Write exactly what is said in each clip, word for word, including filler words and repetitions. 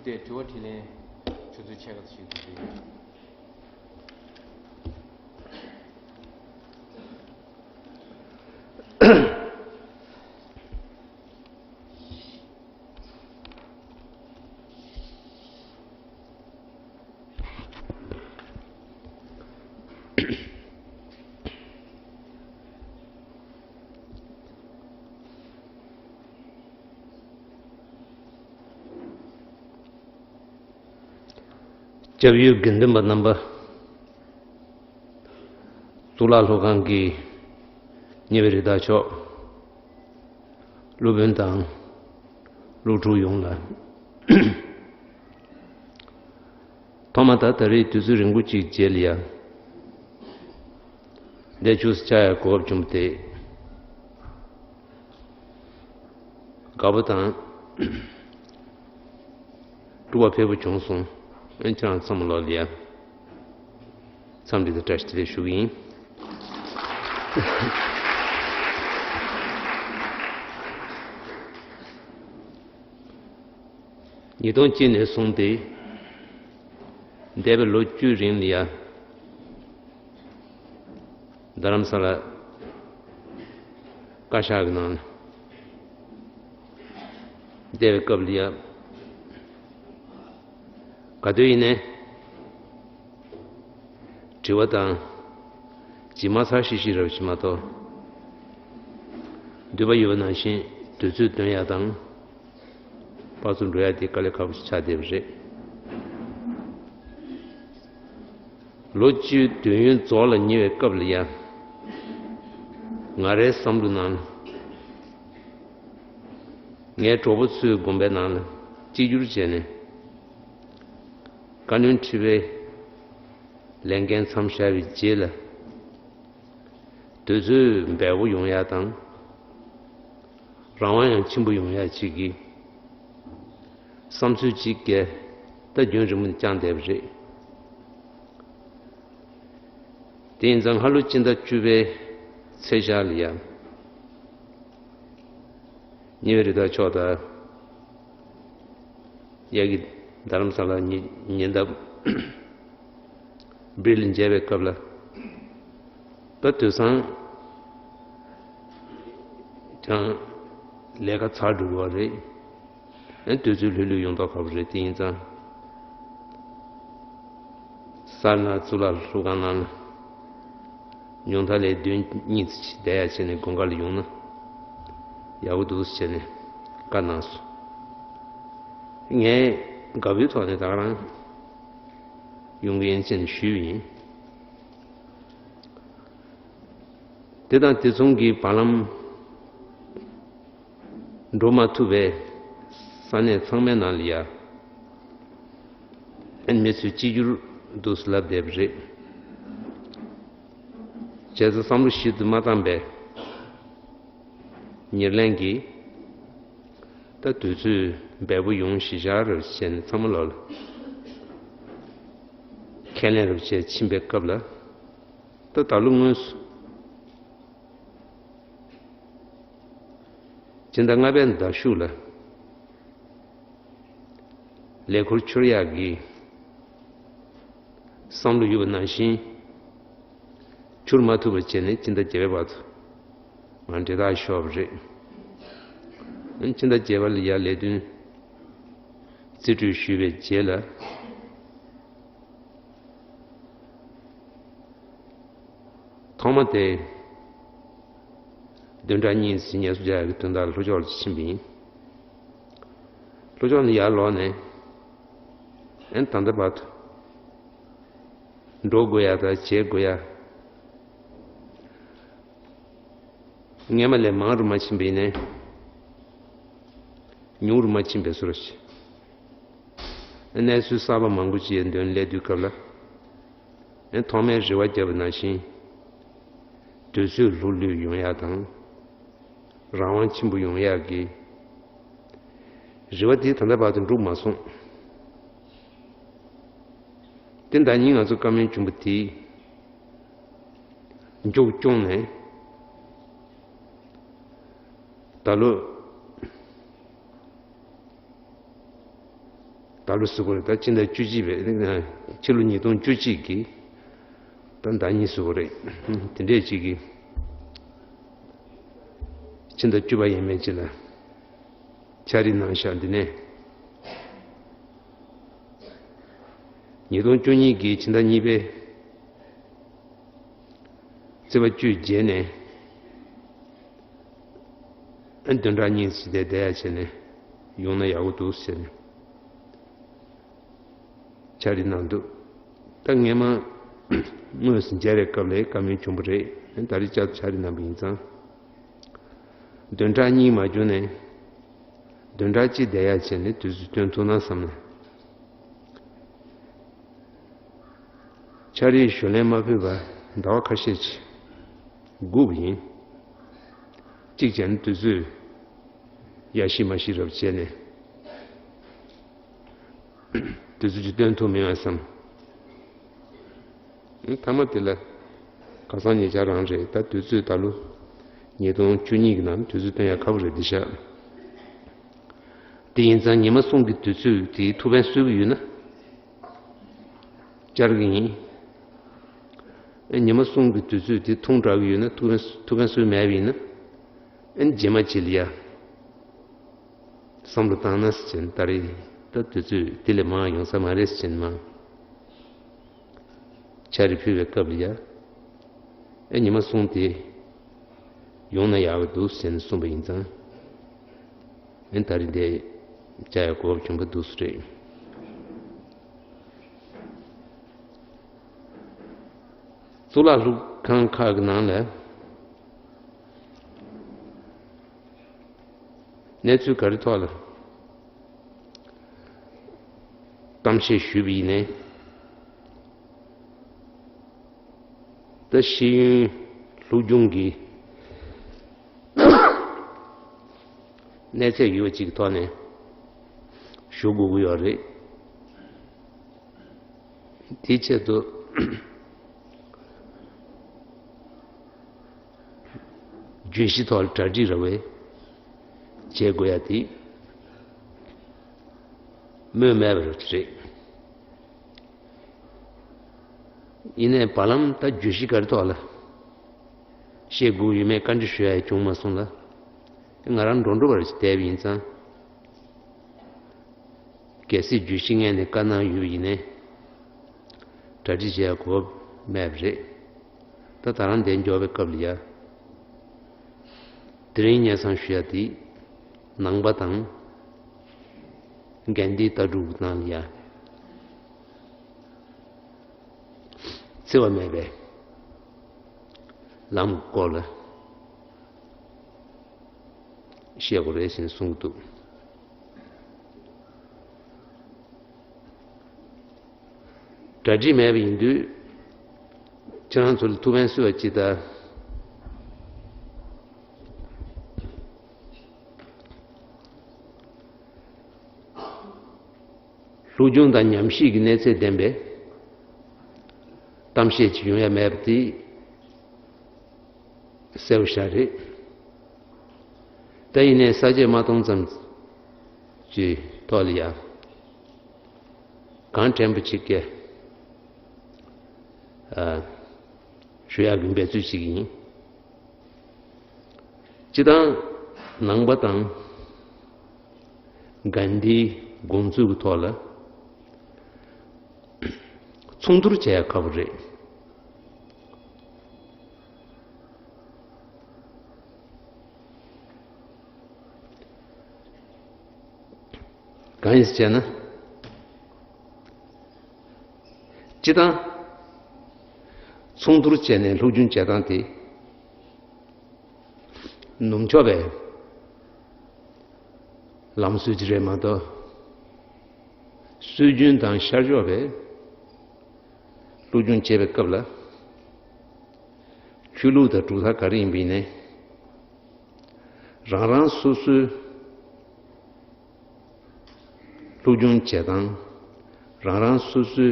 དེ་དྲི་བ་དྲིས་ལན་ཆུ་ཚོད་ཕྱེད་ཀ་ཙམ་ཞིག་བཟོས་ཡོད། སྐྱབས་ཡུལ་དགེ་འདུན་པ་རྣམ་པ། གཙུག་ལག་སློབ་ཁང་གི་ཉེ་བའི་རི་དྭགས་མཆོག་སློབ་དཔོན་དང་སློབ་ཕྲུག་ཡོངས་ལ། ཐོག་མ་ད་ད་རེས་དུས་ཚོད་རིང་པོ་གཅིག་རྗེས་ལ་ཡང་འདིར་བཞུགས་སུ་བཅར་ཡག་གོ་སྐབས་བྱུང་བ་དེ་དགའ་པོ་དང་སྤྲོ་བ་འཕེལ་པོ་བྱུང་སོང་། ཨ་ནི་ཁྱེད་རང་ཚང་མ་ལོག་ལ་ཡང་འཚམས་འདྲི་དང་བཀྲ་ཤིས་བདེ་ལེགས་ཞུ་གི་ཡིན། ཉིས་སྟོང་གཅིག་ནས་བཟུང་སྟེ་འདས་པའི་ལོ་བཅུའི་རིང་ལ་ཡང་རྡ་རམ་ས་ལ་བཀའ་ཤག་གི་ནང་ལ་བསྡད་པའི་སྐབས་ལ་ཡང་ག་དུས་ཡིན་ནའི་དྲི་བ་དང་ཇི་མ་ཚར་ཤིག་ཤིག་རབ་ཞིག་མ་གཏོགས་འདོད་པ་ཡོད་པ་ནང་བཞིན་དུས་ཚོད་འདོན་ཡག་དང་ཕར་ཚུར་འགྲོ་ཡག་དེ་དཀའ་ལས་ཁག་པོ་ཞིག་ཆགས་བསྡད་པ་རེད། ལོ་བཅུའི་དུས་ཡུན་རྫོགས་ལ་ཉེ་བའི་སྐབས་ལ་ཡང་ང་རའི་བསམ་བློ་ནང་ལ་ངའི་གྲོགས་པོ་ཚོའི་དགོན་པའི་ནང་ལ་གཅིག་གྱུར་བྱས་ནས་བཀའ་བློན་ཁྲི་པའི་ལས་འགན་མཚམས་བཞག་པའི་རྗེས་ལ་དུས་ཚོད་འབེལ་པོ་ཡོང་ཡག་དང་རང་དབང་ཡང་ཆེན་པོ་ཡོང་ཡག་ཅིག་གི་བསམ་ཚུལ་ཅིག་གིས་ད་རྒྱུན་རིང་པོ་ནས་བསྐྱངས་བསྡད་པ་རེད། དེ་ཡིན་ཙང་སྔ་ལོ་སྤྱི་ཟླ་བཅུ་པའི་ཚེས་ཤར་ལ་ཡང་ཉེ་བའི་རི་དྭགས་མཆོག་དང་གཡག་གི་རྡ་རམ་ས་ལ་ཉེ་ཉེ་འདབས་སྦིར་ལ་མཇལ་བའི་སྐབས་ལ། ད་དུས་སང་ཀྱང་ལས་ཀ་ཚར་འགྲོ་གི་རེད། ཨ་དུས་ཚོད་ལྷོད་ལྷོད་ཡོང་མདོག་ཁ་པོ་རེད། དེ་ཡིན་ཙང་སར་ན་གཙུག་ལག་སློབ་ཁང་ནང་ལ་ཉུང་མཐའ་ལས་བདུན་གཉིས་ཙམ་ཞིག་བསྡད་ཡག་བྱས་ནས་དགོང་ཁ་ལ་ཡོང་ན་ཡག་པོ་འདུག་ཟེར་ནས་བཀའ་གནང་སོང་། ངས་དགའ་པོའི་ཐོག་ནས་ད་ག་རང་ཡོང་གི་ཡིན་ཟེར་ནས་ཞུས་པ་ཡིན། དེ་དང་དེ་མཚུངས་ཀྱི་བར་ལམ་འགྲོ་མ་ཐུབ་པས་ས་གནས་ཚང་མའི་ནང་ལ་ཡ་ཨན་མི་ཚོས་གཅིག་གྱུར་འདུག་སེ་ལབ་བསྡད་པ་རེད། བྱས་ཙང་བསམ་བློ་ཞིབ་ཏུ་མ་བཏང་པས་ཉེར་ལེན་གྱིས་ད་དུས་ཚོད་འབེལ་པོ་ཡོང་གཞི་བཞག་རེད་བྱས་ནས་ཚང་མ་ལོག་ལ་ཁས་ལེན་རེད་བྱས་ཕྱིན་པའི་སྐབས་ལ། ད་ད་ལོ་དངོས་སུ་སྤྱི་ཟླ་ལྔ་པའི་ཟླ་གཞུག་ལ་ལས་འཁུར་འཁྱོར་ཡག་གི་བསམ་བློ་ཡོད་པ་ནང་བཞིན་འཁྱོར་མ་ཐུབ་པ་བྱས་ནས་སྤྱི་ཟླ་བརྒྱད་པའི་བར་དུ་ང་འབྲེལ་ཐག་ཤོར་བ་རེད། སྤྱི་ཟླ་བརྒྱད་པ་ལ་ཡ་ལས་དོན་རྩིས་སྤྲོད་ཞུས་པའི་རྗེས་ལ། ཐོག་མ་དེ་བདུན་ཕྲག་གཉིས་ཙམ་ངལ་གསོ་རྒྱག་ཡག་གི་དོན་དག་ལ་ལྷོ་ཕྱོགས་ལ་ཕྱིན་པ་ཡིན། ལྷོ་ཕྱོགས་ནས་ཡར་ལོག་ནས་ཨན་ད་ལྟ་བར་དུ་འགྲོ་དགོས་ཡག་དང་བྱེད་དགོས་ཡག་སྔས་མ་ལས་མང་རུ་མ་ཕྱིན་པ་ཡིན་ནའི་ཉུང་རུ་མ་ཕྱིན་པའི་བཟོ་འདྲ་ཞིག་གནས་ཚུལ་གསར་པ་མང་པོ་ཅིག་ཡང་འདོན་སླེབས་དུས་སྐབས་ལ། ཐོག་མའི་རེ་བ་བརྒྱབ་པ་ནང་བཞིན་དུས་ཚོད་ལྷུག་ལྷུག་ཡོང་ཡག་དང་རང་དབང་ཆེན་པོ་ཡོང་ཡག་གི་རེ་བ་དེ་ད་ལྟ་བར་དུ་འགྲུབ་མ་སོང་། དེ་ཟླ་ཉིན་ང་ཚོ་བཀའ་མོལ་བྱུང་བ་དེ་མཇུག་སྐྱོང་ནས་ད་ལོ། ད་ལོ་ཟེར་དགོས་རེད། ད་ཕྱི་ཟླ་བཅུ་གཅིག་པའི་ཕྱི་ལོ་ཉིས་སྟོང་བཅུ་གཅིག་གི་ད་ཟླ་གཉིས་ཟེར་དགོས་རེད། དེ་འདྲས་ཅིག་གི་ཕྱི་ཟླ་བཅུ་པ་ཡས་མས་ཅིག་ལ་ཕྱག་བྲིས་གནང་ཤག་འདི་ནས་ཉིས་སྟོང་བཅུ་གཉིས་ཀྱི་ཕྱི་ཟླ་གཉིས་པའི་ཚེས་པ་བཅུའི་རྗེས་ནས་ཨ་བདུན་ཕྲག་གཉིས་ཙམ་དེ་བསྡད་ཡ་བྱས་ནས་ཡོང་ན་ཡག་པོ་འདུག་ཟེར་ནས་ཕྱག་བྲིས་གནང་འདུག་ད་ངས་མ་དངོས་སུ་མཇལ་བའི་སྐབས་ལ་བཀའ་མོལ་བྱུང་བ་རེད། ད་རེས་བསྐྱར་དུ་ཕྱག་བྲིས་གནང་པ་ཡིན་ཙང་། བདུན་ཕྲག་གཉིས་མ་བྱུང་ནས་བདུན་ཕྲག་གཅིག་བསྡད་ཡ་བྱས་ནས་དུས་ཚོད་བཏོན་ཐུབ་ན་བསམ་ནས། ཕྱག་བྲིས་ཞུ་ལན་མ་ཕུལ་བར་ཟླ་བ་ཁ་ཤས་ཅིག་སྒུག་པ་ཡིན། གཅིག་བྱས་ན་དུས་ཚོད་ཡ་ཤི་མ་ཤི་རབ་བྱས་ནས་དུས་ཚོད་ཅིག་བཏོན་ཐུབ་མེད་པ་བསམ། ཐ་མ་དེ་ལ་ཁ་སང་ཉེ་ཆར་རང་རེད། ད་དུས་ཚོད་ད་ལོ་ཉིས་སྟོང་བཅུ་གཉིས་ཀྱི་ནང་དུས་ཚོད་བཏོན་ཡ་ཁག་པོ་རེད་འདི་ཤག་དེ་ཡིན་ཙང་ཉི་མ་གསུམ་གྱི་དུས་ཚོད་དེའི་ཐུགས་ཕན་གསོས་ཀྱི་ཡོད་ན། བཅར་གྱི་ཡིན། ཨེ་ཉི་མ་གསུམ་གྱི་དུས་ཚོད་དེ་ཐུང་དྲགས་ཀྱི་ཡོད་ན། ཐུགས་ཕན་ཐུགས་ཕན་གསོས་མེད་པ་ཡིན་ན། ཨེ་རྗེས་མ་ཅིག་ལ་ཡ་བསམ་བློ་བཏང་ན་ཟེར་བྱས་ནས། ད་རེས་ད་དུས་ཚོད་དེ་ལས་མང་ཡོང་ས་མ་རེད་ཟེར་བྱས་ནས་མ་ཕྱག་བྲིས་ཕུལ་བའི་སྐབས་ལ་ཡ། ཨེ་ཉི་མ་གསུམ་དེ་ཡོང་ན་ཡག་གི་འདུག་ཟེར་ནས་གསུངས་པ་ཡིན་ཙང་། ཨེ་ད་རེས་འདི་བཅར་ཡ་གོ་སྐབས་བྱུང་བ་འདུག་སེ་རེད། གཙུག་ལག་སློབ་ཁང་ཁག་གི་ནང་ལ་གནས་ཚུལ་ག་རེ་ཐོག་ལ་གཏམ་བཤད་ཞུས་པ་ཡིན་ནའི། ད་ཤེས་ཡོན་སློབ་སྦྱོང་གི་གནས་ཚད་ཡོད་པ་ཅིག་གི་ཐོག་ནས་ཞུ་དགོས་ཀྱི་ཡོད་རེད། དེའི་ཆེད་དུ་བརྗོད་གཞི་ཐོག་ལ་གྲ་སྒྲིག་ར་བས་བྱེད་དགོས་ཡ་དེ་སྨོས་མེད་པ་རེད། ཡིན་ནའི་བར་ལམ་ད་བརྗོད་གཞི་ག་རེ་ཐོག་ལ་བཤད་དགོས་ཡོད་མེད་བཀའ་འདྲི་ཞུ་ཡ་བྱུང་མ་སོང་ལ། ང་རང་འགྲོ་འགྲོ་བར་བསྡད་པ་ཡིན་ཙང་། གལ་སྲིད་བརྗོད་གཞི་སྔོན་ནས་བཀའ་གནང་ཡོད་པ་ཡིན་ནའི། གྲ་སྒྲིག་བྱེད་ཡ་གོ་སྐབས་མེད་པ་རེད། ད་ད་རང་འདིར་འབྱོར་བའི་སྐབས་ལ་ཡ། དེ་རིང་སྙན་སེང་ཞུ་ཡ་དེ་ནང་པ་དང་གན་དྷིའི་ལྟ་གྲུབ་ནང་ལ་ཡ་འཚེ་བ་མེད་པའི་ལམ་སྐོར་ལ་བཤད་དགོས་རེད་ཟེར་ནས་གསུང་གི་འདུག་གྲ་སྒྲིག་མེད་པ་ཡིན་དུས། ཁྱེད་རང་ཚོ་ལ་ཐུགས་ཕན་གསོས་པ་ཅིག་དང་། སློབ་སྦྱོང་དང་ཉམས་ཞིབ་ཀྱི་གནས་ཚད་ལྡན་པའི་གཏམ་བཤད་ཅིག་ཡོང་ཡ་མེད་པ་དེ་གསལ་པོ་ཞིག་རེད། ད་ཡིན་ནའི་ས་བཅད་མ་སྟོང་ཙམ་གྱི་ཐོག་ལ་ཡ་གང་དྲན་པ་ཅིག་གི་ཨ་ཞུ་ཡག་གི་འབད་རྩོལ་ཅིག་ཡིན། སྤྱིར་བཏང་ནང་པ་དང་གན་དྷིའི་དགོངས་ཚུལ་གྱི་ཐོག་ལ་མཚུངས་བསྡུར་བྱེད་ཡག་ཁག་པོ་རེད། གང་ཡིན་ཟེར་བྱས་ན། སྤྱིར་བཏང་མཚུངས་བསྡུར་བྱས་ནས་སློབ་སྦྱོང་བྱེད་སྟངས་དེ་ནུབ་ཕྱོགས་པའི་ལམ་སྲོལ་ཅིག་རེད་མ་གཏོགས། སྲོལ་རྒྱུན་དང་ཤར་ཕྱོགས་པའི་སློབ་སྦྱོང་བྱེད་པའི་སྐབས་ལ། ཆོས་ལུགས་དང་གྲུབ་མཐའ་ག་རེ་ཡིན་པ་ཡིན་ནའི། རང་རང་སོ་སོའི་སློབ་སྦྱོང་བྱེད་སྟངས། རང་རང་སོ་སོའི་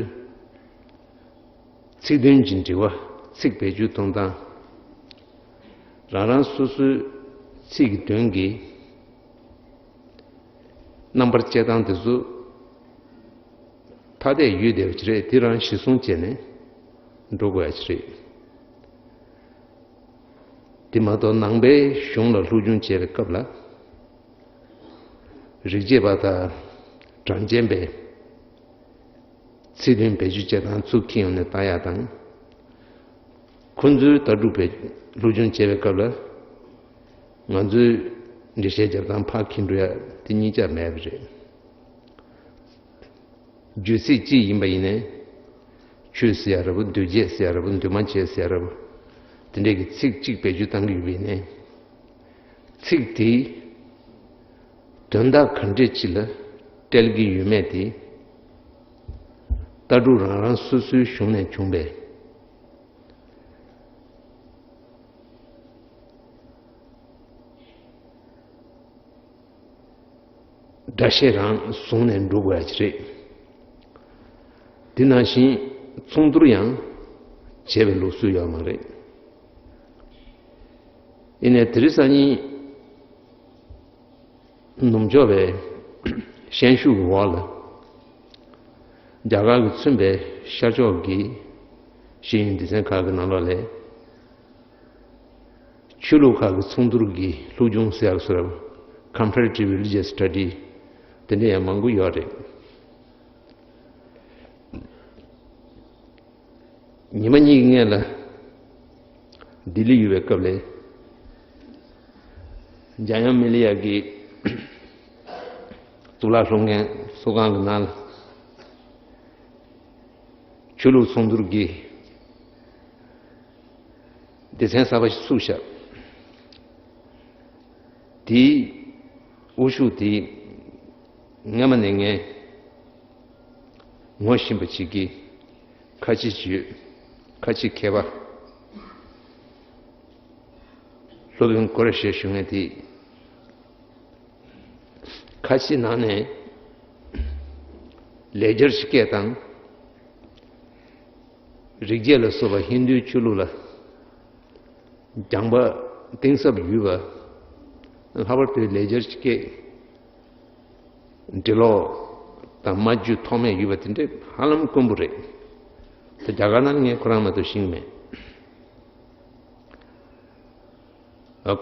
ཚིག་དོན་གྱི་འབྲེལ་བ། ཚིག་བེད་སྤྱོད་གཏོང་སྟངས། རང་རང་སོ་སོའི་ཚིག་གི་དོན་གྱི་རྣམ་པར་དཔྱད་སྟངས་དེ་ཚོ་ ཐ་དད་ཡོད་བསྡད་པ་ཅིག་རེད། དེ་རང་གཞི་བཟུང་བྱས་ནས་འགྲོ་དགོས་ཡ་ཅིག་རེད། དེ་མ་གཏོགས་ནང་པའི་གཞུང་ལ་སློབ་སྦྱོང་བྱེད་པའི་སྐབས་ལ། རིག་བྱེད་པ་དང་གྲངས་ཅན་པའི་ཚིག་དོན་བེད་སྤྱོད་བྱེད་སྟངས་ཚུར་འཁྱེར་ཡོང་ནས་ལྟ་ཡག་དང་། ཁོང་ཚོའི་ལྟ་གྲུབ་པའི་སློབ་སྦྱོང་བྱེད་པའི་སྐབས་ལ། ང་ཚོའི་འགྲེལ་བཤད་རྒྱབ་སྟངས་ཕར་འཁྱེར་འགྲོ་ཡ་དེ་གཉིས་ཆ་མེད་པ་རེད། རྒྱུད་ཚིག་གཅིག་ཡིན་པ་ཡིན་ནའི། ཆོས་ཟེར་ཡ་ར་བོ། འདུས་བྱས་ཟེར་ཡ་ར་བོ། འདུས་མ་བྱས་ཟེར་ཡ་ར་བོ། དེ་འདྲས་ཀྱི་ཚིག་གཅིག་བེད་སྤྱོད་བཏང་གི་ཡོད་པ་ཡིན་ནའི། ཚིག་དེ་དོན་དག་ག་འདྲས་ཅིག་ལ་སྤྲད་ཀྱི་ཡོད་མེད་དེ། ལྟ་གྲུབ་རང་རང་སོ་སོའི་གཞུང་ནས་བྱུང་བའི་སྒྲ་བཤད་རང་བཟུང་ནས་འགྲོ་དགོས་ཡ་ཅིག་རེད། དེ་ནང་བཞིན་མཚུངས་བསྡུར་ཡང་བྱས་པའི་ལུགས་སྲོལ་ཡོད་མ་རེད། ཡིན་ནའི་དེ་རིང་སང་ཉིན་ནུབ་ཕྱོགས་པའི་ཤན་ཤུགས་ཀྱི་འོག་ལ། རྒྱ་གར་གྱིས་མཚོན་པའི་ཤར་ཕྱོགས་ཀྱི་ཤེས་ཡོན་སྡེ་ཚན་ཁག་གི་ནང་ལོགས་ལ། ཆོས་ལུགས་ཁག་གི་མཚུངས་བསྡུར་གྱི་སློབ་སྦྱོང་ཟེར་ཡག་སོགས། Comparative Religious Study། དེ་འདྲ་ཡང་མང་པོ་ཡོད་རེད། ཉི་མ་གཉིས་ཀྱི་སྔོན་ལ་ལྡི་ལི་ཡོད་པའི་སྐབས་ལ། འཇམ་དབྱངས་མི་ལ་ཡ་གི་གཙུག་ལག་སློབ་གཉེར་ཚོགས་ཁང་གི་ནང་ལ་ཆོས་ལུགས་མཚུངས་བསྡུར་གྱི་སྡེ་ཚན་གསར་པ་ཞིག་བཙུགས་ཤག་དེའི་དབུ་བཞུགས་དེ་སྔ་མ་ནས་ངས་ངོ་ཤེས་པ་ཅིག་གིས། ཁ་ཆེ་ཅིག་ཡོད། ཁ་ཆེ་མཁས་པ། སློབ་དཔོན་ཀོ་ར་ཤ་ཞུ་མཁན་དེ། ཁ་ཆེའི་ནང་ནས་ལེགས་སྦྱར་ཞིག་སྐད་བཏང་། རིག་བྱེད་ལ་སོགས་པ་ཧིན་རྡུའི་ཆོས་ལུགས་ལ་སྦྱངས་པ་གཏིང་ཟབ་ཡོད་པ། ལྷག་པར་དུ་ལེགས་སྦྱར་སྐད་འབྲི་ཀློག་དང་སྨྲ་བརྗོད་ཐོགས་མེད་ཡོད་པ་དེ་འདྲ་ཧ་ལམ་དཀོན་པོ་རེད། ད་རྒྱ་གར་ནང་ངས་ཁོ་རང་མ་གཏོགས་ཤེས་ཀྱི་མེད།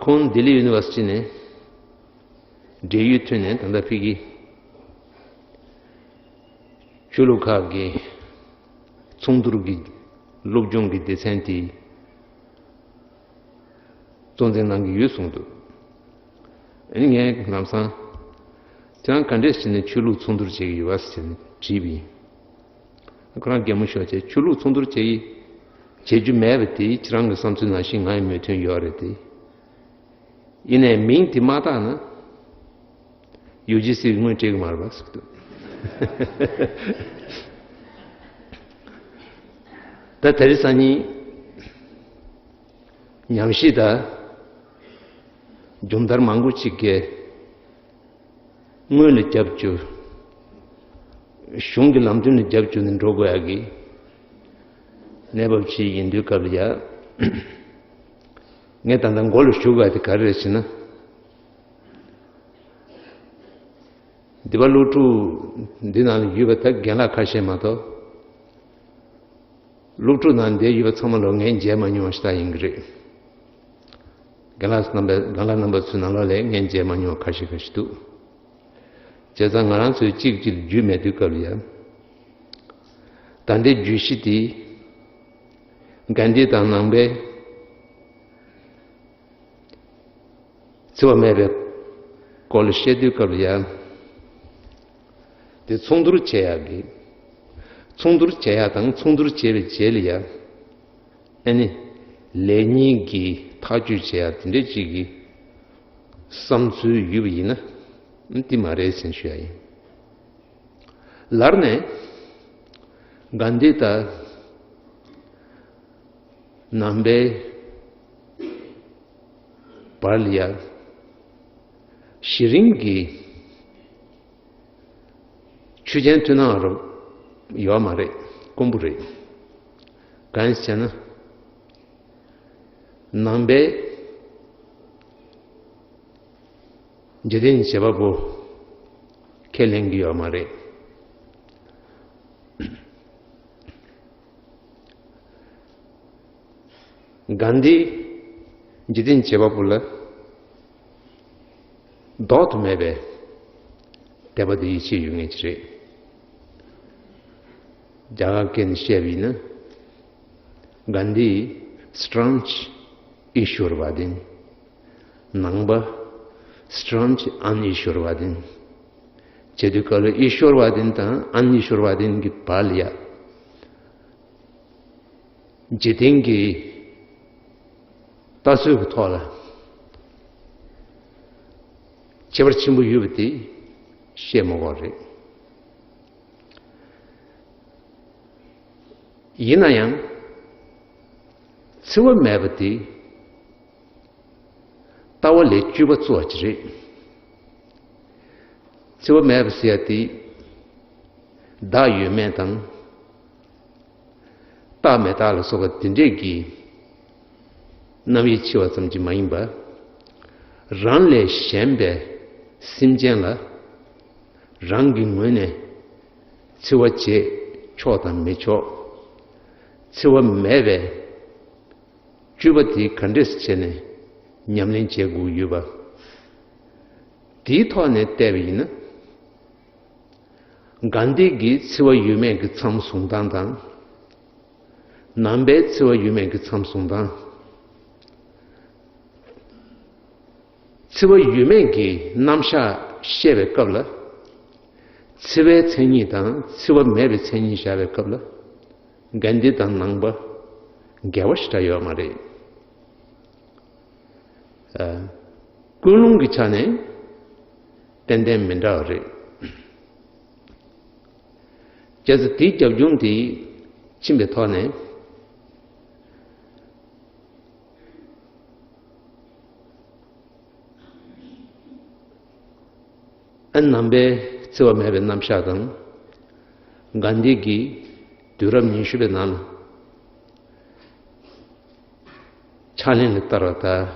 ཁོང་ལྡི་ལི་ཡུ་ནི་ཝར་སི་ཊི་ནས་འབྲེལ་ཡོད་ཐོན་ནས་ད་ལྟ་ཕ་གི་ཆོས་ལུགས་ཁག་གི་མཚུངས་བསྡུར་གྱི་སློབ་སྦྱོང་གི་སྡེ་ཚན་དེ་གཙོ་འཛིན་གནང་གི་ཡོད་གསུངས་འདུག་ཨ་ནི་ངས་ལམ་སང་ཁྱེད་རང་ག་འདྲས་བྱས་ནས་ཆོས་ལུགས་མཚུངས་བསྡུར་བྱེད་ཀྱི་ཡོད་པ་ཟེར་ནས་དྲིས་པ་ཡིན། ཁོ་རང་གད་མོ་ཤོར་བྱས། ཆོས་ལུགས་མཚུངས་བསྡུར་བྱེད་ཡི་བྱེད་རྒྱུ་མེད་པ་དེ་ཁྱེད་རང་གི་བསམ་ཚུལ་ནང་བཞིན་ང་ཡི་མོས་མཐུན་ཡོད་རེད་དེ། ཡིན་ནའི་མིང་དེ་མ་བཏགས་ན། ཡུ་ཇི་སི་གིས་དངུལ་སྤྲད་ཀྱི་མ་རེད་པ་ཟེར་གྱི་འདུག་ད་དེ་རིང་སང་ཉིན་ཉམས་ཞིབ་དང་སྦྱོང་བརྡར་མང་པོ་ཅིག་གིས་དངུལ་ལ་རྒྱབ་བཅུག་གཞུང་གི་ལམ་སྟོན་ལ་རྒྱབ་བཅུག་ནས་འགྲོ་དགོས་ཡག་གི་གནས་བབ་ཅིག་ཡིན་དུས་སྐབས་ལ་ཡ། ངས་ད་ལྟ་མགོ་ལ་ཞུ་དགོས་ཡག་དེ་ག་རེ་རེད་ཟེར་ན། འདི་པ་སློབ་ཕྲུག་འདི་ནང་ལ་ཡོད་པ་ད་རྒན་ལགས་ཁ་ཤས་མ་གཏོགས། སློབ་ཕྲུག་ནང་འདིར་ཡོད་པ་ཚང་མ་ལོ་ངས་མཇལ་མ་མྱོང་བ་ཞིག་ད་ཡིན་གྱི་རེད། རྒན་ལགས་རྣམ་པ། རྒན་ལགས་རྣམ་པ་ཚོའི་ནང་ལོགས་ལ་ངས་མཇལ་མ་མྱོང་བ་ཁ་ཤས་ཁ་ཤས་འདུག་བྱས་ཙང་ང་རང་ཚོའི་གཅིག་གཅིག་ལ་རྒྱུས་མེད་དུས་སྐབས་ལ་ཡ། ད་ལྟའི་བརྗོད་གཞི་དེ་གྷན་དྷི་དང་ནང་པའི་འཚེ་བ་མེད་པའི་སྐོར་ལ་བཤད་དུས་སྐབས་ལ་ཡ། དེ་མཚུངས་བསྡུར་བྱེད་ཡག་གི། མཚུངས་བསྡུར་བྱེད་ཡག་དང་མཚུངས་བསྡུར་བྱས་པའི་རྗེས་ལ་ཡ། ཨ་ནི། ལེགས་ཉེས་ཀྱི་ཐག་གཅོད་བྱེད་ཡག་དེ་འདྲ་ཅིག་གི་བསམ་ཚུལ་ཡོད་པ་ཡིན་ན། དེ་མ་རེད་ཟེར་ཞུ་ཡ་ཡིན། ལར་ནས་གྷན་དྷི་དང་ནང་པའི་བར་ལ་ཡ་གཞི་རིམ་གྱི་ཆོས་ཅན་མཐུན་སྣང་རོགས་ཡོད་མ་རེད། དཀོན་པོ་རེད། གང་ཡིན་ཟེར་ན། ནང་པའི་འཇིག་རྟེན་བྱེད་པ་པོ་ཁས་ལེན་གྱི་ཡོད་མ་རེད། གྷན་དྷི་འཇིག་རྟེན་བྱེད་པ་པོ་ལ་ལྡོག་ཏུ་མེད་པའི་དད་པ་དང་ཡིད་ཆེས་ཡོད་མཁན་ཅིག་རེད། རྒྱ་གར་སྐད་ནས་བཤད་པ་ཡིན་ན། གྷན་དྷི་སྐྲན་ཨིཤོར་བ་དིན། ནང་པ་སྐྲན་ཨན་ཨིཤོར་བ་དིན། བྱེད་དུས་སྐབས་ལ་ཨིཤོར་བ་དིན་དང་ཨན་ཨིཤོར་བ་དིན་གྱི་བར་ལ་ཡ། འཇིག་རྟེན་གྱི་ལྟ་ཚུལ་གྱི་ཐོག་ལ་ཁྱད་པར་ཆེན་པོ་ཡོད་པ་དེ་བཤད་མ་དགོས་རེད། ཡིན་ན་ཡང་། འཚེ་བ་མེད་པ་དེ་ལྟ་བ་ལས་བཅུ་པ་གཙོ་བ་ཅིག་རེད། འཚེ་བ་མེད་པ་ཟེར་ཡ་དེ་བདག་ཡོད་མེད་དང་། རྟག་མེད་རྟག་ལ་སོགས་པ་དེ་འདྲས་ཀྱི་རྣམ་དབྱེ་ཕྱེ་བ་ཙམ་གྱིས་མ་ཡིན་པར། རང་ལས་གཞན་པའི་སེམས་ཅན་ལ་རང་གི་ངོས་ནས་འཚེ་བ་བྱེད་ཆོག་དང་མི་ཆོག་འཚེ་བ་མེད་པའི་སྤྱོད་པ་དེ་ག་འདྲས་སེ་བྱས་ནས་ཉམས་ལེན་བྱེད་དགོས་ཡོད་པ། དེའི་ཐོག་ནས་བལྟས་པ་ཡིན་ན། གྷན་དྷི་གིས་འཚེ་བ་ཡོད་མེད་ཀྱི་མཚམས་བཟུང་སྟངས་དང་། ནང་པའི་འཚེ་བ་ཡོད་མེད་ཀྱི་མཚམས་བཟུང་སྟངས། འཚེ་བ་ཡོད་མེད་ཀྱི་རྣམ་གཞག་བཤད་པའི་སྐབས་ལ། འཚེ་བའི་མཚན་ཉིད་དང་འཚེ་བ་མེད་པའི་མཚན་ཉིད་བཞག་པའི་སྐབས་ལ། གྷན་དྷི་དང་ནང་པ་འགལ་བ་ཞེ་དྲག་ཡོད་མ་རེད། ཨ། ཀུན་སློང་གི་ཆ་ནས་ཏན་ཏན་མི་འདྲ་བ་རེད། བྱས་ཙང་དེའི་རྒྱབ་ལྗོངས་དེ་ཕྱིན་པའི་ཐོག་ནས། ཨ། ནང་པའི་འཚེ་བ་མེད་པའི་རྣམ་གཞག་དང་། གྷན་དྷི་གིས་དུས་རབས་ཉི་ཤུ་པའི་ནང་ལ་ཕྱག་ལེན་ལ་བསྟར་བ་དང་།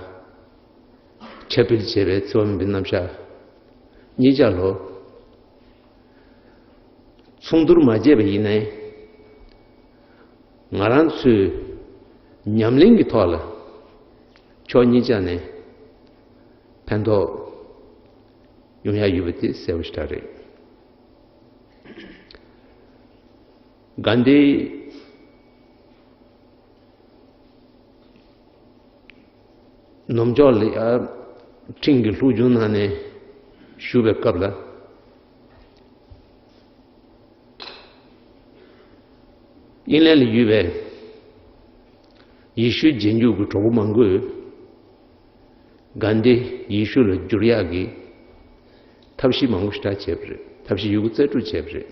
ཁྱབ་སྤེལ་བྱས་པའི་འཚེ་བ་མེད་པའི་རྣམ་གཞག་གཉིས་ཆ་ལོ། མཚུངས་བསྡུར་མ་བྱས་པ་ཡིན་ནའི། ང་རང་ཚོའི་ཉམས་ལེན་གྱི་ཐོག་ལ་ཕྱོགས་གཉིས་ཆ་ནས་ཕན་ཐོགས་ཡོང་ཡ་ཡོད་པ་དེ་གསལ་པོ་ཞེ་དྲག་རེད། གྷན་དྷི་ནུབ་ཕྱོགས་ལ་ཡ་ཁྲིམས་ཀྱི་སློབ་སྦྱོང་གནང་ནས་བཞུགས་པའི་སྐབས་ལ། དབྱིན་ལན་ལ་ཡོད་པའི་ཡེ་ཤུའི་རྗེས་འཇུག་གི་གྲོགས་པོ་མང་པོས་གྷན་དྷི་ཡེ་ཤུ་ལ་བསྒྱུར་ཡག་གི་ཐབས་ཤེས་མང་པོ་ཞེ་དྲག་བྱས་པ་རེད། ཐབས་ཤེས་ཡོད་རྒུ་རྩལ་སྤྲུགས་བྱས་པ་རེད།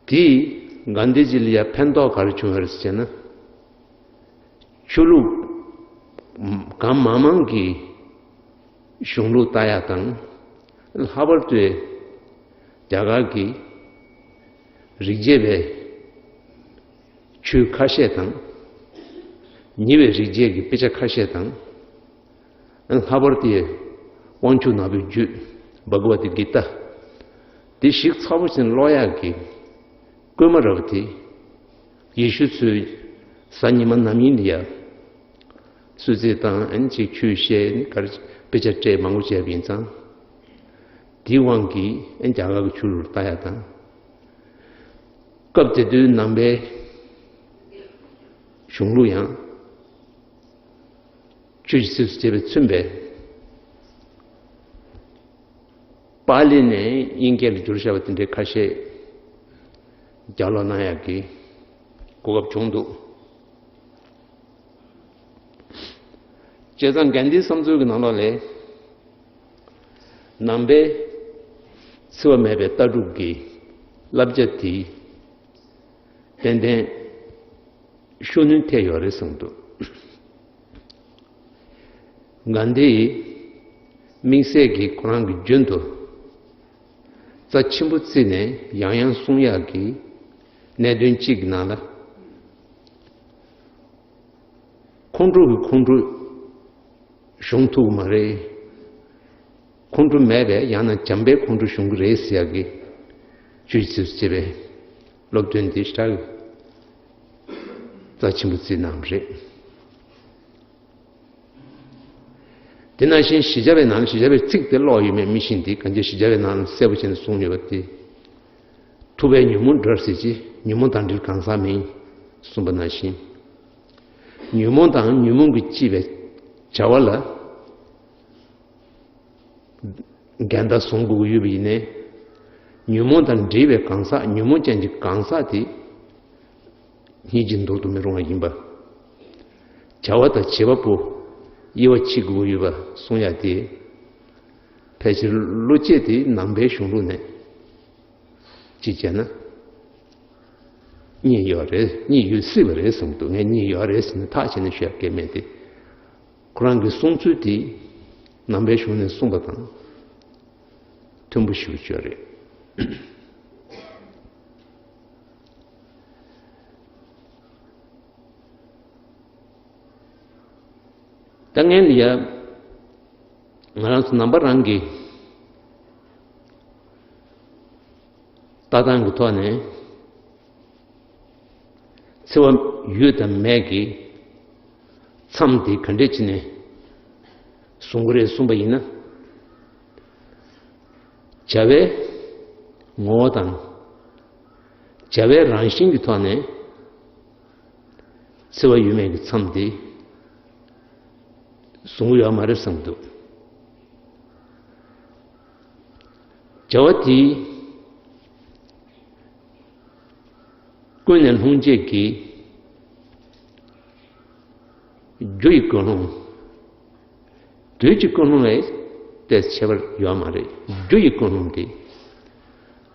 དེས་གྷན་དྷི་ཇི་ལ་ཡ་ཕན་ཐོགས་ག་རེ་བྱུང་བ་རེད་ཟེར་ན། ཆོས་ལུགས་གང་མང་མང་གི་གཞུང་ལུགས་ལྟ་ཡག་དང་། ལྷག་པར་དུ་རྒྱ་གར་གྱི་རིག་བྱེད་པའི་ཆོས་ཁ་ཤས་དང་། ཉེ་བའི་རིག་བྱེད་ཀྱི་དཔེ་ཆ་ཁ་ཤས་དང་། ལྷག་པར་དུ་དབང་ཕྱུག་ནག་པོའི་རྒྱུད་བྷ་ག་ཝ་ཏི་གི་ཏཱ་དེ་ཞིབ་ཚགས་པོ་བྱས་ནས་ཀློག་ཡག་གི་སྐུལ་མ་རབ་དེ། ཡེ་ཤུ་ཚོས་གཟའ་ཉི་མ་ནམ་ཡིན་དུ་ཡ་གསོལ་ཚིགས་དང་ཨན་ཅིག་ཆོས་བཤད་ནི་གར་དཔེ་ཆ་སྤྲད་མང་པོ་བྱས་པ་ཡིན་ཙང་། དེའི་དབང་གིས་ཨན་རྒྱ་གར་གྱི་ཆོས་ལུགས་ལྟ་ཡག་དང་། སྐབས་དེ་དུས་ནང་པའི་གཞུང་ལུགས་ཡང་ཆོས་ཀྱི་སྲིད་སུ་བྱེད་པའི་མཚོན་པའི། པཱ་ལི་ནས་དབྱིན་སྐད་ལ་བསྒྱུར་བཞག་པ་དེ་འདྲའི་ཁ་ཤས་རྒྱག་ལོག་གནང་ཡག་གི་གོ་སྐབས་བྱུང་འདུག་བྱས་ཙང་གྷན་དྷིའི་བསམ་ཚུལ་གྱི་ནང་ལོགས་ལས་ནང་པའི་འཚེ་བ་མེད་པའི་ལྟ་གྲུབ་ཀྱི་བསླབ་བྱ་དེ་ཏན་ཏན་ཤུགས་སྣོན་ཐེབས་ཡོད་རེད་གསུངས་འདུག་གྷན་དྷི་ཡིས་དམིགས་བསལ་གྱིས་ཁོ་རང་གི་རྒྱུན་དུ་རྩ་ཆེན་པོ་བརྩིས་ནས་ཡང་ཡང་གསུང་ཡག་གི་གནད་དོན་གཅིག་གི་ནང་ལ། ཁོང་ཁྲོ་གི་ཁོང་ཁྲོ་བྱུང་ཐུབ་ཀྱི་མ་རེད། ཁོང་ཁྲོ་མེད་པའི་ཡང་ན་བྱམས་པའི་ཁོང་ཁྲོ་བྱུང་གི་རེད་ཟེར་ཡག་གི་ ཆོས་ཚུལ་ཅེས་པའི་སློབ་སྟོན་འདི་ཞེ་དྲག་རྩ་ཆེན་པོ་བརྩིས་གནང་བ་རེད། དེ་ནང་བཞིན་བཞི་བརྒྱ་པའི་ནང་ལ་བཞི་བརྒྱ་པའི་ཚིག་དེ་ཀློག་ཡོད་མེད་མི་ཤེས་ཏེ། གང་ཅི་བཞི་བརྒྱ་པའི་ནང་ལ་གསལ་པོ་བྱས་ནས་གསུངས་ཡོད་པ་དེ། ཐུབ་པས་ཉོན་མོངས་སྒྲོལ་ཟེར་གྱི། ཉོན་མོངས་དང་འབྲེལ་གང་ཟག་མིན་གསུངས་པ་ནང་བཞིན། ཉོན་མོངས་དང་ཉོན་མོངས་ཀྱིས་བསྐྱེད་པའི་བྱ་བ་ལ་འགལ་ཟླ་བཟུང་དགོས་ཀྱི་ཡོད་པ་ཡིན་ནའི། ཉོན་མོངས་དང་འབྲེལ་བའི་གང་ཟག་ཉོན་མོངས་ཅན་གྱི་གང་ཟག་དེ། སྙིང་རྗེ་འདོར་དུ་མི་རུང་བ་ཡིན་པ། བྱ་བ་དང་བྱེད་པ་པོ་དབྱེ་བ་ཕྱེ་དགོས་ཀྱི་ཡོད་པ་གསུང་ཡ་དེ། ཕལ་ཆེར་བློ་སྐྱེད་དེ་ནང་པའི་གཞུང་ལུགས་ནས་ཅིག་བྱས་ན། རྙེད་ཡོད་རེད། རྙེད་ཡོད་སྲིད་པ་རེད་བསམ་འདུག་ངས་རྙེད་ཡོད་རེད་ཟེར་ནས་ཐག་བཅད་ནས་ཤོད་ཡ་གལ་མེད་དེ། ཁོ་རང་གི་གསུང་ཚུལ་དེ་ནང་པའི་གཞུང་ནས་གསུངས་པ་དང་མཐུན་པོ་ཞེ་པོ་ཅིག་རེད། ད་ངས་ལ་ཡ། ང་རང་ཚོ་ནང་པ་རང་གི་ལྟ་སྟངས་ཀྱི་ཐོག་ནས། འཚེ་བ་ཡོད་དང་མེད་ཀྱི་མཚམས་དེ་ག་འདྲས་བྱས་ནས་བཟུང་གི་རེད་གསུངས་པ་ཡིན་ན། བྱ་བའི་ངོ་བོ་དང་། བྱ་བའི་རང་བཞིན་གྱི་ཐོག་ནས་འཚེ་བ་ཡོད་མེད་ཀྱི་མཚམས་དེ་བཟུང་གི་ཡོད་མ་རེད་བསམ་གྱི་འདུག་བྱ་བ་དེ་ཀུན་ནས་སློང་བྱེད་ཀྱི་རྒྱུ་ཡི་ཀུན་སློང་། དུས་ཀྱི་ཀུན་སློང་ལས་ཏོག་ཙམ་ཁྱད་པར་ཡོད་མ་རེད། རྒྱུ་ཡི་ཀུན་སློང་དེ།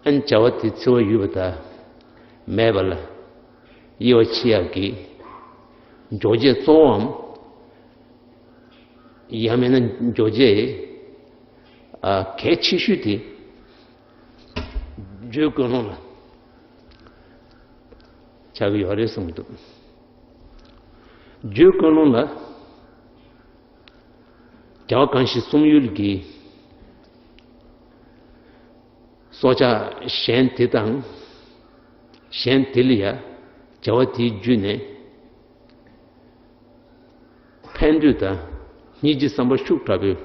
ཨ་ནི་བྱ་བ་དེ་འཚེ་བ་ཡོད་པ་དང་མེད་པ་ལ་དབྱེ་བ་ཕྱེ་ཡག་གི་འཇོག་བྱེད་གཙོ་བོའམ། ཡང་མིན་ན་འཇོག་བྱེད་ཨ་གལ་ཆེ་ཤོས་དེ་རྒྱུའི་ཀུན་སློང་ལ་ཆགས་ཀྱི་ཡོད་རེད་བསམ་གྱི་འདུག་རྒྱུའི་ཀུན་སློང་ལ་རྒྱལ་བ་གང་ཞིག་གསུང་ཡུལ་གྱི་སྲོག་ཆགས་གཞན་དེ་དང་། གཞན་དེ་ལ་ཡང་བྱ་བ་དེའི་བརྒྱུད་ནས་ཕན་འདོད་དང་སྙིང་རྗེ་བསམ་པ་ཤུགས་དྲག་པོས་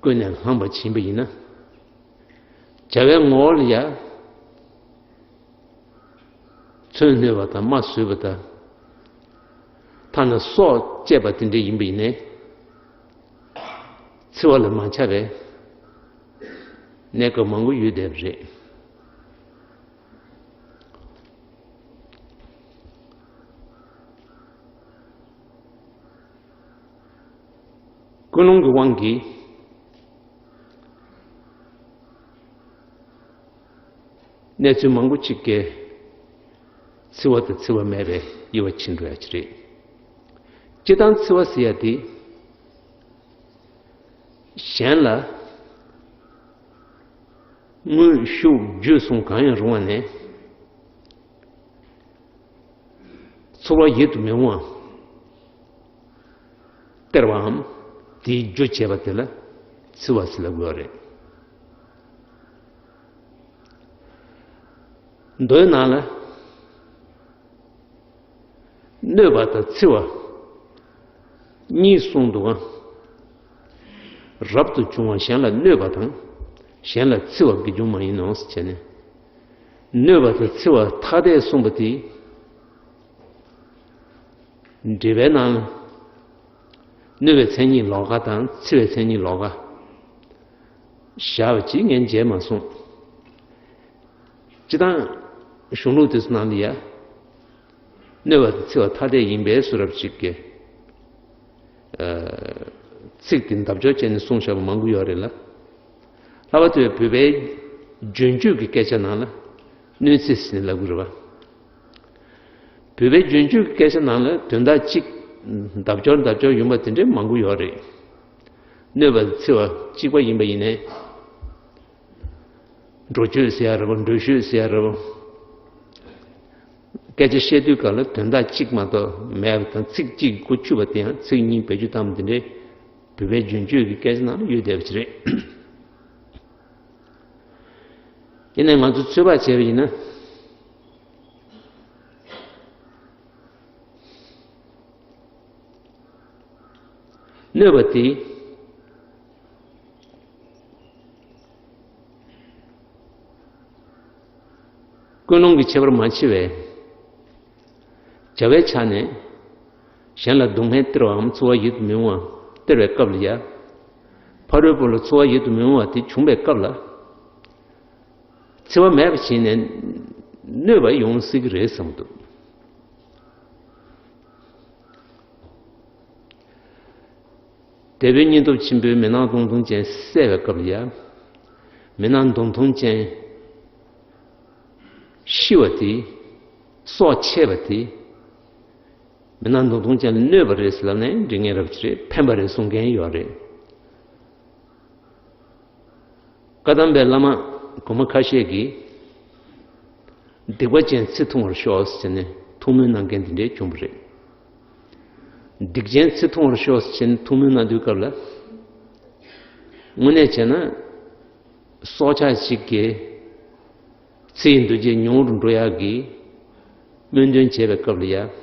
ཀུན་ནས་བསླངས་པ་ཕྱིན་པ་ཡིན་ན། བྱ་བའི་ངོ་བོ་ལ་ཡང་མཚོན་གནོད་པ་དང་རྨ་བཟོས་པ་དང་། ཐ་ན་སྲོག་བཅད་པ་དེ་འདྲ་ཡིན་པ་ཡིན་ནའི། འཚེ་བ་ལ་མ་ཆགས་པའི་གནས་སྐབས་མང་པོ་ཡོད་བསྡད་པ་རེད། ཀུན་སློང་གི་དབང་གིས། གནས་ཚུལ་མང་པོ་ཅིག་གིས་འཚེ་བ་དང་འཚེ་བ་མེད་པའི་དབྱེ་བ་ཕྱེ་འགྲོ་ཡ་ཅིག་རེད། སྤྱིར་བཏང་འཚེ་བ་ཟེར་ཡ་དེ་གཞན་ལ་དངོས་ཤུགས་བརྒྱུད་གསུམ་གང་ཡང་རུང་བ་ནས། ཚོར་བ་ཡིད་དུ་མི་འོང་བ་སྟེར་བའམ། དེའི་རྒྱུ་བྱས་པ་དེ་ལ་འཚེ་བ་ཟེར་ལབ་དགོས་པ་རེད། མདོའི་ནང་ལ་གནོད་པ་དང་འཚེ་བ་གཉིས་གསུངས་འདུག་ག་རབ་ཏུ་བྱུང་བ་གཞན་ལ་གནོད་པ་དང་། གཞན་ལ་འཚེ་བ་དགེ་སྦྱོང་མ་ཡིན་ནོ་ཟེར་བྱས་ནས། གནོད་པ་དང་འཚེ་བ་ཐ་དད་གསུངས་པ་དེ། འགྲེལ་པའི་ནང་ལ། གནོད་པའི་མཚན་ཉིད་ལོགས་ཀ་དང་འཚེ་བའི་མཚན་ཉིད་ལོགས་ཀ་བཞག་པ་ཅིག་ངས་མཇལ་མ་སོང་། སྤྱིར་བཏང་གཞུང་ལུགས་དེ་ཚོ་ནང་ལ་ཡ། གནོད་པ་དང་འཚེ་བ་ཐ་དད་ཡིན་པའི་བཟོ་འདྲ་ཅིག་གི་ཚིག་དེ་འདབ་སྦྱོར་བྱས་ནས་གསུངས་བཞག་པ་མང་པོ་ཡོད་རེད་ལ། ལྷག་པར་དུ་བོད་པའི་རྒྱུན་སྤྱོད་ཀྱི་སྐད་ཆ་ནང་ལ་གནོད་འཚེ་ཟེར་ནས་ལབ་ཀྱི་རེད་པ། བོད་པའི་རྒྱུན་སྤྱོད་ཀྱི་སྐད་ཆ་ནང་ལ་དོན་དག་གཅིག་འདབ་སྦྱོར་འདབ་སྦྱོར་ཡོང་བ་དེ་འདྲའི་མང་པོ་ཡོད་རེད། གནོད་པ་དང་འཚེ་བ་གཅིག་པ་ཡིན་པ་ཡིན་ནའི། འགྲོ་སྤྱོད་ཟེར་ཡ་རེད་པ། འགྲོ་ཤོད་ཟེར་ཡ་རེད་པ། སྐད་ཆ་བཤད་དུས་སྒང་ལ་དོན་དག་གཅིག་མ་གཏོགས་མེད་པ་དང་། ཚིག་གཅིག་གི་གོ་ཆོད་པ་དེ་ཡང་ཚིག་གཉིས་བེད་སྤྱོད་བཏང་བ་དེ་འདྲའི་བོད་པའི་རྒྱུན་སྤྱོད་ཀྱི་སྐད་ཆ་ནང་ལ་ཡོད་བསྡད་པ་ཅིག་རེད། དེ་ནས་ང་ཚོ་ཚོད་དཔག་བྱས་པ་ཡིན་ན། གནོད་པ་དེ། ཀུན་སློང་གི་ཁྱད་པར་མ་ཕྱེ་བས། བྱ་བའི་ཆ་ནས། གཞན་ལ་སྡུག་བསྔལ་སྟེར་བའམ་འཚེ་བ་ཡིད་དུ་མི་འོང་བ་སྟེར་བའི་སྐབས་ལ་ཡ། ཕ་རོལ་པོ་ལ་འཚེ་བ་ཡིད་དུ་མི་འོང་བ་དེ་བྱུང་བའི་སྐབས་ལ། འཚེ་བ་མེད་པ་བྱས་ནས་གནོད་པ་ཡོང་སྲིད་ཀྱི་རེད་བསམ་འདུག་འདས་པའི་སྙིང་སྟོབས་ཆེན་པོས་མི་སྣང་སྟོང་ཐུན་ཅན་བསད་པའི་སྐབས་ལ་ཡ། མི་སྣང་སྟོང་ཐུན་ཅན་ཤི་བ་དེ། སྲོག་ཆད་པ་དེ། མི་སྣང་སྟོང་ཐུན་ཅན་ལ་གནོད་པ་རེད་ཟེར་ལབ་ནས་འགྲིག་མཁན་རབ་ཅིག་རེད། ཕན་པ་རེད་གསུང་མཁན་ཡོད་རེད། བཀའ་གདམས་པའི་བླ་མ་གོང་མ་ཁ་ཤས་ཀྱིས། སྡིག་པ་ཅན་ཚེ་ཐུང་བར་ཤོག་ཟེར་ནས་ཐུགས་སྨོན་གནང་མཁན་དེ་འདྲའི་བྱུང་བ་རེད། སྡིག་ཅན་ཚེ་ཐུང་བར་ཤོག་ཟེར་ནས་ཐུགས་སྨོན་གནང་དུས་སྐབས་ལ། དངོས་གནས་བྱས་ན། སྲོག་ཆགས་ཤིག་གི་ཚེ་ཡི་འདུ་བྱེད་ཉུང་རུ་འགྲོ་ཡག་གི་སྨོན་འདུན་བྱས་པའི་སྐབས་ལ་ཡ།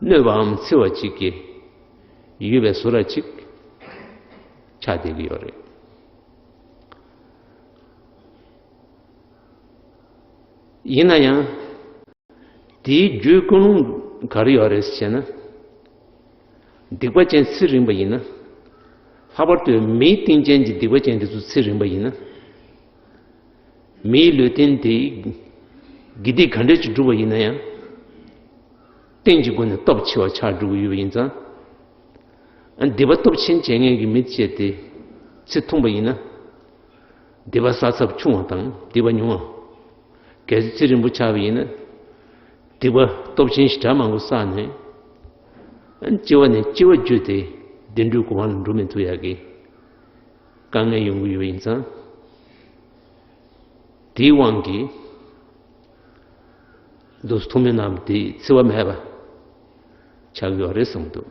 གནོད་པའམ་འཚེ་བ་ཅིག་གི་ཡོད་པའི་བཟོ་འདྲ་ཅིག་ཆགས་བསྡད་ཀྱི་ཡོད་རེད། ཡིན་ན་ཡང་། དེའི་རྒྱུའི་ཀུན་སློང་ག་རེ་ཡོད་རེད་ཟེར་ན། སྡིག་པ་ཅན་ཚེ་རིང་པ་ཡིན་ན། ལྷག་པར་དུ་མིའི་རྟེན་ཅན་གྱི་སྡིག་པ་ཅན་དེ་ཚོ་ཚེ་རིང་པ་ཡིན་ན། མིའི་ལུས་རྟེན་དེ་དགེ་སྡིག་ག་འདྲ་ཅིག་བསྒྲུབས་པ་ཡིན་ན་ཡང་། རྟེན་གྱི་སྒོ་ནས་སྟོབས་ཆེ་བ་ཆགས་འགྲོ་གི་ཡོད་པ་ཡིན་ཙང་། ཨ། སྡིག་པ་སྟོབས་ཆེན་བྱེད་མཁན་གྱི་མི་བྱས་ཏེ་ཚེ་ཐུང་པ་ཡིན་ན། སྡིག་པ་བསགས་ཚབས་ཆུང་བ་དང་སྡིག་པ་ཉུང་བ། གལ་སྲིད་ཚེ་རིང་པོ་ཆགས་པ་ཡིན་ན། སྡིག་པ་སྟོབས་ཆེན་ཞེ་དྲག་མང་པོ་བསགས་ནས། ཨ། སྐྱེ་བ་ནས་སྐྱེ་བ་བརྒྱུད་དེ་བདེ་འགྲོའི་གོ་འཕང་ལ་འགྲོ་མི་ཐུབ་ཡག་གི་དཀའ་ངལ་ཡོང་གི་ཡོད་པ་ཡིན་ཙང་། དེའི་དབང་གིས་འདུག་སེ་ཐུགས་སྨོན་གནང་བ་དེ་འཚེ་བ་མེད་པ་ཆགས་ཡོད་རེད་གསུངས་འདུག་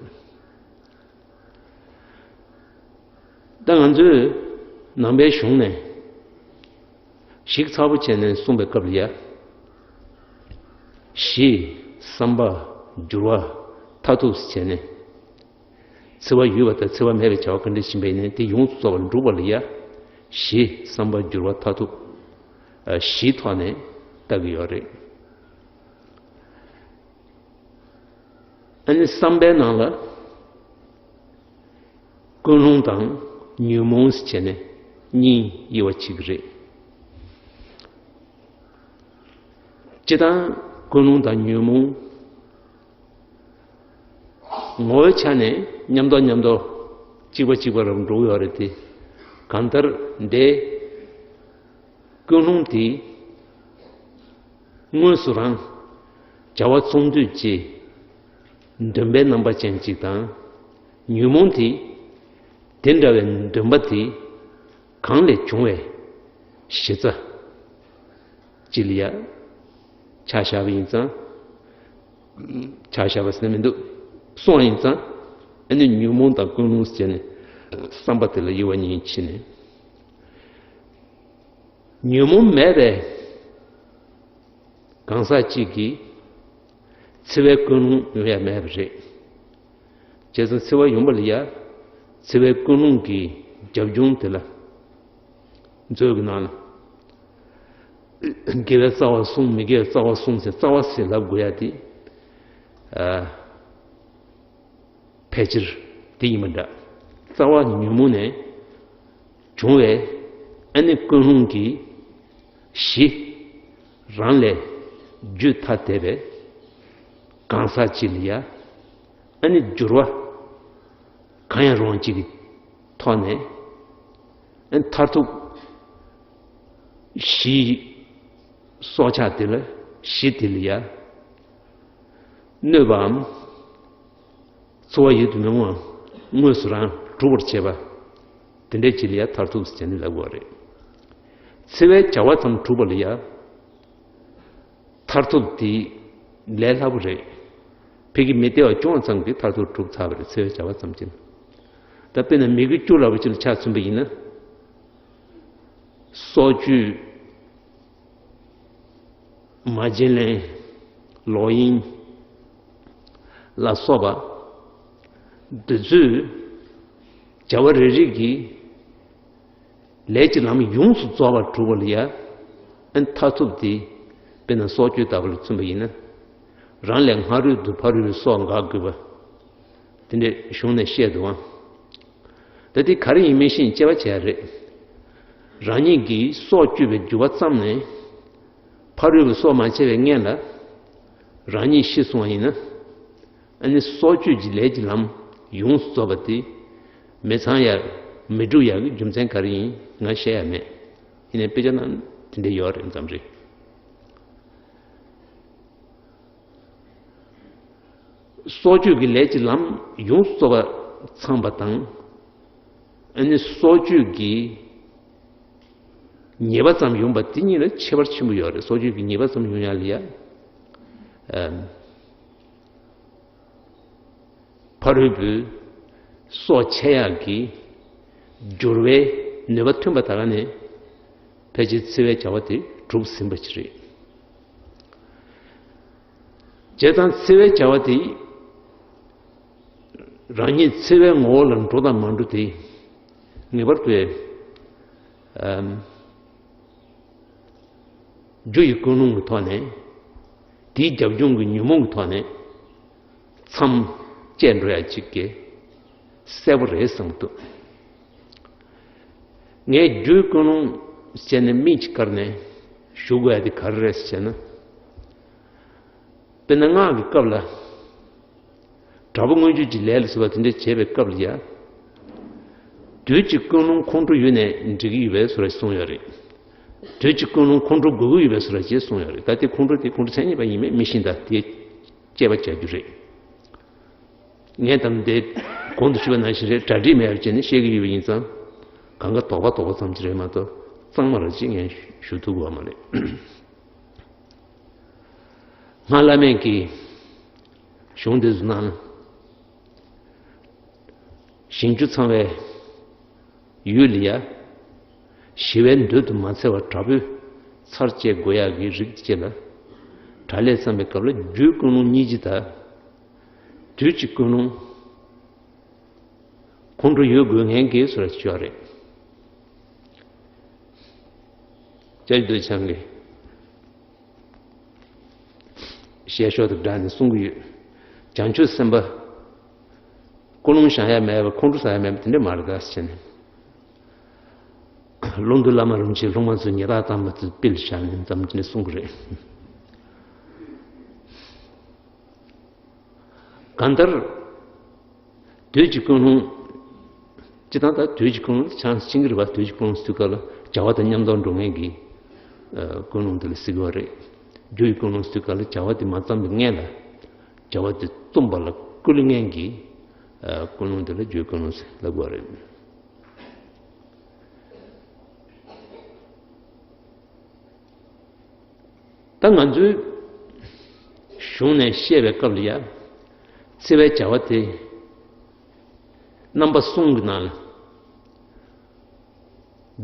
ད་ང་ཚོས་ནང་པའི་གཞུང་ནས་ཞིབ་ཚགས་པོ་བྱས་ནས་གསུངས་པའི་སྐབས་ལ་ཡ། ཞི། བསམ་པ། འགྱུར་བ། མཐར་ཐུག་བྱས་ནས། འཚེ་བ་ཡོད་པ་དང་འཚེ་བ་མེད་པའི་བྱ་བ་ག་འདྲ་ཞིག་ཡིན་པ་ཡིན་ནའང་དེ་ཡོངས་སུ་རྫོགས་པར་འགྲུབ་པ་ལ་ཡ། ཞི། བསམ་པ། འགྱུར་བ། མཐར་ཐུག་ཨ། བཞིའི་ཐོག་ནས་བལྟ་གི་ཡོད་རེད། ཨ་ནི་བསམ་པའི་ནང་ལ་ཀུན་སློང་དང་ཉོན་མོངས་ཟེར་བྱས་ནས་གཉིས་དབྱེ་བ་ཕྱེ་གི་རེད། སྤྱིར་བཏང་ཀུན་སློང་དང་ཉོན་མོངས། ངོ་བོའི་ཆ་ནས་མཉམ་དུ་མཉམ་དུ་གཅིག་པ་གཅིག་པ་རུ་འགྲོ་གི་ཡོད་རེད་དེ། གང་ལྟར་འདི་ཀུན་སློང་དེ་དངོས་སུ་རང་བྱ་བ་ཚོགས་འདུས་ཀྱི་འདུན་པའི་རྣམ་པ་ཅན་གཅིག་དང་། ཉོན་མོངས་དེ་དེ་འདྲ་བའི་འདུན་པ་དེ་གང་ལས་བྱུང་བའི་གཞི་རྩ་ཅིག་ལ་ཡ་ཆ་བཞག་པ་ཡིན་ཙང་། ཆ་བཞག་པ་ཟེར་ན་མི་འདུག་སོང་བ་ཡིན་ཙང་། ཨ་ནི་ཉོན་མོངས་དང་ཀུན་སློང་ཟེར་ནས་བསམ་པ་དེ་ལ་དབྱེ་བ་གཉིས་ཕྱེ་ནས། ཉོན་མོངས་མེད་པའི་གང་ཟག་གཅིག་གིས་འཚེ་བའི་ཀུན་སློང་ཡོང་ཡ་མེད་པ་རེད། བྱས་ཙང་འཚེ་བ་ཡོང་བ་ལ་ཡ། འཚེ་བའི་ཀུན་སློང་གི་རྒྱབ་ལྗོངས་དེ་ལ་མཛོད་ཀྱི་ནང་ལ། དགེ་བའི་རྩ་བ་བསྲུང་། མི་དགེ་བའི་རྩ་བ་བསྲུང་ཟེར། རྩ་བ་ཟེར་ལབ་དགོས་ཡ་དེ། ཨ། ཕལ་ཆེར་དེ་ཡིན་པ་འདྲ། རྩ་བ་ཉོན་མོངས་ནས་བྱུང་བའི་ཨ་ནི་ཀུན་སློང་གི་གཞི་རང་ལས་བརྒྱུད་ཐ་དད་པའི་གང་ཟག་ཅིག་ལ་ཡ། ཨ་ནི་འགྱུར་བ་གང་ཡང་རུང་བ་ཅིག་གི་ཐོག་ནས། ཨ་ནི་མཐར་ཐུག་གཞི། སྲོག་ཆགས་དེ་ལ། གཞི་དེ་ལ་ཡ། གནོད་པའམ་འཚེ་བ་ཡིད་དུ་མི་འོང་བ་དངོས་སུ་རང་གྲུབ་པར་བྱེད་པ། དེ་འདྲའི་ཅིག་ལ་ཡ་མཐར་ཐུག་ཟེར་ནས་ལབ་དགོས་རེད། འཚེ་བའི་བྱ་བ་ཙམ་གྲུབ་པ་ལ་ཡ། མཐར་ཐུག་དེ་ལས་སླ་པོ་རེད། ཕ་གི་མི་བདེ་བ་བྱུང་བ་ཙམ་གྱིས་མཐར་ཐུག་གྲུབ་ཚར་བ་རེད། འཚེ་བའི་བྱ་བ་ཙམ་གྱིས། ད་དཔེར་ན་མི་དགེ་བཅུ་ལབ་པ་ཅིག་ལ་ཆ་མཚོན་པ་ཡིན་ན། སྲོག་གཅོད། མ་བྱིན་ལེན། ལོག་གཡེམ་ལ་སོགས་པ་འདི་ཚོས་བྱ་བ་རེ་རེ་གིས་ལས་ཀྱི་ལམ་ཡོངས་སུ་རྫོགས་པར་གྲུབ་པ་ལ་ཡ། ཨ་ནི་མཐར་ཐུག་དེ་དཔེར་ན་སྲོག་གཅོད་ལྟ་བུ་ལ་མཚོན་པ་ཡིན་ན། རང་ལས་སྔ་རོལ་དུ་ཕ་རོལ་པོའི་སྲོག་འགག་དགོས་པ། དེ་འདྲའི་གཞུང་ནས་བཤད་འདུག་ཨང་། ད་དེ་ག་རེ་ཡིན་མིན་ཤེས་དཔྱད་པ་བྱས་རེད། རང་ཉིད་ཀྱིས་སྲོག་གཅོད་པའི་རྒྱུ་བ་བརྩམས་ནས། ཕ་རོལ་པོའི་སྲོག་མ་བཅད་པའི་སྔོན་ལ་རང་ཉིད་ཤི་སོང་བ་ཡིན་ན། ཨ་ནི་སྲོག་གཅོད་ཀྱི་ལས་ཀྱི་ལམ་ཡོངས་སུ་རྫོགས་པ་དེ་མི་ཚང་ཡ། མི་འགྲུབ་ཡ་གི་རྒྱུ་མཚན་ག་རེ་ཡིན་ང་ཤེས་ཡ་མེད། ཡིན་ནའི་དཔེ་ཆ་ནང་དེ་འདྲ་ཡོད་རེད་ཙམ་རེད། སྲོག་གཅོད་ཀྱི་ལས་ཀྱི་ལམ་ཡོངས་སུ་རྫོགས་པ་ཚང་པ་དང་། ཨ་ནི་སྲོག་གཅོད་ཀྱི་ཉེས་པ་ཙམ་ཡོང་པ་དེ་གཉིས་ལ་ཁྱད་པར་ཆེན་པོ་ཡོད་རེད། སྲོག་གཅོད་ཀྱི་ཉེས་པ་ཙམ་ཡོང་ཡ་ལ་ཡ། ཨམ། ཕ་རོལ་པོས་སྲོག་ཆད་ཡག་གི་སྦྱོར་བའི་ནུས་པ་ཐོན་པ་ད་ག་ནས་ཕལ་ཆེར་འཚེ་བའི་བྱ་བ་དེ་གྲུབ་ཟིན་པ་ཅིག་རེད། བྱས་ཙང་འཚེ་བའི་བྱ་བ་དེ་རང་ཉིད་འཚེ་བའི་ངོ་བོ་ལ་འགྲོ་དང་མ་འགྲོ་དེ་ངེས་པར་དུ། ཨམ། རྒྱུ་ཡི་ཀུན་སློང་གི་ཐོག་ནས། དེའི་རྒྱབ་ལྗོངས་ཀྱི་ཉོན་མོངས་ཀྱི་ཐོག་ནས་མཚམས་བཅད་འགྲོ་ཡ་གཅིག་གི་གསལ་པོ་རེད་བསམ་གྱི་འདུག་ངས་རྒྱུའི་ཀུན་སློང་བྱས་ནས་མིང་གཅིག་བཀར་ནས་ཞུ་དགོས་ཡ་དེ་ག་རེ་རེད་ཟེར་ན། དཔེར་ན་སྔགས་ཀྱི་སྐབས་ལ། དྲག་པོ་མངོན་སྤྱོད་ཀྱི་ལས་ལ་སོགས་པ་དེ་འདྲ་བྱེད་པའི་སྐབས་ལ་ཡ། དུས་ཀྱི་ཀུན་སློང་ཁོང་ཁྲོ་ཡོད་ནས་འགྲིག་གི་ཡོད་པའི་བཟོ་འདྲ་གསུངས་ཡོད་རེད། དུས་ཀྱི་ཀུན་སློང་ཁོང་ཁྲོ་དགོས་ཀྱི་ཡོད་པའི་བཟོ་འདྲ་ཅེས་གསུངས་ཡོད་རེད། ད་དེ་ཁོང་ཁྲོ་དེ་ཁོང་ཁྲོ་མཚན་ཉིད་པ་ཡིན་མིན་མི་ཤེས། ད་དེ་དཔྱད་པ་བྱ་རྒྱུ་རེད། ངས་ད་དེ་གོང་དུ་ཞུས་པ་ནང་བཞིན་རེད། གྲ་སྒྲིག་མེད་པ་བྱས་ནས་བཤད་ཀྱི་ཡོད་པ་ཡིན་ཙང་། གང་ག་དོགས་པ་དོགས་པ་ཙམ་ཅིག་རེད་མ་གཏོགས་གཙང་མ་ར་ཅིག་ངས་ཞུ་ཐུབ་ཀྱི་ཡོད་མ་རེད། སྔགས་བླ་མེད་ཀྱི་གཞུང་འདི་ཚོ་ནང་ལ། ཞིང་བཅུ་ཚང་བའི་ཡུལ་ལ་ཡ། ཞི་བའི་འདོད་དུ་མ་འཚེར་བར་དྲག་པོས་ཚར་བཅད་དགོས་ཡག་གི་རིགས་ཅིག་ལ། དྲག་ལས་བརྩམས་པའི་སྐབས་ལ་རྒྱུའི་ཀུན་སློང་སྙིང་རྗེ་དང་། དུས་ཀྱི་ཀུན་སློང་ཁོང་ཁྲོ་ཡོད་དགོས་ངེས་ཀྱི་བཟོ་འདྲ་ཅིག་ཡོད་རེད། ཅ་ལག་འདོད་ཆགས་ཀྱི། ཞལ་ཤོག་དང་སྦྲགས་ནས་གསུང་གི་ཡོད། བྱང་ཆུབ་སེམས་དཔའ། ཀུན་སློང་བཞག་ཡ་མེད་པ། ཁོང་ཁྲོ་ཟ་ཡ་མེད་པ་དེ་འདྲ་མ་རེད་ད་ཟེར་ནས། ཀློང་རྡོལ་བླ་མ་རིན་པོ་ཆེས་སློབ་མ་ཚོས་ཉེས་དག་བཏང་བ་ཚོ་དཔེ་ལ་བཞག་ནས་ཙམ་དེ་འདྲ་གསུང་གི་རེད། གང་ལྟར། དུས་ཀྱི་ཀུན་སློང་། སྤྱིར་བཏང་ད་དུས་ཀྱི་ཀུན་སློང་དེ་ཆགས་ཤིང་གི་རེད་པ། དུས་ཀྱི་ཀུན་སློང་ཟེར་དུས་སྐབས་ལ་བྱ་བ་དང་མཉམ་དུ་འགྲོ་མཁན་གྱི་ཀུན་སློང་དེ་ལ་ཟེར་གྱི་ཡོད་རེད། རྒྱུ་ཡི་ཀུན་སློང་ཟེར་དུས་སྐབས་ལ་བྱ་བ་དེ་མ་བརྩམས་པའི་སྔོན་ལ་བྱ་བ་དེ་རྩོམ་པ་ལ་བསྐུལ་མཁན་གྱི་ཀུན་སློང་དེ་ལ་རྒྱུ་ཡི་ཀུན་སློང་ཟེར་ལབ་དགོས་རེད། ད་ང་ཚོའི་གཞུང་ནས་བཤད་པའི་སྐབས་ལ་ཡ། འཚེ་བའི་བྱ་བ་དེ་རྣམ་པ་གསུམ་གྱི་ནང་ལ་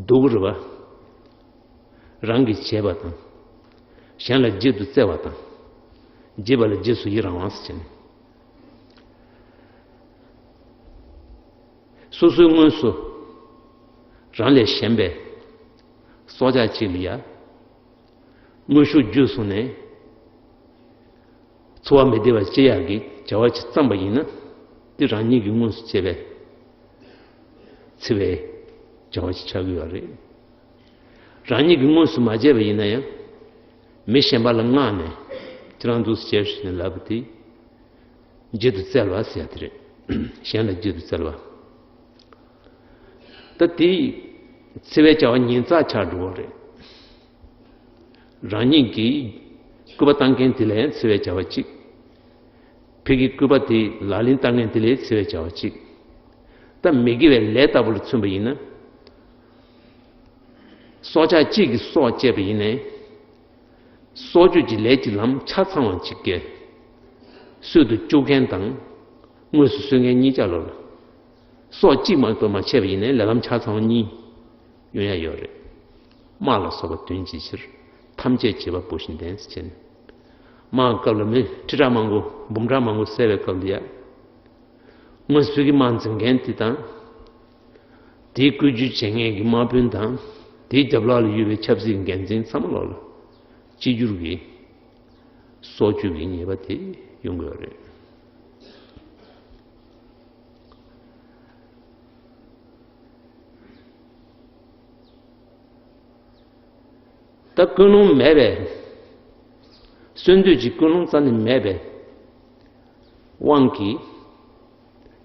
འདུ་གི་རེད་པ། རང་གིས་བྱས་པ་དང་། གཞན་ལ་བརྗེད་དུ་སྩལ་བ་དང་། བརྗེད་པ་ལ་རྗེས་སུ་ཡི་རང་བ་ཟེར་བྱས་ནས། སོ་སོའི་དངོས་སུ་རང་ལས་གཞན་པའི་སྲོག་ཆགས་གཅིག་ལ་ཡ། དངོས་ཤུགས་བརྒྱུད་སོང་ནས་འཚོ་བ་མི་བདེ་བ་སྐྱེ་ཡག་གི་བྱ་བ་ཅིག་བརྩམས་པ་ཡིན་ན། དེ་རང་ཉིད་ཀྱིས་དངོས་སུ་བྱས་པའི་འཚེ་བའི་བྱ་བ་ཅིག་ཆགས་ཀྱི་ཡོད་རེད། རང་ཉིད་ཀྱིས་དངོས་སུ་མ་བྱས་པ་ཡིན་ན་ཡང་། མི་གཞན་པ་ལ་མངགས་ནས་ཁྱེད་རང་འདུག་སེ་བྱས་ཟེར་ནས་ལབ་པ་དེ། བརྗེད་དུ་སྩལ་བ་ཟེར་ཡ་དེ་རེད། གཞན་ལ་བརྗེད་དུ་སྩལ་བ། ད་དེ་འཚེ་བའི་བྱ་བ་ཉེར་བརྒྱད་ཆགས་འགྲོ་གི་རེད། རང་ཉིད་ཀྱིས་སྐུར་པ་བཏང་མཁན་དེ་ལ་ཡང་འཚེ་བའི་བྱ་བ་གཅིག་ཕ་གིའི་སྐུར་པ་དེ་ལག་ལེན་བསྟར་མཁན་དེ་ལ་འཚེ་བའི་བྱ་བ་གཅིག་ད་མི་དགེ་བའི་ལས་ལྟ་བུ་ལ་མཚོན་པ་ཡིན་ན། སྲོག་ཆགས་གཅིག་གི་སྲོག་བཅད་པ་ཡིན་ནའི། སྲོག་གཅོད་ཀྱི་ལས་ཀྱི་ལམ་ཆ་ཚང་བ་གཅིག་གི་སྲོག་ཏུ་གཅོད་མཁན་དང་དངོས་སུ་གསོད་མཁན་གཉིས་ཆ་ལོ་ལ། སྲོག་གཅིག་མ་གཏོགས་མ་བཅད་པ་ཡིན་ནའི་ལས་ལམ་ཆ་ཚང་བ་གཉིས་ཡོང་ཡ་ཡོད་རེད། དམག་ལ་སོགས་པ་འདོན་བྱེད་ཕྱིར། ཐམས་ཅད་བྱེད་པ་བུ་བཞིན་ལྡན་ཟེར་བྱས་ནས། དམག་སྐབས་ལ་མི་ཁྲི་ཕྲག་མང་པོ་འབུམ་ཕྲག་མང་པོ་བསད་པའི་སྐབས་ལ་ཡ། དངོས་སུ་ཕུལ་གྱི་དམག་འཛིན་མཁན་དེ་དང་། དེའི་བཀོད་ཇུས་བྱེད་མཁན་གྱི་དམག་དཔོན་དང་། དེའི་རྒྱབ་ལོགས་ལ་ཡོད་པའི་ཆབ་སྲིད་འགན་འཛིན་ཚང་མ་ལོག་ལ་གཅིག་གྱུར་གྱིས་སྲོག་གཅོད་ཀྱི་ཉེས་པ་དེ་ཡོང་གི་ཡོད་རེད། ད་ཀུན་སློང་མེད་པས། གསོན་དུས་ཀྱི་ཀུན་སློང་རྩ་ནས་མེད་པའི་དབང་གིས་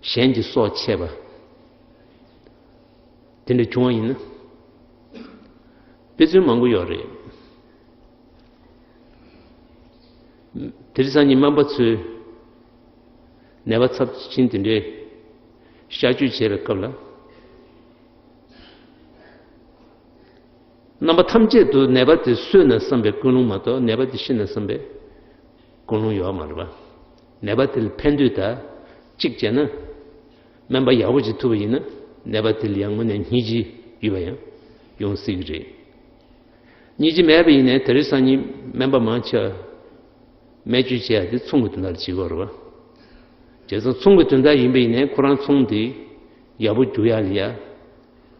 གཞན་གྱི་སྲོག་བཅད་པ་དེ་འདྲ་བྱུང་བ་ཡིན་ན། དཔེ་མཚོན་མང་པོ་ཡོད་རེད། དེ་རིང་སང་ཉིན་སྨན་པ་ཚོས་ནད་པ་ཚབས་ཆེན་དེ་འདྲའི་གཤག་བཅོས་བྱེད་པའི་སྐབས་ལ། རྣམ་པ་ཐམས་ཅད་དུ་ནད་པ་དེ་གསོས་ན་བསམ་པའི་ཀུན་སློང་མ་གཏོགས། ནད་པ་དེ་ཤི་ན་བསམ་པའི་ཀུན་སློང་ཡོད་མ་རེད་པ། ནད་པ་དེ་ལ་ཕན་འདོད་ད་གཅིག་བྱས་ན། སྨན་པ་ཡག་པོ་ཅིག་ཐུབ་པ་ཡིན་ན། ནད་པ་དེ་ལ་ཡང་དངོས་གནས་སྙིང་རྗེ་ཡོད་པ་ཡང་ཡོང་སྲིད་ཀྱི་རེད། སྙིང་རྗེ་མེད་པ་ཡིན་ནའི་དེ་རིང་སང་ཉིན་སྨན་པ་མང་ཆེ་བ་སྨན་བཅོས་བྱེད་ཡ་དེ་ཚོང་གི་དོན་དག་ལ་བྱེད་ཀྱི་ཡོད་རེད་པ། བྱས་ཙང་ཚོང་གི་དོན་དག་ཡིན་པ་ཡིན་ནའི་ཁོ་རང་ཚོང་དེ་ཡག་པོ་རྒྱུག་ཡ་ལ་ཡ།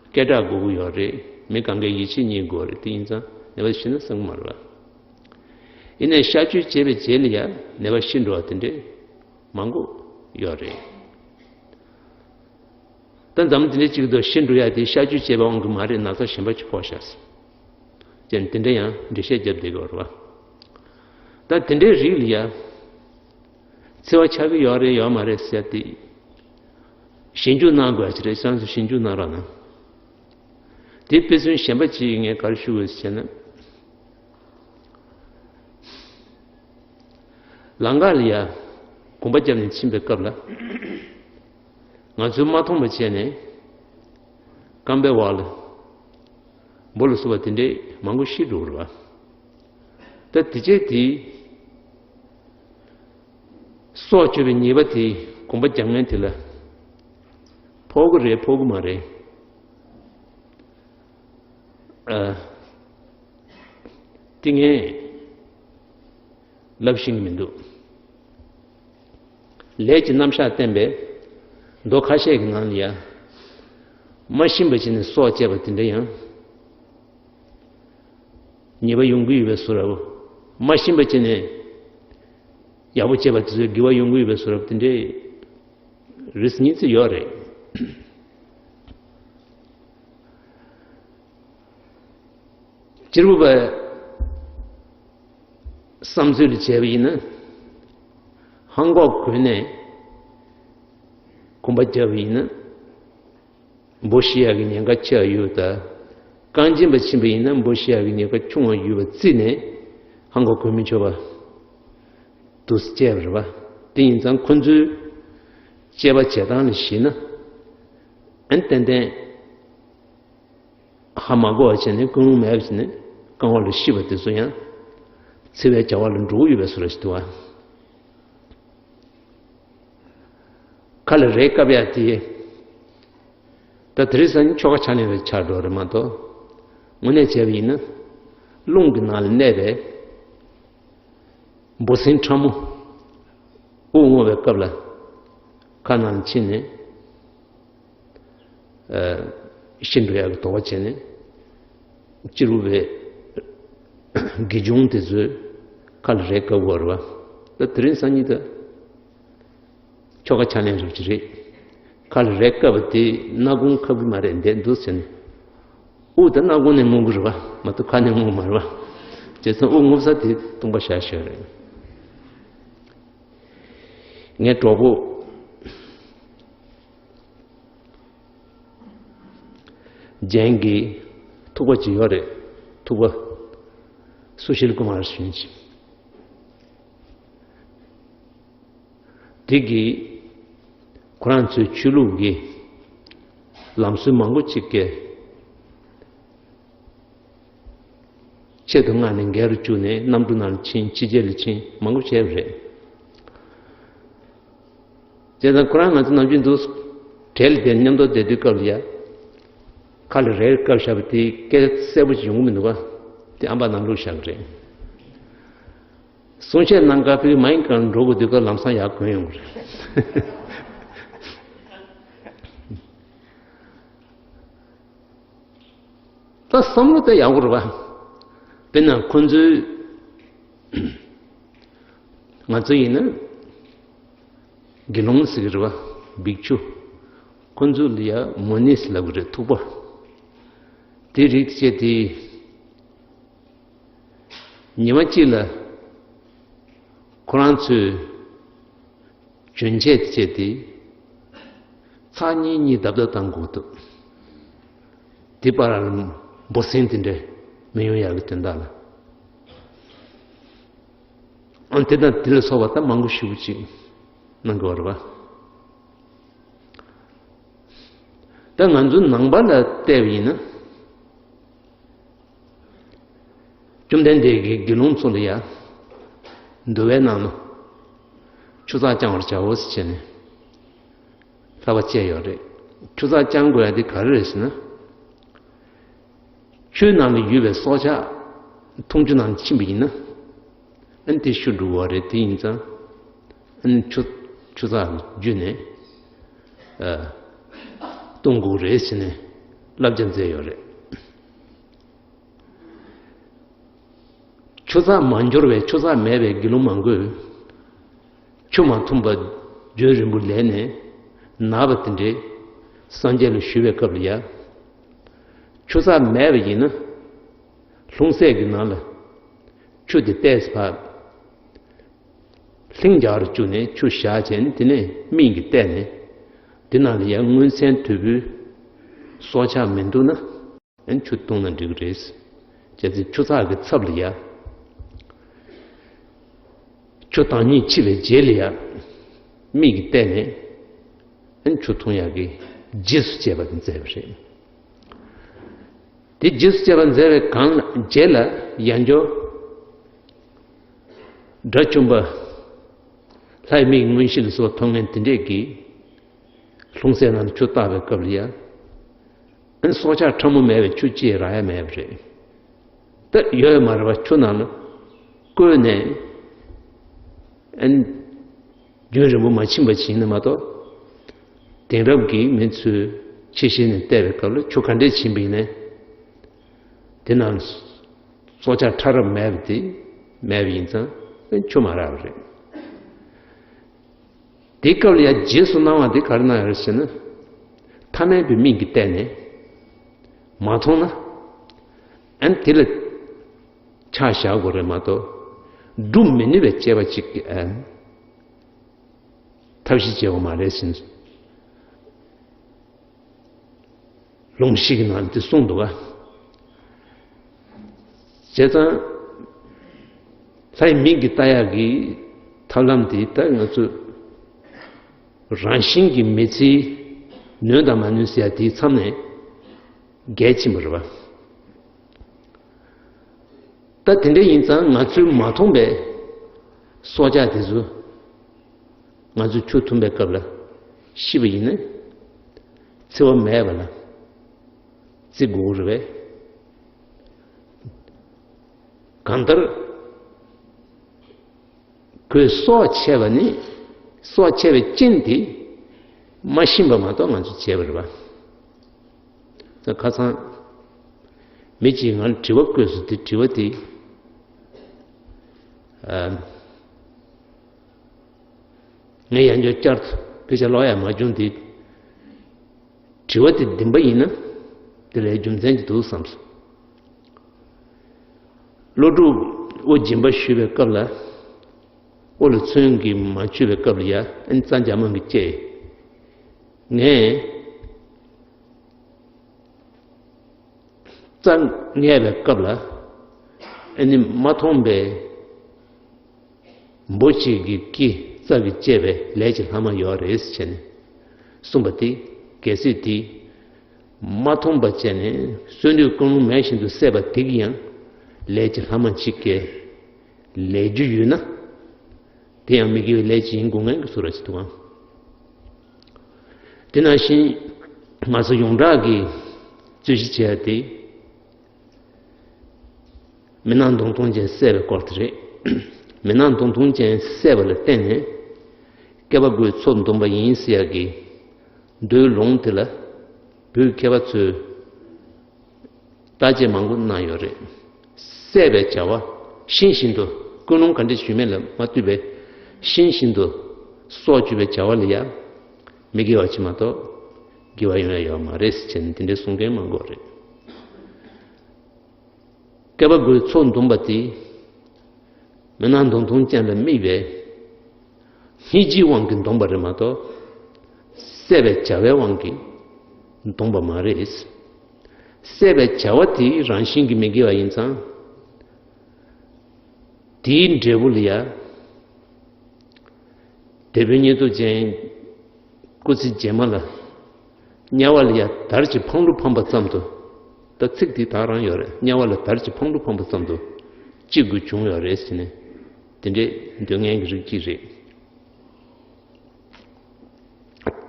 སྐད་གྲགས་དགོས་ཀྱི་ཡོད་རེད། མི་གང་གའི་ཡིད་ཆེས་རྙེད་དགོས་རེད། དེ་ཡིན་ཙང་ནད་པ་ཤི་ན་བསམ་གྱི་མ་རེད་པ། ཡིན་ནའི་གཤག་བཅོས་བྱས་པའི་རྗེས་ལ་ཡ་ནད་པ་ཤི་འགྲོ་བ་དེ་འདྲས་མང་པོ་ཡོད་རེད། ད་འཛམ་དེ་འདྲའི་གཅིག་ཏུ་ཤི་འགྲོ་ཡ་དེ་གཤག་བཅོས་བྱས་པའི་དབང་གིས་མ་རེད། ན་ཚ་གཞན་པ་ཅིག་ཕོག་ཤག་ཟེར། ཅན་དེ་འདྲ་ཡང་འགྲེལ་བཤད་བརྒྱབ་བསྡད་ཀྱི་ཡོད་རེད་པ། ད་དེ་འདྲའི་རིགས་ལ་ཡ། འཚེ་བ་ཆགས་ཀྱི་ཡོད་རེད་ཡོད་མ་རེད་ཟེར་ཡ་དེ། ཞིབ་འཇུག་གནང་དགོས་ཡ་ཅིག་རེད། ཁྱེད་རང་ཚོ་ཞིབ་འཇུག་གནང་རོགས་གནང་། དེ་དཔེ་མཚོན་གཞན་པ་ཅིག་ངས་ག་རེ་ཞུ་དགོས་ཟེར་ན། ལང་ཀ་ལ་ཡ་གོམ་པ་བརྒྱབ་ནས་ཕྱིན་པའི་སྐབས་ལ། ང་ཚོས་མ་མཐོང་བ་བྱས་ནས་རྐང་པའི་འོག་ལ་འབུ་ལ་སོགས་པ་དེ་འདྲས་མང་པོ་ཤི་འགྲོ་གི་རེད་པ། ད་དེ་རྗེས་དེ་སྲོག་གཅོད་པའི་ཉེས་པ་དེ་གོམ་པ་རྒྱག་མཁན་དེ་ལ་ཕོག་གི་རེད་ཕོག་གི་མ་རེད། ཨ། དེ་ངས་ལབ་ཤེས་ཀྱི་མི་འདུག་ལས་ཀྱི་རྣམ་གཞག་བསྟན་པའི་མདོ་ཁ་ཤས་ཀྱི་ནང་ལ་ཡ། མ་ཤེས་པ་བྱས་ནས་སྲོག་བཅད་པ་དེ་འདྲ་ཡང་ཉེས་པ་ཡོང་གི་ཡོད་པའི་བཟོ་འདྲ་བོ། མ་ཤེས་པ་བྱས་ནས་ཡག་པོ་བྱས་པ་དེ་ཚོའི་དགེ་བ་ཡོང་གི་ཡོད་པའི་བཟོ་འདྲ་བོ་དེ་འདྲའི་རིགས་གཉིས་ཙམ་ཡོད་རེད། སྤྱིར་བུ་པའི་བསམ་ཚུལ་ལ་བྱས་པ་ཡིན་ན། ཧང་གོག་གོན་ནས་གོམ་པ་རྒྱབ་པ་ཡིན་ན། འབུ་ཤི་ཡག་གི་ཉེན་ཁ་ཆེ་བ་ཡོད་ད། རྐང་རྗེན་པ་ཕྱིན་པ་ཡིན་ན་འབུ་ཤི་ཡག་གི་ཉེན་ཁ་ཆུང་བ་ཡོད་པ་བརྩིས་ནས་ཧང་གོག་གོན་མི་ཆོག་པ་འདུག་སེ་བྱས་པ་རེད་པ། དེ་ཡིན་ཙང་ཁོ་ཚོའི་དཔྱད་པ་བྱེད་སྟངས་ལ་གཞིགས་ན། ཨན་ཏན་ཏན། ཧ་མ་གོ་བ་བྱས་ནས་ཀུན་སློང་མེད་པ་བྱས་ནས་རྐང་པ་ལ་ཤི་བ་དེ་ཚོ་ཡང་འཚེ་བའི་བྱ་བ་ལ་འགྲོ་གི་ཡོད་པའི་བཟོ་འདྲ་ཞིག་འདུག་ཨ། ཁ་ལ་རས་བཀབ་ཡ་དེ། ད་དེ་རིང་སང་ཉིན་ཆོ་ག་ཕྱག་ལེན་རེ་ཆགས་འགྲོ་རེད་མ་གཏོགས། དངོས་གནས་བྱས་པ་ཡིན་ན། རླུང་གི་ནང་ལ་གནས་པའི་འབུ་སྲིན་ཕྲ་མོ་དབུགས་རྔུབ་པའི་སྐབས་ལ་ཁ་ནང་ལ་ཕྱིན་ནས། ཨ། ཤི་འགྲོ་ཡག་གི་དོགས་པ་བྱས་ནས། སྤྱིར་བུ་པའི་དགེ་སྦྱོང་དེ་ཚོས་ཁ་ལ་རས་བཀབ་དགོས་རེད་པ། ད་དེ་རིང་སང་ཉིན་ད་ཆོ་ག་ཕྱག་ལེན་རབ་ཅིག་རེད། ཁ་ལ་རས་བཀབ་པ་དེ་སྣ་ཁུང་ཁབ་ཀྱི་མ་རེད་འདས་འདུག་ཟེར་ནས། དབུགས་ད་སྣ་ཁུང་ནས་རྔུབ་ཀྱི་རེད་པ། མ་གཏོགས་ཁ་ནས་རྔུབ་མ་རེད་པ། བྱས་ཙང་དབུགས་རྔུབ་ས་དེ་སྟོང་པ་བཞག་ཤོག་རེད། ངའི་གྲོགས་པོ་རྒན་གྱི་ཐུག་པ་ཅིག་ཡོད་རེད། ཐུག་པ་སུ་ཤིལ་ཀུ་མར་ཞུ་མཁན་ཅིག་དེ་གིས་ཁོ་རང་ཚོའི་ཆོས་ལུགས་ཀྱི་ལམ་སྲོལ་མང་པོ་ཅིག་གི་ཆེད་དུ་མངགས་ནས་འགལ་རུ་བཅུག་ནས་གནམ་གྲུ་ནང་ལ་ཕྱིན། ཕྱི་རྒྱལ་ལ་ཕྱིན། མང་པོ་བྱས་པ་རེད། བྱས་ཙང་ཁོ་རང་ང་ཚོ་ནམ་རྒྱུན་དུ་གྲལ་ལ་བསྡད་མཉམ་དུ་བསྡད་དུས་སྐབས་ལ་ཡ། ཁ་ལ་རས་བཀབ་བཞག་པ་དེ་སྐད་གསལ་པོ་ཞིག་ཡོང་གི་མི་འདུག་ག་དེ་ཨམ་པ་ནང་བླུགས་བཞག་གི་རེད། གསུང་བཤད་གནང་སྐབས་ཕ་གི་མ་ཡིན་གང་འགྲོ་དགོས་དུས་སྐབས་ལམ་སང་ཡར་གོན་ཡོང་གི་རེད། ད་བསམ་བློ་དེ་ཡག་པོ་རེད་བ། དཔེར་ན་ཁོ་ཚོའི་ང་ཚོ་ཡིན་ན་དགེ་སློང་ཟེར་གི་རེད་བ། བིག་ཆུ། ཁོ་ཚོ་ལ་ཡ་མོ་ནིས་ལབ་གི་རེད། ཐུག་པ། དེ་རིགས་བྱས་ཏེ། ཉི་མ་གཅིག་ལ་ཁོ་རང་ཚོའི་གྱོན་ཆས་དེ་བྱས་ཏེ་ཚར་གཉིས་གཉིས་ལྡབ་ལྡབ་བཏང་དགོས་འདུག་དེ་བར་ལ་འབུ་སྲིན་དེ་འདྲ་མི་ཡོང་ཡག་གི་དོན་དག་ལ། ཨང་དེ་དང་དེ་ལ་སོགས་པ་ད་མང་པོ་ཞེ་པོ་ཅིག་གནང་གི་ཡོད་རེད་བ། ད་ང་ཚོ་ནང་པ་ལ་བལྟས་པ་ཡིན་ན། བཅོམ་ལྡན་འདས་ཀྱིས་དགེ་སློང་ཚོ་ལ་ཡ། འདུལ་བའི་ནང་ལ། ཆུ་ཚགས་བཅང་བར་བྱའོ་ཟེར་བྱས་ནས། བསླབ་པ་བཅས་ཡོད་རེད། ཆུ་ཚགས་བཅང་དགོས་ཡ་དེ་ག་རེ་རེད་ཟེར་ན། ཆུའི་ནང་ལ་ཡོད་པའི་སྲོག་ཆགས་འཐུང་ཆུ་ནང་ཕྱིན་པ་ཡིན་ན། ཨན་དེ་ཤི་འགྲོ་བ་རེད། དེ་ཡིན་ཙང་། ཨན་ཆུ་ཆུ་ཚགས་བརྒྱུད་ནས་ཨ་བཏུང་དགོས་རེད་ཟེར་ནས་བསླབ་བྱ་མཛད་ཡོད་རེད། ཆུ་ཚགས་མ་འབྱོར་བའི་ཆུ་ཚགས་མེད་པའི་དགེ་སློང་མང་པོས་ཆུ་མ་འཐུང་པར་རྒྱུན་རིང་པོ་ལས་ནས་ན་བ་དེ་འདྲའི་སངས་རྒྱས་ལ་ཞུས་པའི་སྐབས་ལ་ཡ། ཆུ་ཚགས་མེད་པ་ཡིན་ན་ལྷུང་བཟེད་ཀྱི་ནང་ལ་ཆུ་དེ་བལྟས་ཕར་ལྷིང་འཇགས་རུ་བཅུག་ནས་ཆུ་བཞག་བྱས་ནས་དེ་ནས་སྨན་གྱིས་བལྟས་ནས་དེ་ནང་ལ་ཡ་དངོས་ཚན་དོད་པོའི་སྲོག་ཆགས་མི་འདུག་ན། ཨན་ཆུ་བཏུང་ན་འགྲིག་གི་རེད། བྱས་ཙང་ཆུ་ཚགས་ཀྱི་ཚབ་ལ་ཡ། ཆུ་དྭངས་སྙིགས་ཕྱིས་པའི་རྗེས་ལ་ཡ། མིག་གིས་བལྟས་ནས། ཨན་ཆུ་འཐུང་ཡག་གི་རྗེས་སུ་བཅད་པ་དེ་མཛད་པ་རེད། དེ་རྗེས་སུ་བཅད་པ་མཛད་པའི་གང་ལ་རྗེས་ལ་ཡང་འཇོག་དགྲ་བཅོམ་པ། ལྷའི་མིག་མངོན་ཤེས་ལ་སོགས་མཐོང་མཁན་དེ་འདྲས་ཀྱིས། ལྷུང་བཟེད་ནང་ཆུ་བཏགས་པའི་སྐབས་ལ་ཡ། ཨན་སྲོག་ཆགས་ཕྲ་མོ་མེད་པའི་ཆུ་ཅིག་རག་ཡ་མེད་པ་རེད། ད་ཡོད་མ་རེད་པ། ཆུ་ནང་ལ་བསྐོལ་ནས་ཨན་རྒྱུན་རིང་པོ་མ་ཕྱིན་པ་ཞིག་ཡིན་ན་མ་གཏོགས། དེང་རབས་ཀྱི་མི་ཚོས་ཕྱི་བཤེར་ནས་བལྟས་པའི་སྐབས་ལ་ཆུ་ག་འདྲས་ཕྱིན་པ་ཡིན་ནའི་དེ་ནང་ལ་སྲོག་ཆགས་ཕྲ་རབ་མེད་པ་དེ་མེད་པ་ཡིན་ཙང་ཆུ་མ་རག་པ་རེད། དེའི་སྐབས་ལ་ཡང་རྗེས་སུ་གནང་བ་དེ་ག་རེ་གནང་ཡོད་རེད་ཟེར་ན། ཐ་མལ་པའི་མིག་གིས་བལྟས་ནས་མ་མཐོང་ན། ཨན་དེ་ལ་ཆ་བཞག་དགོས་རེད་མ་གཏོགས། སྒྲུབ་མི་ནུས་པའི་དཔྱད་པ་ཅིག་གིས་ཨན་ཐབས་ཤེས་བྱེད་དགོས་མ་རེད་ཟེར། ལུང་ཞིག་གི་ནང་དེ་གསུངས་འདུག་ག་བྱས་ཙང་། ལྷའི་མིག་གིས་ལྟ་ཡག་གི་ཐབས་ལམ་དེ་ད་ང་ཚོ་རང་བཞིན་གྱི་མི་ཚེའི་ནུས་དང་མ་ནུས་ཟེར་ཡ་དེའི་མཚམས་ནས་བརྒལ་ཕྱིན་པ་རེད་བ། ད་དེ་འདྲ་ཡིན་ཙང་ང་ཚོས་མ་མཐོང་པའི་སྲོག་ཆགས་དེ་ཚོ། ང་ཚོས་ཆུ་འཐུང་པའི་སྐབས་ལ་ཤི་བ་ཡིན་ན། འཚེ་བ་མེད་པ་ལ་བརྩི་དགོས་རེད་པས། གང་ལྟར་ཁོས་སྲོག་བཅད་པ་ནི། སྲོག་བཅད་པའི་རྐྱེན་དེ་མ་ཤེས་པ་མ་གཏོགས་ང་ཚོས་བྱས་པ་རེད་པ། ད་ཁ་སང་མི་གཅིག་ང་ལ་དྲི་བ་བཀོད་སོང་། དེ་དྲི་བ་དེ། ཨ། ངས་ཡང་བསྐྱར་བསྐྱར་དུ་དཔེ་ཆ་ཀློག་ཡ་མ་བྱུང་སྟེ། དྲི་བ་དེ་བདེན་པ་ཡིན་ན་དེ་ལས་རྒྱུ་མཚན་ཅིག་འདུག་བསམས་སོང་། ཀླུ་སྒྲུབ་དབུ་འབྱིན་པ་ཞུས་པའི་སྐབས་ལ། དབུ་ལ་ཚོན་གྱིས་མ་ཆུད་པའི་སྐབས་ལ་ཡ་ཨན་རྩྭ་འཇམ་མང་གིས་བཅད། ངས། རྩྭ་བརྔས་པའི་སྐབས་ལ་ཨ་ནི་མ་མཐོང་པའི་འབུ་གཅིག་གི་སྐེ་རྩྭ་གིས་བཅད་པའི་ལས་ཀྱི་ལྷག་མ་ཡོད་རེད་ཟེར་ནས་གསུངས་པ་དེ། གལ་སྲིད་དེ་མ་མཐོང་པ་བྱས་ནས་གསོན་དུས་ཀུན་སློང་མེད་བཞིན་དུ་བསད་པ་དེ་གིས་ཡང་ལས་ཀྱི་ལྷག་མ་གཅིག་གི་ལས་རྒྱུ་ཡོད་ན། དེ་ཡང་མི་དགེ་བའི་ལས་ཅིག་ཡིན་དགོས་ངེས་ཀྱི་བཟོ་འདྲ་ཞིག་འདུག་གམ། དེ་ནང་བཞིན་ང་ཚོ་ཡོངས་གྲགས་ཀྱི་ རྩོད་གཞི་བྱས་ཏེ། མི་སྣང་མདུང་ཐུང་ཅན་བསད་པའི་སྐོར་དེ་རེད། མི་སྣང་མདུང་ཐུང་ཅན་བསད་པ་ལ་བརྟེན་ནས། བསྐལ་པ་མགོའི་མཚོ་འདོམས་པ་ཡིན་ཟེར་ཡག་གི་མདོའི་ལུང་དེ་ལ་བོད་མཁས་པ་ཚོས་བརྟག་དཔྱད་མང་པོ་གནང་ཡོད་རེད། བསད་པའི་བྱ་བ་ཤིང་བཞིན་དུ། ཀུན་སློང་ག་འདྲ་ཞུས་མེད་ལ་མ་ལྟོས་པའི་ཤིང་བཞིན་དུ་སྲོག་གཅོད་པའི་བྱ་བ་ལ་ཡང་མི་དགེ་བ་ཅིག་མ་གཏོགས་དགེ་བ་ཡོང་ཡ་ཡོད་མ་རེད་ཟེར་ནས་དེ་འདྲའི་གསུང་མཁན་མང་པོ་རེད། བསྐལ་པ་མགོའི་མཚོ་འདོམས་པ་དེ་མི་སྣང་མདུང་ཐུང་ཅན་ལ་དམིགས་པའི་སྙིང་རྗེའི་དབང་གིས་འདོམས་པ་རེད་མ་གཏོགས། བསད་པའི་བྱ་བའི་དབང་གིས་འདོམས་པ་མ་རེད། བསད་པའི་བྱ་བ་དེ་རང་བཞིན་གྱིས་མི་དགེ་བ་ཡིན་ཙང་། དེའི་འབྲས་བུ་ལ་ཡ། དེད་དཔོན་བསྙེན་རྫོགས་ཅན་སྐུ་ཚེ་རྗེས་མ་ལ། དམྱལ་བ་ལ་ཡ་དར་གྱི་འཕང་ལུ་འཕངས་པ་ཙམ་དུ། ད་ཚིག་དེ་དག་རང་ཡོད་རེད། དམྱལ་བ་ལ་དར་གྱི་འཕང་ལུ་འཕངས་པ་ཙམ་དུ་སྐྱེ་དགོས་བྱུང་ཡོད་རེད་ཟེར་ནས། དེ་འདྲའི་འདོད་མཁན་གྱི་རིགས་གཅིག་རེད།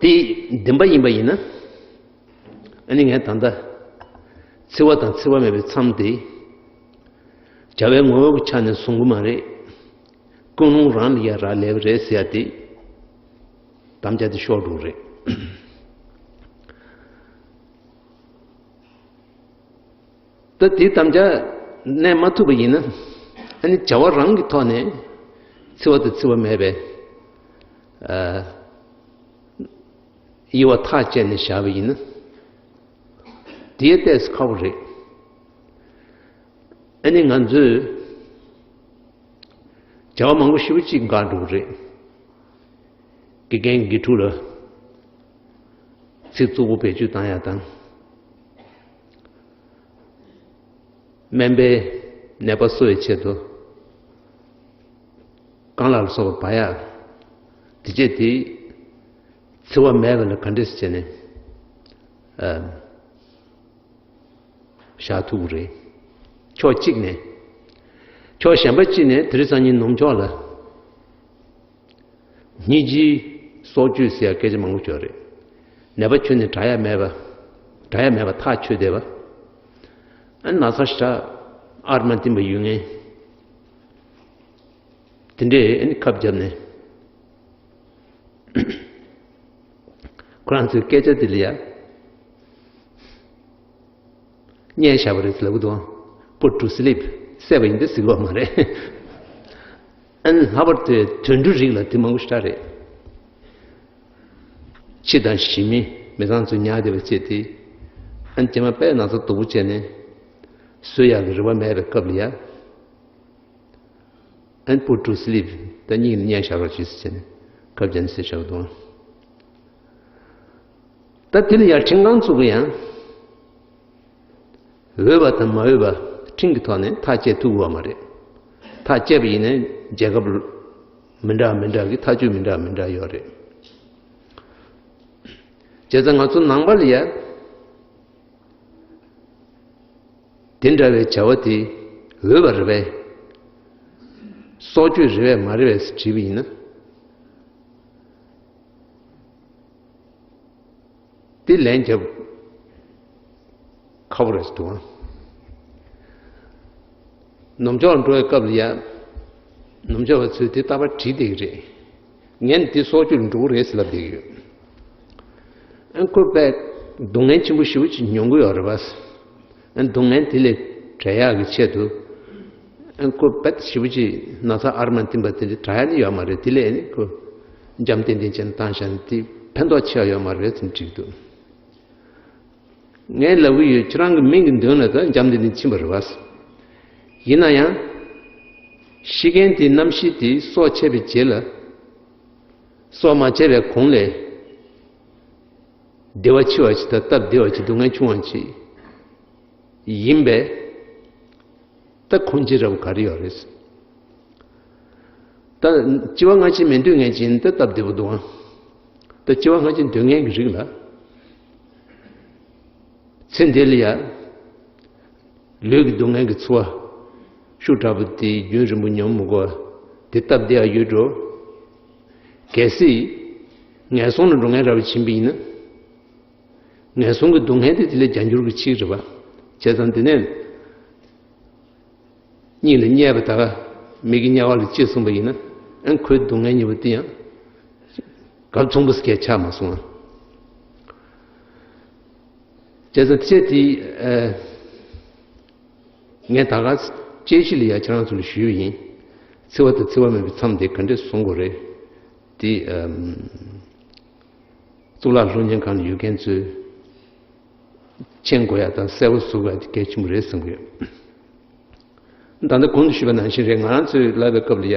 དེ་བདེན་པ་ཡིན་པ་ཡིན་ན། ཨ་ནི་ངས་ད་ལྟ་འཚེ་བ་དང་འཚེ་བ་མེད་པའི་མཚམས་དེ་བྱ་བའི་ངོ་བོ་གི་ཆ་ནས་བཟུང་གི་མ་རེད། ཀུན་སློང་རང་ལ་ཡ་རག་ལས་པ་རེད་ཟེར་ཡ་དེ་དམ་བཅའ་དེ་ཤོར་འགྲོ་གི་རེད། ད་དེའི་དམ་བཅའ་གནས་མ་ཐུབ་པ་ཡིན་ན། ཨ་ནི་བྱ་བ་རང་གི་ཐོག་ནས་འཚེ་བ་དང་འཚེ་བ་མེད་པའི་ཨ་དབྱེ་བ་ཐག་བཅད་ནས་བཞག་པ་ཡིན་ན། དེའི་ལྟས་སུ་ཁག་པོ་རེད། ཨ་ནི་ང་ཚོས་བྱ་བ་མང་པོ་ཞེ་པོ་ཅིག་འགག་འགྲོ་གི་རེད། དགེ་རྒན་དགེ་ཕྲུག་ལ་ཚིག་རྩུབ་པོ་བེད་སྤྱོད་བཏང་ཡ་དང་། སྨན་པའི་ནད་པ་གསོ་བའི་ཆེད་དུ་རྐང་ལག་ལ་སོགས་པ་འབག་ཡ། དེ་བྱས་དེ་འཚེ་བ་མེད་པ་ལ་ག་འདྲས་བྱས་ནས་ཨ་བཞག་ཐུབ་ཀྱི་རེད། ཕྱོགས་གཅིག་ནས། ཕྱོགས་གཞན་པ་གཅིག་ནས་དེ་རིང་སང་ཉིན་ནུབ་ཕྱོགས་ལ། སྙིང་རྗེའི་སྲོག་གཅོད་ཟེར་ཡ་སྐད་ཆ་མང་པོ་ཡོད་རེད། ནད་པ་ཁྱོན་ནས་དྲག་ཡ་མེད་པ། དྲག་ཡ་མེད་པ་ཐག་ཆོད་བསྡད་པ། ཨ་ན་ཚ་ཞེ་དྲག་ཨར་མ་བསྟིམ་པ་ཡོད་མཁན། དེ་འདྲས་ཨ་ནི་ཁབ་བརྒྱབ་ནས། ཁོ་རང་ཚོའི་སྐད་ཆ་དེ་ལ་ཡ། བརྙས་བཞག་པ་རེད་ཟེར་ལབ་གི་འདུག Put to sleep. བསད་པ་ཡིན་ཏེ་ཟེར་གི་ཡོད་མ་རེད། ཨ་ནི་ལྷག་པར་དུ་དུད་འགྲོའི་རིགས་ལ་དེ་མང་པོ་ཞེ་དྲག་རེད། ཁྱི་དང་ཞི་མི་མི་ཚང་ཚོ་ཉར་བསྡད་པ་བྱས་ཏེ། ཨ་ནི་རྗེས་མ་དཔེ་ན་ཚ་སྡུག་པོ་བྱས་ནས་གསོད་ཡག་གི་རེ་བ་མེད་པའི་སྐབས་ལ་ཡ། And put to sleep. ད་སྙིང་ནས་བརྙས་བཞག་རོགས་བྱེད་ཟེར་བྱས་ནས་ཁབ་བརྒྱབ་ནས་བསད་བཞག་གི་འདུག་ད་དེ་ལ་ཡང་ཁྲིམས་ཁང་ཚོ་གི་ཡང་འོས་པ་དང་མ་འོས་པ་ཁྲིམས་ཀྱི་ཐོག་ནས་ཐག་བཅད་ཐུབ་ཀྱི་ཡོད་མ་རེད། ཐག་བཅད་པ་ཡིན་ན་རྒྱལ་ཁབ་མི་འདྲ་མི་འདྲ་གི་ཐག་གཅོད་མི་འདྲ་མི་འདྲ་ཡོད་རེད། བྱས་ཙང་ང་ཚོ་ནང་པ་ལ་ཡ། དེ་འདྲ་བའི་བྱ་བ་དེ་འོས་པ་རེད་པས། སྲོག་གཅོད་རེད་པས་མ་རེད་པས་དྲིས་པ་ཡིན་ན། དེ་ལན་རྒྱབ་ཁག་པོ་རེད་འདུག་ནུབ་ཕྱོགས་འགྲོ་བའི་སྐབས་ལ་ཡ། ནུབ་ཕྱོགས་པ་ཚོས་དེ་རྟག་པར་དྲིས་བསྡད་ཀྱི་རེད། ངས་འདི་སྲོག་གཅོད་ལ་འགྲོ་གི་རེད་ཟེར་ལབ་བསྡད་ཀྱི་ཡོད། ཨ་ཁོ་དཔེ་སྡུག་བསྔལ་ཆེན་པོ་ཞེ་པོ་ཅིག་མྱོང་གི་ཡོད་རེད་པ། ཨ་སྡུག་བསྔལ་དེ་ལས་བྲལ་ཡག་གི་ཆེད་དུ། ཨ་ཁོ་དཔེ་ཞེ་པོ་ཅིག་ན་ཚ་ཨར་མ་བསྟིམ་པ་དེ་འདྲ་དྲག་ཡག་ནི་ཡོད་མ་རེད། དེ་ལས་ཨ་ནི་ཁོ་འཇམ་ཏན་ཏན་བྱས་ནས་བཏང་བཞག་ན་དེ་ཕན་ཐོགས་ཆེ་བ་ཡོད་མ་རེད་ཟེར་ནས་དྲིས་འདུག་ངས་ལབ་གི་ཡོད། ཁྱེད་རང་གི་མིང་གི་མདུན་ལ་ད་འཇམ་ཏན་ཏན་ཕྱིན་པ་རེད་པ། ཡིན་ན་ཡང་། ཤི་མཁན་དེའི་རྣམ་ཤེས་དེ་སྲོག་བཅད་པའི་རྗེས་ལ། སྲོག་མ་བཅད་པའི་གོང་ལས་བདེ་བ་ཆེ་བ་ཞིག་དང་སྟབས་བདེ་བ་ཞིག་སྡུག་བསྔལ་ཆུང་བ་ཞིག་ཡིན་པས། ད་ཁུངས་སྐྱེལ་འདྲ་པོ་ག་རེ་ཡོད་རེད། ད་སྐྱེ་བ་སྔ་ཕྱི་མི་འདོད་མཁན་ཅིག་ཡིན་ན་ད་སྟབས་བདེ་པོ་འདུག་ཨང་། ད་སྐྱེ་བ་སྔ་ཕྱི་འདོད་མཁན་གྱི་རིགས་ལ། ཚེ་འདི་ལ་ཡ། ལུས་ཀྱི་སྡུག་བསྔལ་གྱི་ཚོར་བ་ཤུགས་དྲག་པོ་དེ་རྒྱུན་རིང་པོ་མྱོང་མི་དགོས་པ་དེ་སྟབས་བདེ་ཡག་ཡོད་འགྲོ། གལ་སྲིད་ངན་སོང་ལ་འགྲོ་མཁན་འདྲ་པོ་ཕྱིན་པ་ཡིན་ན། ངན་སོང་གི་སྡུག་བསྔལ་དེ་དེ་ལས་བརྒྱ་འགྱུར་གྱིས་ཆེ་རེད་པ། བྱས་ཙང་དེ་ནས་གཉིད་ལ་བསྙལ་བ་དང་མིག་གི་དམྱལ་བ་ལ་སྐྱེས་སོང་པ་ཡིན་ན། ཨ་ཁོའི་སྡུག་བསྔལ་གཉིས་པོ་དེ་ཡང་གབ་མཚུངས་པོ་སྐད་ཆགས་མ་སོང་ང་། བྱས་ཙང་དེ་དེ་ཨ། ངས་ད་ག་དཔྱད་གཞི་ལ་ཡ་ཁྱེད་རང་ཚོ་ལ་ཞུས་པ་ཡིན། འཚེ་བ་དང་འཚེ་བ་མེད་པའི་མཚམས་དེ་ག་འདྲས་བཟུང་དགོས་རེད། དེ་ཨམ། གཙུག་ལག་སློབ་གཉེར་ཁང་ལ་ཡོད་མཁན་ཚོས་མཁྱེན་དགོས་ཡ་དང་གསལ་པོ་བཟོ་དགོས་ཡ་དེ་གལ་ཆེན་པོ་རེད་བསམ་གྱི་ཡོད། ད་ལྟ་གོང་དུ་ཞུས་པ་ནང་བཞིན་རེད། ང་རང་ཚོས་ལབ་པའི་སྐབས་ལ་ཡ།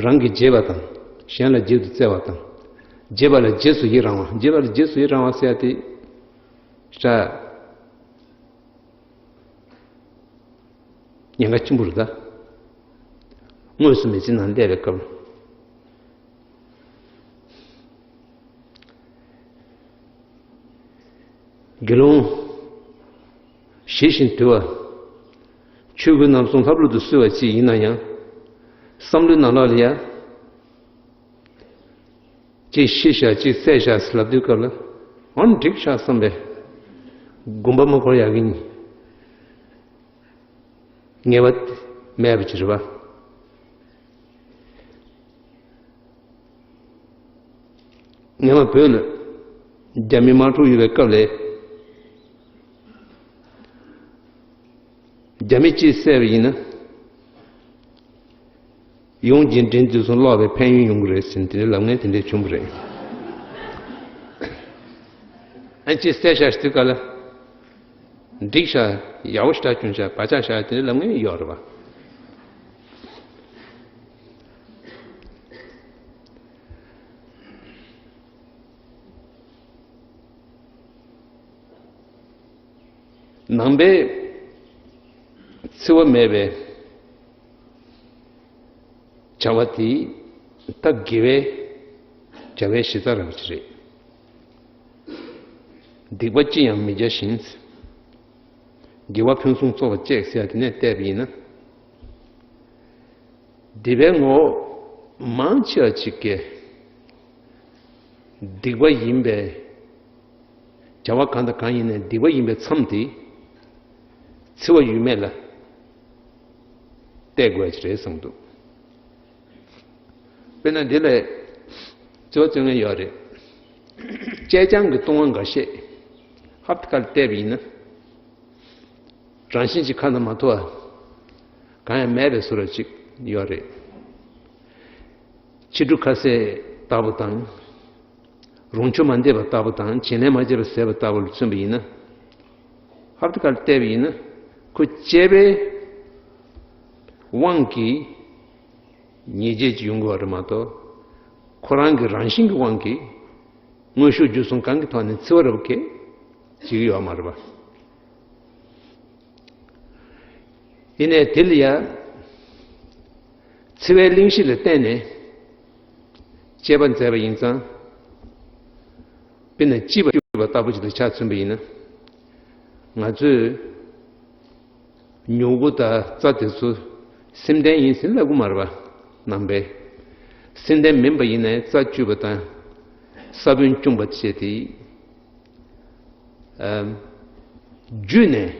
རང་གིས་བརྗེད་པ་དང་། གཞན་ལ་བརྗེད་དུ་བཙལ་བ་དང་། བརྗེད་པ་ལ་རྗེས་སུ་ཡི་རང་བ། བརྗེད་པ་ལ་རྗེས་སུ་ཡི་རང་བ་ཟེར་ཡ་དེ། ཤ། ཉེན་ཁ་ཆེན་པོ་རེད་ད། དངོས་སུ་མི་ཚེ་ནང་སླེབས་པའི་སྐབས། དགེ་སློང་། ཞི་ཞིང་དུལ་བ། ཆོས་གོས་རྣམ་གསུམ་ལྷབ་ལྷུབ་ཏུ་གསོལ་བ་ཅིག་ཡིན་ན་ཡང་། བསམ་བློའི་ནང་ལོགས་ལ་ཡ། གཅིག་ཤི་བཞག་གཅིག་བསད་བཞག་ཟེར་ལབ་དུས་སྐབས་ལ། ཨང་འགྲིག་ཤག་བསམ་པའི། དགོངས་པ་མ་འཁོར་ཡག་གི་ངེས་པ་མེད་པ་ཅིག་རེད་པ། སྔོན་མ་བོད་ལ་རྒྱ་མི་དམག་འཁྲུག་ཡོད་པའི་སྐབས་ལ། རྒྱ་མི་གཅིག་བསད་པ་ཡིན་ན། ཡོངས་ཀྱི་འབྲེལ་འདུས་སུ་ལོག་པའི་ཕན་ཡོན་ཡོང་གི་རེད་ཟེར་ནས་དེ་འདྲའི་ལབ་མཁན་དེ་འདྲས་བྱུང་བ་རེད། ཨ་ཅེ་བསད་བཞག་དུས་སྐབས་ལ། འགྲིག་ཤག་ཡག་པོ་ཞེ་དྲག་བྱུང་ཤག་བག་ཆགས་ཤག་དེ་འདྲའི་ལབ་མཁན་ཡོད་རེད་པ། ནང་པའི་འཚེ་བ་མེད་པའི་བྱ་བ་དེ་ད་དགེ་བའི་བྱ་བའི་གཞི་རྩ་རང་ཅིག་རེད། སྡིག་པ་ཅི་ཡང་མི་བྱ་ཞིང་། དགེ་བ་ཕུན་སུམ་ཚོགས་པར་སྤྱད་ཟེར་ཡ་དེ་ནས་བལྟས་པ་ཡིན་ན། སྡིག་པའི་ངོ་བོ་མང་ཆེ་བ་ཅིག་གིས་སྡིག་པ་ཡིན་པའི་བྱ་བ་གང་དང་གང་ཡིན་ནའི་སྡིག་པ་ཡིན་པའི་མཚམས་དེ་འཚེ་བ་ཡོད་མེད་ལ་བལྟ་དགོས་ཀྱི་རེད་བསམ་འདུག། དཔེར་ན་འདི་ལ་འཚེ་བ་རྩོད་མཁན་ཡོད་རེད། ཅེ་སྤྱང་གི་ལྟུང་བ་འགའ་ཤས་ཧབ་ཏེ་ཁ་ལ་བལྟས་པ་ཡིན་ན། རང་བཞིན་གྱིས་ཁ་ན་མ་ཐོ་བ་གང་ཡང་མེད་པའི་བཟོ་འདྲ་ཅིག་ཡོད་རེད། ཕྱི་གྲུ་ཁ་ཟས་ལྟ་བུ་དང་། རོང་ཆུ་མ་འདེབས་པ་ལྟ་བུ་དང་བྱིན་ལེན་མ་བྱས་པ་ཟས་པ་ལྟ་བུ་ལ་མཚོན་པ་ཡིན་ན། ཧབ་ཏེ་ཁ་ལ་བལྟས་པ་ཡིན་ན། ཁོ་སྤྱད་པའི་དབང་གིས་ཉེས་བྱས་ཅིག་ཡོང་གི་ཡོད་རེད་མ་གཏོགས། ཁོ་རང་གི་རང་བཞིན་གྱི་དབང་གིས་དངོས་ཤུགས་བརྒྱུད་གསུམ་གང་གི་ཐོག་ནས་འཚེ་བ་རབ་ཀྱིས་བྱེད་ཀྱི་ཡོད་མ་རེད་པ། ཡིན་ནའི་དེ་ལ་ཡང་འཚེ་བའི་གླེང་གཞི་ལ་བརྟེན་ནས་དཔྱད་པ་མཛད་པ་ཡིན་ཙང་། དཔེར་ན་ལྕི་བ་བཅུག་པ་ལྟ་བུ་ཅིག་ལ་ཆ་མཚོན་པ་ཡིན་ན། ང་ཚོས་མྱུ་གུ་དང་རྩྭ་དེ་ཚོ་སེམས་ལྡན་ཡིན་ཟེར་ལབ་ཀྱི་མ་རེད་པ། ནང་པས་སེམས་ལྡན་མིན་པ་ཡིན་ནའི་རྩྭ་བཅུག་པ་དང་ས་བོན་བཅུང་བ་བྱས་ཏེ། ཨ། བརྒྱུད་ནས་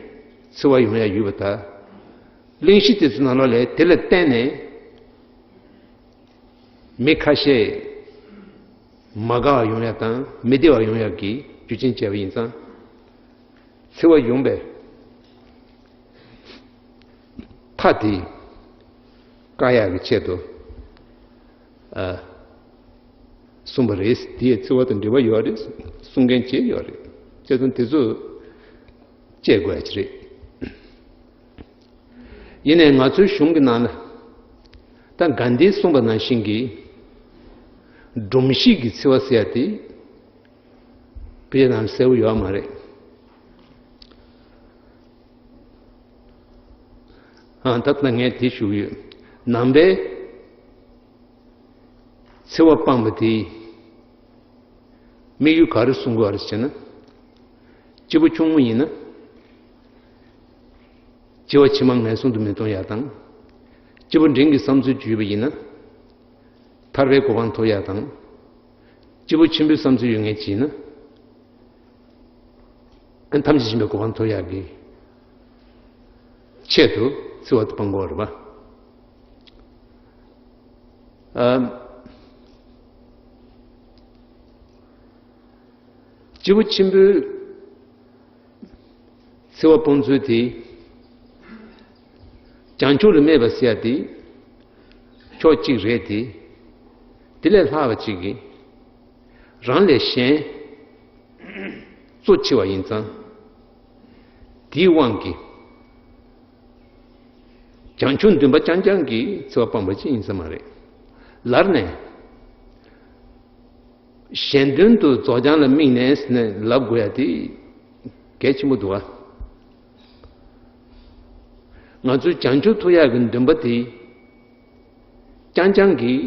འཚེ་བ་ཡོང་ཡ་ཡོད་པ་དང་། གླེང་གཞི་དེ་ཚོ་ནང་ལོགས་ལ་དེ་ལ་བརྟེན་ནས་མི་ཁ་ཤས་མ་དགའ་བ་ཡོང་ཡ་དང་མི་བདེ་བ་ཡོང་ཡ་གི་རྒྱུ་རྐྱེན་བྱས་པ་ཡིན་ཙང་། འཚེ་བ་ཡོང་པའི་མཐའ་དེ་བཀག་ཡག་གི་ཆེད་དུ། ཨ། གསུངས་པ་རེད། དེ་ཡི་འཚེ་བ་དང་འབྲེལ་བ་ཡོད་རེད་གསུང་མཁན་བྱས་ཡོད་རེད། བྱས་ཙང་དེ་ཚོ་དཔྱད་དགོས་ཡ་ཅིག་རེད། ཡིན་ནའི་ང་ཚོའི་གཞུང་གི་ནང་ལ་ད་གྷན་དྷིས་གསུངས་པ་ནང་བཞིན་གྱི་སྒྲོམ་གཞི་གི་འཚེ་བ་ཟེར་ཡ་དེ། དཔེ་ནང་གསལ་པོ་ཡོད་མ་རེད། ཨ། ད་ལྟ་ངས་དེ་ཞུ་གི་ཡོད། ནང་པའི་འཚེ་བ་སྤངས་པ་དེ་དམིགས་ཡུལ་ག་རེ་གསུང་གི་ཡོད་རེད་ཟེར་ན། སྐྱེས་བུ་ཆུང་ངུ་ཡིན་ན། སྐྱེ་བ་ཕྱི་མ་ངན་སོང་དུ་མི་ལྟུང་ཡ་དང་། སྐྱེས་བུ་འབྲིང་གི་བསམ་ཚུལ་ཅིག་ཡོད་པ་ཡིན་ན། ཐར་པའི་གོ་འཕང་ཐོབ་ཡ་དང་། སྐྱེས་བུ་ཆེན་པོའི་བསམ་ཚུལ་ཡོད་མཁན་ཅིག་ཡིན་ན། ཐམས་ཅད་མཁྱེན་པའི་གོ་འཕང་ཐོབ་ཡག་གི་ཆེད་དུ་འཚེ་བ་དེ་སྤང་དགོས་རེད་པ། ཨ། སྐྱེས་བུ་ཆེན་པོས་འཚེ་བ་སྤོང་ཚུལ་དེ། བྱང་ཆུབ་ལ་སྨད་པ་ཟེར་ཡ་དེ་ཕྱོགས་གཅིག་རེད་དེ། དེ་ལས་ལྷག་པ་གཅིག་གིས་རང་ལས་གཞན་གཙོ་ཆེ་བ་ཡིན་ཙང་། དེའི་དབང་གིས་བྱང་ཆུབ་འདུན་པ་རྐྱང་རྐྱང་གིས་འཚེ་བ་སྤངས་པ་ཅིག་ཡིན་ས་མ་རེད། ལར་ནས་གཞན་དོན་དུ་རྫོགས་བྱང་ལ་དམིགས་ནས་ཟེར་ནས་ལབ་དགོས་ཡ་དེ་གལ་ཆེན་པོ་འདུག་ཨ། ང་ཚོའི་བྱང་ཆུབ་ཐོབ་ཡག་གི་འདུན་པ་དེ་རྐྱང་རྐྱང་གིས་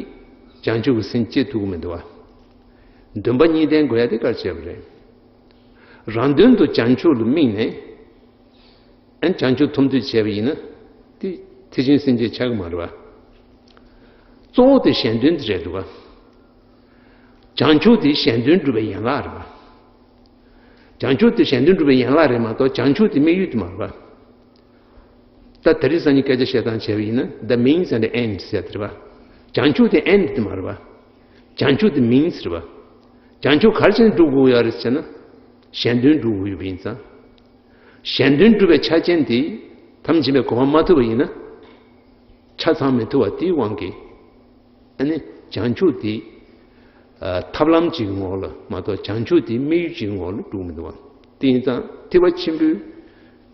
བྱང་ཆུབ་ཀྱི་སེམས་སྐྱེ་ཐུབ་ཀྱི་མི་འདུག་ཨ། འདུན་པ་གཉིས་ལྡན་དགོས་ཡ་དེ་གལ་ཆེ་བ་རེད། རང་དོན་དུ་བྱང་ཆུབ་ལ་དམིགས་ནས། ཨན་བྱང་ཆུབ་ཐོབ་འདོད་བྱས་པ་ཡིན་ན། དེ་ཐེག་ཆེན་སེམས་བསྐྱེད་ཆགས་ཀྱི་མ་རེད་པ། གཙོ་བོ་དེ་གཞན་དོན་དེ་རེད་འདུག་ག་བྱང་ཆུབ་དེ་གཞན་དོན་སྒྲུབ་པའི་ཡན་ལག་རེད་པ། བྱང་ཆུབ་དེ་གཞན་དོན་སྒྲུབ་པའི་ཡན་ལག་རེད་མ་གཏོགས་བྱང་ཆུབ་དེ་དམིགས་ཡུལ་དེ་མ་རེད་པ། ད་དེ་རིང་སང་ཉིན་སྐད་ཆ་བཤད་སྟངས་བྱས་པ་ཡིན་ན། The means and the end ཟེར་དེ་རེད་པ། བྱང་ཆུབ་དེ་end དེ་མ་རེད་པ། བྱང་ཆུབ་དེ་means རེད་པ། བྱང་ཆུབ་ག་རེ་བྱས་ནས་སྒྲུབ་དགོས་ཡོད་རེད་ཟེར་ན། གཞན་དོན་སྒྲུབ་དགོས་ཡོད་པ་ཡིན་ཙང་། གཞན་དོན་སྒྲུབ་པའི་ཆ་རྐྱེན་དེ་ཐམས་ཅད་མཁྱེན་པའི་གོ་འཕང་མ་ཐོབ་པ་ཡིན་ན། ཆ་ཚང་མི་ཐུབ་པ་དེའི་དབང་གིས། ཨ་ནི་བྱང་ཆུབ་དེ་ཨ་ཐབས་ལམ་གཅིག་གི་ངོ་ལ་མ་གཏོགས་བྱང་ཆུབ་དེ་དམིགས་ཡུལ་གཅིག་གི་ངོ་ལ་འགྲོ་གི་མི་འདུག་པ། དེ་ཡིན་ཙང་ཐེག་པ་ཆེན་པོའི་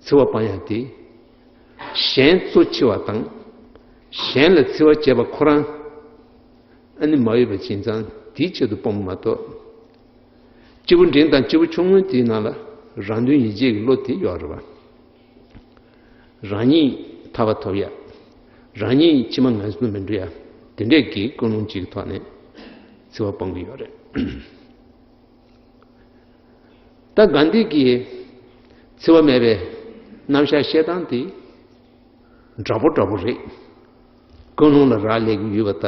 འཚེ་བ་སྤང་ཡ་དེ། གཞན་གཙོ་ཆེ་བ་དང་། གཞན་ལ་འཚེ་བ་བྱེད་པ་ཁོ་རང་ཨ་ནི་མ་ཡོད་པ་ཡིན་ཙང་དེའི་ཆེད་དུ་སྤོང་བ་མ་གཏོགས། སྐྱེས་བུ་འབྲིང་དང་སྐྱེས་བུ་ཆུང་ངུ་དེའི་ནང་ལ་རང་དོན་ཡིད་བྱེད་ཀྱི་བློ་དེ་ཡོད་རེད་པ། རང་ཉིད་ཐར་པ་ཐོབ་ཡ། རང་ཉིད་ཕྱི་མ་ངན་སོང་དུ་མི་འགྲོ་ཡ། དེ་འདྲས་ཀྱི་ཀུན་སློང་གཅིག་གི་ཐོག་ནས་འཚེ་བ་སྤོང་གི་ཡོད་རེད། ད་གྷན་དྷི་གིས་འཚེ་བ་མེད་པའི་རྣམ་གཞག་བཤད་སྟངས་དེ་འདྲ་པོ་འདྲ་པོ་རེད། ཀུན་སློང་ལ་རག་ལས་ཀྱི་ཡོད་པ་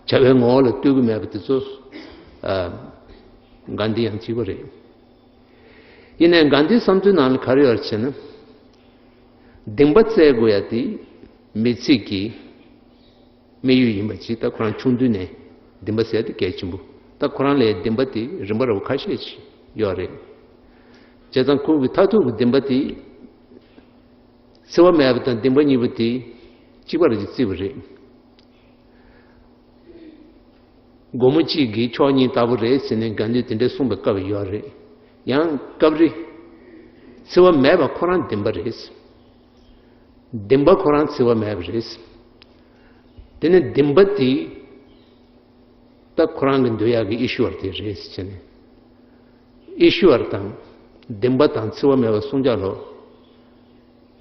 དང་། བྱ་བའི་ངོ་བོ་ལ་ལྟོས་ཀྱི་མེད་པ་དེ་ཚོ། ཨ། གྷན་དྷི་ཡང་གཅིག་པ་རེད། ཡིན་ནའི་གྷན་དྷིའི་བསམ་ཚུལ་ནང་ལ་ག་རེ་ཡོད་རེད་ཟེར་ན། སྡིག་པ་བཙལ་དགོས་ཡ་དེ་མི་ཚེ་གི་དམིགས་ཡུལ་ཡིན་པ་ཅིག་ད་ཁོ་རང་ཆུང་དུས་ནས་སྡིག་པ་བཙལ་ཡ་དེ་གལ་ཆེན་པོ། ད་ཁོ་རང་ལ་སྡིག་པ་དེ་རིམ་པ་རིམ་པ་ཁ་ཤས་ཅིག་ཡོད་རེད། བྱས་ཙང་ཁོ་གི་མཐར་ཐུག་གི་སྡིག་པ་དེ། འཚེ་བ་མེད་པ་དང་སྡིག་པ་གཉིས་པོ་དེ་གཅིག་པ་རེད་ཅེས་བརྩིས་པ་རེད། སྒོར་མོ་གཅིག་གིས་ཕྱོགས་གཉིས་ལྟ་བུ་རེད་ཟེར་ནས་དགའ་འདོད་དེ་འདྲ་གསུངས་པའི་སྐབས་ཡོད་རེད། ཡང་སྐབས་རེ་འཚེ་བ་མེད་པ་ཁོ་རང་སྡིག་པ་རེད། སྡིག་པ་ཁོ་རང་འཚེ་བ་མེད་པ་རེད། དེ་ནས་སྡིག་པ་དེ་ད་ཁོ་རང་གི་འདོད་ཡག་གི་ཨི་ཤུ་ཨར་དེ་རེད་ཟེར་ནས། ཨི་ཤུ་ཨར་དང་སྡིག་པ་དང་འཚེ་བ་མེད་པ་གསུམ་ཆ་ལོ།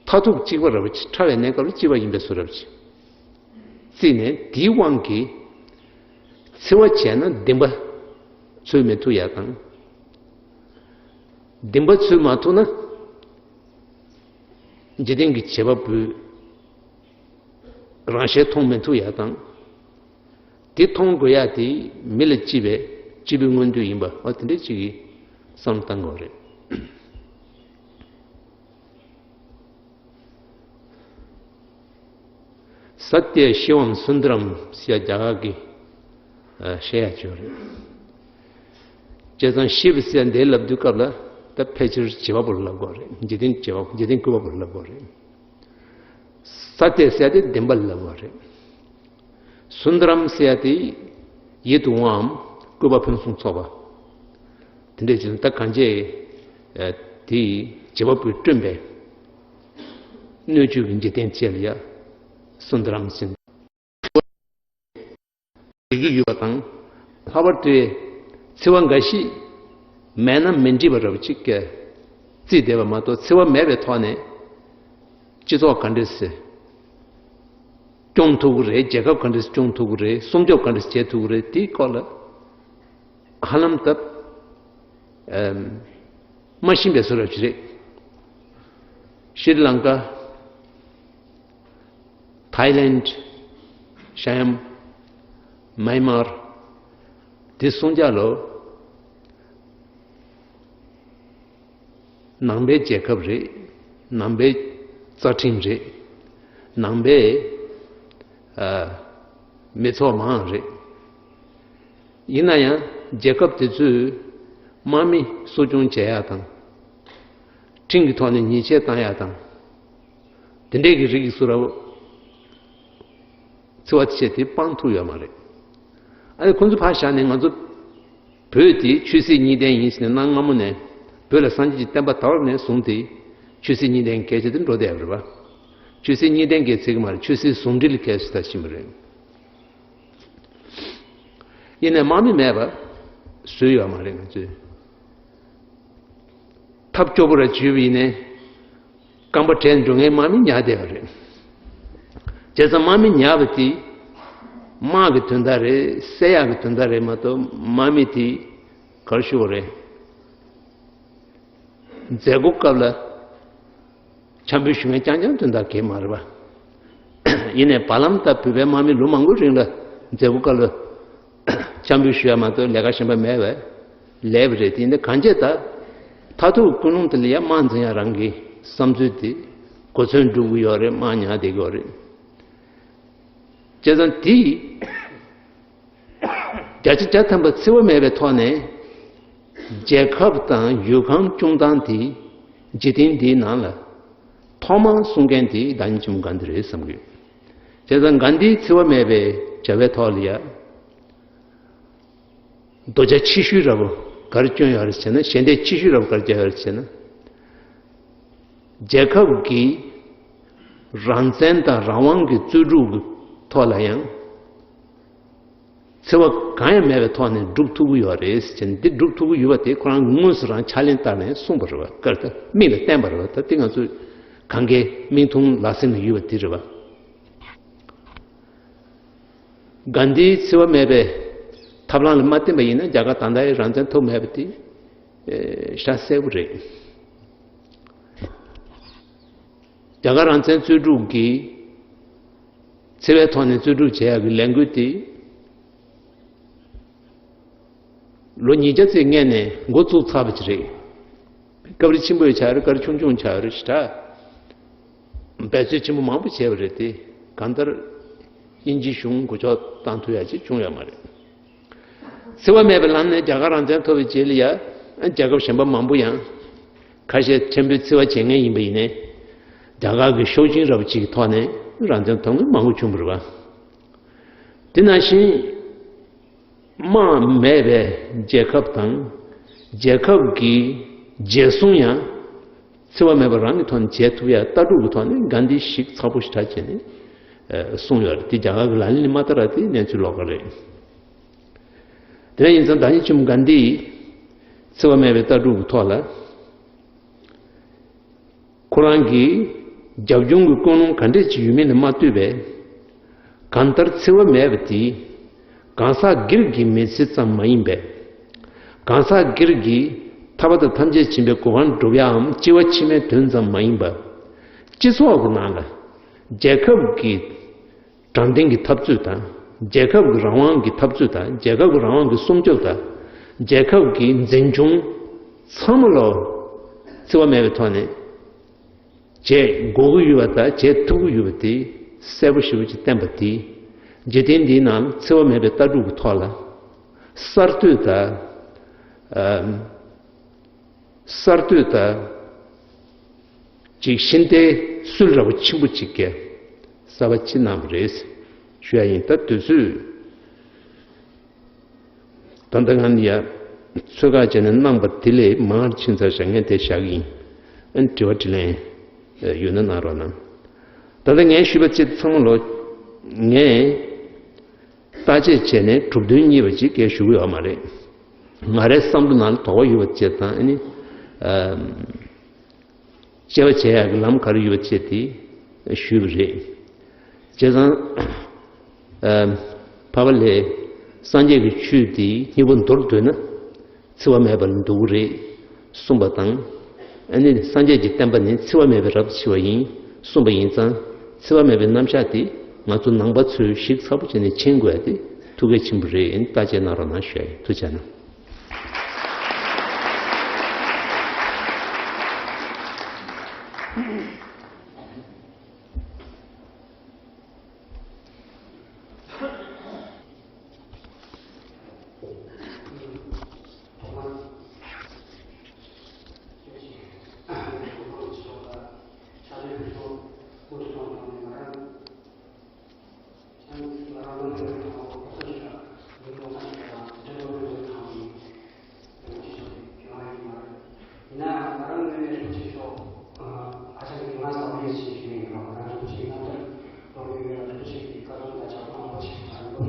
མཐར་ཐུག་གཅིག་པ་རེད་པ། ཕྲ་བའི་གནས་སྐབས་ལ་གཅིག་པ་ཡིན་པའི་བཟོ་འདྲ་ཅིག་བརྩིས་ནས། དེའི་དབང་གིས་འཚེ་བ་བྱས་ན་སྡིག་པ་ཚོལ་མི་ཐུབ་ཡ་དང་། སྡིག་པ་ཚོལ་མ་ཐུབ་ན། འཇིག་རྟེན་གྱི་བྱེད་པ་པོའི་རང་ཞལ་མཐོང་མི་ཐུབ་ཡ་དང་། དེ་མཐོང་དགོས་ཡ་དེ་མི་ལ་ལྕི་བའི་སྐྱེས་བུའི་མངོན་འདོད་ཡིན་པ། འོ་དེ་འདྲ་ཅིག་གི་བསམ་བློ་བཏང་དགོས་རེད། ས་ཏྱ་ཤི་བམ་སུན་དརམ་ཟེར་ཡ་རྒྱ་གར་གྱི་ཨ་བཤད་ཡ་ཅིག་ཡོད་རེད། བྱས་ཙང་ཤི་བ་ཟེར་ཡ་འདི་ལབ་དུས་སྐབས་ལ་ད་ཕལ་ཆེར་བྱེད་པ་པོ་ལ་ལབ་དགོས་རེད། འཇིག་རྟེན་བྱེད་པ། འཇིག་རྟེན་བཀོད་པ་པོ་ལ་ལབ་དགོས་རེད། ས་ཏྱ་ཟེར་ཡ་དེ་བདེན་པ་ལ་ལབ་དགོས་རེད། སུན་དརམ་ཟེར་ཡ་དེ་ཡིད་དུ་འོང་བའམ་བཀོད་པ་ཕུན་སུམ་ཚོགས་པ། དེ་འདྲ་བྱས་ན་ད་གང་བྱས་ཨ་དེ་བྱེད་པ་པོས་བསྐྲུན་པའི་སྣོད་བཅུད་ཀྱི་འཇིག་རྟེན་བཅས་ལ་ཡ་སུན་དརམ་ཟེར། བྱེད་ཀྱི་ཡོད་པ་དང་། ལྷག་པར་དུ་འཚེ་བ་འགའ་ཞིག་མེད་ན་མི་འགྲིག་པ་འདྲ་པོ་ཅིག་བརྩིས་བསྡད་པ་མ་གཏོགས། འཚེ་བ་མེད་པའི་ཐོག་ནས་སྤྱི་ཚོགས་ག་འདྲ་སེ་སྐྱོང་ཐུབ་ཀྱི་རེད། རྒྱལ་ཁབ་ག་འདྲ་སེ་སྐྱོང་ཐུབ་ཀྱི་རེད། སྲུང་སྐྱོབ་ག་འདྲ་སེ་བྱེད་ཐུབ་ཀྱི་རེད། དེའི་སྐོར་ལ་ཧ་ལམ་སྟབས་ཨམ་མ་ཤེས་པའི་བཟོ་འདྲ་ཅིག་རེད། ཤྲི་ལང་ཀ། ཐའི་ལེནྜ། ཤམ། མཱན་མར། དེ་གསུམ་ཆ་ལོ། ནང་པའི་རྒྱལ་ཁབ་རེད། ནང་པའི་རྩ་ཁྲིམས་རེད། ནང་པའི་ཨ་མི་ཚོགས་མང་རེད། ཡིན་ན་ཡང་རྒྱལ་ཁབ་དེ་ཚོས་དམག་མི་གསོ་སྐྱོང་བྱེད་ཡག་དང་། ཁྲིམས་ཀྱི་ཐོག་ནས་ཉེས་ཆད་བཏང་ཡག་དང་། དེ་འདྲས་ཀྱི་རིགས་སུ་ར་བ་འཚེ་བ་བྱས་ཏེ་སྤང་ཐུབ་ཡོད་མ་རེད། ཨ་ནི་ཁོང་ཚོ་ཕར་བཞག་ནས་ང་ཚོ་བོད་དེ་ཆོས་སྲིད་གཉིས་ལྡན་ཡིན་ཟེར་ནས་གནའ་སྔ་མོ་ནས་བོད་ལ་སངས་རྒྱས་ཀྱི་བསྟན་པ་དར་བ་ནས་བཟུང་སྟེ་ཆོས་སྲིད་གཉིས་ལྡན་གལ་ཆེ་དེ་འགྲོ་བསྡད་ཡོད་རེད་པ། ཆོས་སྲིད་གཉིས་ལྡན་གལ་ཆེ་གི་མ་རེད། ཆོས་སྲིད་ཟུང་འབྲེལ་གལ་ཆེ་ད་ཕྱིན་པ་རེད། ཡིན་ནའི་དམག་མི་མེད་པ་བཟོས་ཡོད་མ་རེད། ང་ཚོས་ཐབས་སྐྱོ་པོ་ར་བྱུས་པ་ཡིན་ནའི་རྐང་པ་བྲེགས་འགྲོ་མཁན་དམག་མི་ཉར་བསྡད་པ་རེད། བྱས་ཙང་དམག་མི་ཉར་བ་དེ་དམག་གི་དོན་དག་རེད། བསད་ཡག་གི་དོན་དག་རེད་མ་གཏོགས་དམག་མི་དེ་ག་རེ་ཞུ་དགོས་རེད། མཛད་སྒོ་སྐབས་ལ་འཆམ་འབུལ་ཞུ་མཁན་རྐྱང་རྐྱང་དོན་དག་གལ་མ་རེད་པ། ཡིན་ནའི་བར་ལམ་ལྟར་བོད་པའི་དམག་མི་ལོ་མང་པོའི་རིང་ལ་མཛད་སྒོ་སྐབས་ལ་འཆམ་འབུལ་ཞུ་ཡ་མ་གཏོགས་ལས་ཀ་གཞན་པ་མེད་པས་ལས་པ་རེད། དེ་ཡིན་ན་གང་བྱས་ད་མཐར་ཐུག་ཀུན་སློང་དེ་ལ་ཡ་དམག་འཛིང་ཡ་རང་གི་བསམ་ཚུལ་དེ་གོ་མཚོན་སྒྲུབ་ཀྱི་ཡོད་རེད། དམག་ཉར་བསྡད་ཀྱི་ཡོད་རེད། བྱས་ཙང་དེ་བརྒྱ་ཆ་བརྒྱ་ཐམ་པ་འཚེ་བ་མེད་པའི་ཐོག་ནས་རྒྱལ་ཁབ་དང་ཡུལ་ཁམས་སྐྱོང་སྟངས་དེ་འཇིག་རྟེན་འདིའི་ནང་ལ་ཐོག་མར་གསུང་མཁན་དེ་བདག་ཉིད་ཆེན་མོ་གྷན་དྷི་རེད་བསམ་གྱི་ཡོད། བྱས་ཙང་གྷན་དྷིའི་འཚེ་བ་མེད་པའི་བྱ་བའི་ཐོག་ལ་ཡ་རྡོག་རྩ་ཆེ་ཤོས་ར་བོ་ག་རེ་བསྐྱོན་ཡོད་རེད་ཟེར་ན། ཞལ་འདེབས་ཆེ་ཤོས་ར་བོ་ག་རེ་བརྒྱབ་ཡོད་རེད་ཟེར་ན། རྒྱལ་ཁབ་ཀྱི་རང་བཙན་དང་རང་དབང་གི་རྩོད་སྒྲུབ་ཀྱི་ཐོག་ལ་ཡང་འཚེ་བ་གང་ཡང་མེད་པའི་ཐོག་ནས་སྒྲུབ་ཐུབ་ཀྱི་ཡོད་རེད་ཟེར་ནས། འདི་སྒྲུབ་ཐུབ་ཀྱི་ཡོད་པ་དེ་ཁོ་རང་གིས་དངོས་སུ་རང་ཕྱག་ལེན་བསྟར་ནས་གསུངས་པ་རེད་པ། ཀར་ད་མིག་ལ་བསྟན་པ་རེད་པ། ད་དེ་ང་ཚོས་གང་གའི་མིག་མཐོང་ལག་ཟིན་ལ་ཡོད་པ་དེ་རེད་པ། གྷན་དྷིའི་འཚེ་བ་མེད་པའི་ཐབས་ལམ་ལ་མ་བརྟེན་པ་ཡིན་ན་རྒྱ་གར་ད་ལྟའི་རང་བཙན་ཐོབ་མེད་པ་དེ་ཨེ་ཤ་གསལ་པོ་རེད། རྒྱ་གར་རང་བཙན་རྩོད་སྒྲུབ་ཀྱི་འཚེ་བའི་ཐོག་ནས་རྩོད་སྒྲུབ་བྱེད་ཡག་གི་ལས་འགུལ་དེ་ལོ་ཉིས་བརྒྱ་ཙམ་སྔོན་ནས་འགོ་བཙུགས་ཚར་བ་ཅིག་རེད། སྐབས་རེ་ཆེན་པོ་ཡང་ཆགས་ཡོད་རེད། སྐབས་རེ་ཆུང་ཆུང་ཡང་ཆགས་ཡོད་རེད། ཞེ་དྲག་འབད་རྩོལ་ཆེན་པོ་མང་པོ་བྱས་པ་རེད་དེ། གང་ལྟར་དབྱིན་ཇིའི་གཞུང་མགོ་ལྕོག་བཏང་ཐུབ་ཡག་ཅིག་བྱུང་ཡོད་མ་རེད། འཚེ་བ་མེད་པའི་ལམ་ནས་རྒྱ་གར་རང་བཙན་ཐོབ་པའི་རྗེས་ལ་ཡ་རྒྱལ་ཁབ་གཞན་པ་མང་པོ་ཡང་ཁ་ཤས་ཆེན་པོའི་འཚེ་བ་བྱེད་མཁན་ཡིན་པ་ཡིན་ནའི་རྒྱ་གར་གྱི་ཤུགས་རྐྱེན་རབ་ཅིག་གི་ཐོག་ནས་རང་བཙན་ཐོབ་མཁན་མང་པོ་བྱུང་བ་རེད་པ། དེ་ནང་བཞིན་དམག་མེད་པའི་རྒྱལ་ཁབ་དང་རྒྱལ་ཁབ་ཀྱི་རྒྱལ་སྲུང་ཡང་འཚེ་བ་མེད་པ་རང་གི་ཐོག་ནས་བྱེད་ཐུབ་ཡ་ལྟ་གྲུབ་ཀྱི་ཐོག་ནས་གྷན་དྷིས་ཞིབ་ཚགས་པོ་ཞེ་དྲག་བྱས་ནས་ཨ་གསུངས་ཡོད་རེད། དེ་རྒྱ་གར་གྱི་ལག་ལེན་ལ་མ་བསྟར་བ་དེ་གནས་ཚུལ་ལོགས་ཀ་རེད། དེ་འདྲ་ཡིན་ཙང་བདག་ཉིད་ཆེན་མོ་གྷན་དྷིས་འཚེ་བ་མེད་པའི་ལྟ་གྲུབ་ཀྱི་ཐོག་ལ་ཁོ་རང་གི་རྒྱབ་ལྗོངས་ཀྱི་ཀུན་སློང་ག་འདྲས་ཅིག་ཡོད་མེད་ལ་མ་ལྟོས་པའི་གང་ལྟར་འཚེ་བ་མེད་པ་དེ་གང་ཟག་སྒེར་གྱི་མི་ཚེ་ཙམ་མ་ཡིན་པས། གང་ཟག་སྒེར་གྱི་ཐར་པ་དང་ཐམས་ཅད་མཁྱེན་པའི་གོ་འཕང་སྒྲུབ་ཡའམ་སྐྱེ་བ་ཕྱི་མའི་དོན་ཙམ་མ་ཡིན་པར། སྤྱི་ཚོགས་ཀྱི་ནང་ལ་རྒྱལ་ཁབ་ཀྱི་དྲང་བདེན་གྱི་འཐབ་རྩོད་དང་། རྒྱལ་ཁབ་ཀྱི་རང་དབང་གི་འཐབ་རྩོད་དང་། རྒྱལ་ཁབ་ཀྱི་རང་དབང་གི་སྲུང་སྐྱོབ་དང་། རྒྱལ་ཁབ་ཀྱི་འཛིན་སྐྱོང་ཚང་མ་ལ་འཚེ་བ་མེད་པའི་ཐོག་ནས་བྱེད་དགོས་ཀྱི་ཡོད་པ་དང་བྱེད་ཐུབ་ཀྱི་ཡོད་པ་དེ་གསལ་པོ་ཞེ་པོ་ཅིག་བསྟན་པ་དེས་འཇིག་རྟེན་འདིའི་ནང་འཚེ་བ་མེད་པའི་ལྟ་གྲུབ་ཀྱི་ཐོག་ལ་གསར་གཏོད་དང་། ཨམ། གསར་གཏོད་དང་ཅིག་ཤིན་ཏུ་སྲོལ་ར་བ་ཆེན་པོ་ཅིག་གིས་གསར་པ་ཅིག་གནང་བ་རེད་ཞུ་ཡ་ཡིན། ད་དུས་ཚོད་ད་ལྟ་ང་ཡ་ཚོད་དཀའ་བྱས་ནས་གནང་པ་དེ་ལས་མང་ཕྱིན་ཚར་ཤག་ངས་དེ་བཞག་གི་ཡིན། ཨ་ནི་དྲི་བ་དྲིས་ལན་ཡོད་ན་གནང་རོགས་གནང་། ད་ལྟ་ངས་ཞུས་པ་ཅིག་ཚང་མ་ལོ་ངས་བརྟག་དཔྱད་བྱས་ནས་གྲུབ་དོན་རྙེད་པ་ཅིག་སྐད་ཞུ་གི་ཡོད་མ་རེད། ང་རའི་བསམ་བློ་ནང་ལ་དོགས་པ་ཡོད་པ་བཅས་དང་། ཨ་ནི་ཨམ། དཔྱད་པ་བྱེད་ཡག་གི་ལམ་ག་རེ་ཡོད་པ་བཅས་དེ་ཞུས་པ་རེད། བྱས་ཙང་ཨམ། འཕགས་པ་ལྷས་སངས་རྒྱས་ཀྱི་ཆོས་དེ་སྙིང་པོ་མདོར་བསྡུས་ན་འཚེ་བ་མེད་པ་ལ་འདུ་གི་རེད་གསུངས་པ་དང་། ཨ་ནི་སངས་རྒྱས་ཀྱི་བསྟན་པ་ནི་འཚེ་བ་མེད་པའི་རབ་ཏུ་ཕྱེ་བ་ཡིན་གསུངས་པ་ཡིན་ཙང་། འཚེ་བ་མེད་པའི་རྣམ་གཞག་དེ་ང་ཚོ་ནང་པ་ཚོས་ཞིབ་ཚགས་པོ་བྱས་ནས་མཁྱེན་དགོས་ཡ་དེ་ཐུགས་གལ་ཆེན་པོ་རེད། ཨ་ནི་བརྟག་དཔྱད་གནང་རོགས་གནང་ཞུ་ཡ་ཡིན། ཐུགས་རྗེ་གནང་།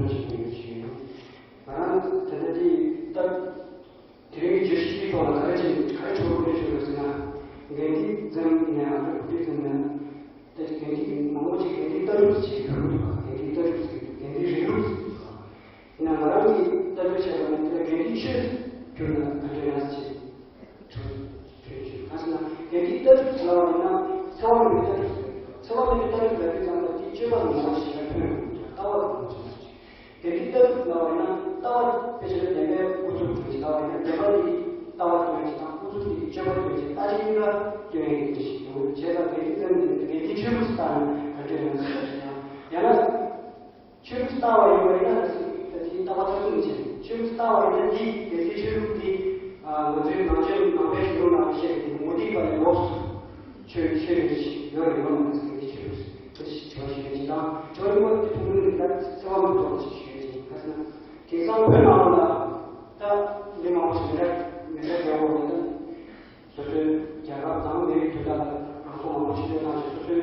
ཞིག་ཡོད་ཞུ་ཡིན། ང་རང་ད་ལྟ་འདི་ད་དེ་རིང་གི་བརྗོད་གཞི་འདིའི་ཐོག་ལ་ག་རེ་བྱས་ག་རེ་གྲུབ་པ་རེད་ཞུ་དགོས་ཟེར་ན། དགེ་སྡིག་འཛེམ་ནས་ཨ་དགེ་སྡིག་འཛེམ་ནས་ད་དགེ་སྡིག་མང་པོ་ཅིག་དགེ་སྡིག་ལྟ་གྲུབ་ཅིག་གྲུབ་འདུག་དགེ་སྡིག་ལྟ་གྲུབ་ཟེར་གྱི་འདུག་དགེ་སྡིག་རིང་ལུགས་ཟེར་གྱི་འདུག་ཡིན་ན་ང་རང་གི་ལྟ་གྲུབ་བྱས་པ་ན་དེ་ལ་དགེ་སྡིག་ཆོས་སུ་གྱུར་ན་ག་འདྲ་ཡང་ཞེས་དྲིས་དྲིས་ཞུས། གང་ཟེར་ན་དགེ་སྡིག་ལྟ་གྲུབ་ཟེར་བ་ཡིན་ན་འཚེ་བ་མེད་པའི་ལྟ་གྲུབ་ཟེར། འཚེ་བ་མེད་པའི་ལྟ་གྲུབ་ལབ་དུས་ཙམ་པ་དེ་སྤྱོད་པ་ལ་ངོ་བོ་ཞེ་དྲག་ཐོན་ཡོང་གི་འདུག་ལྟ་བ་ལ་ངོ་བོ་ཞེ་དྲག་དགེ་སྡིག་ལྟ་གྲུབ་ལབ་པ་ཡིན་ན་ལྟ་བ་དཔེ་ཆ་ལ་བདེན་པའི་ཨུ་ཚུགས་སྒྲུབ་བྱེད་ལབ་པ་ཡིན་ན་བདེན་པ་དེ་ལྟ་བ་སྟོན་བྱེད་དང་ཨུ་ཚུགས་དེ་སྤྱོད་པ་སྟོན་བྱེད་ལྟ་བྱེད་གཉིས་ཀ་སྟོན་ཡོང་གི་ཞིག་འདུག་བྱས་ཙང་དགེ་སྡིག་ཙམ་ནི་དགེ་སྡིག་ཆོས་ལུགས་སུ་བལྟ་ན་ག་འདྲ་ཡོང་གི་ཞིག་ཡང་ན། ཆོས་ལུགས་ལྟ་བ་ཡིན་པ་ཡིན་ན་ད་དེའི་ལྟ་བ་མཐར་ཐུག་ནས་བྱེད། ཆོས་ལུགས་ལྟ་བ་ཡིན་ན་འདི་གལ་སྲིད་ཆོས་ལུགས་འདི་ང་ཚོའི་ནང་ཆོས་ནང་པའི་གཞུང་ནང་བཤད་པའི་མུ་སྟེགས་པ་ལས་ལོགས་སུ་ཆོས་ཆོས་ཡོད་ཞིག་ཡོད་རེད་ཡོད་མ་རེད་ཟེར་གྱི་ཆོས་ལུགས་ཟེར་གྱི་བྱ་བ་ཞིག་ཡིན་ཅི་དང་ཆོས་ལུགས་པ་དེ་ཐུགས་ལུགས་ནི་ད་འཚེ་བ་མི་ཐོག་ཅིག་ཞུས་ཅིང་ཁ་སང་དེང་སང་བོད་ནང་ལ་ད་མི་མང་པོ་ཞིག་མི་འདྲ་མི་འདྲ་རྒྱལ་བོ་རེད། སོ་སོའི་རྒྱལ་ཁབ་དང་མི་རིགས་དོན་དག་ལ་རང་སྲོག་མང་པོ་ཞིག་བཏོན་གནང་ཞིང་སོ་སོའི་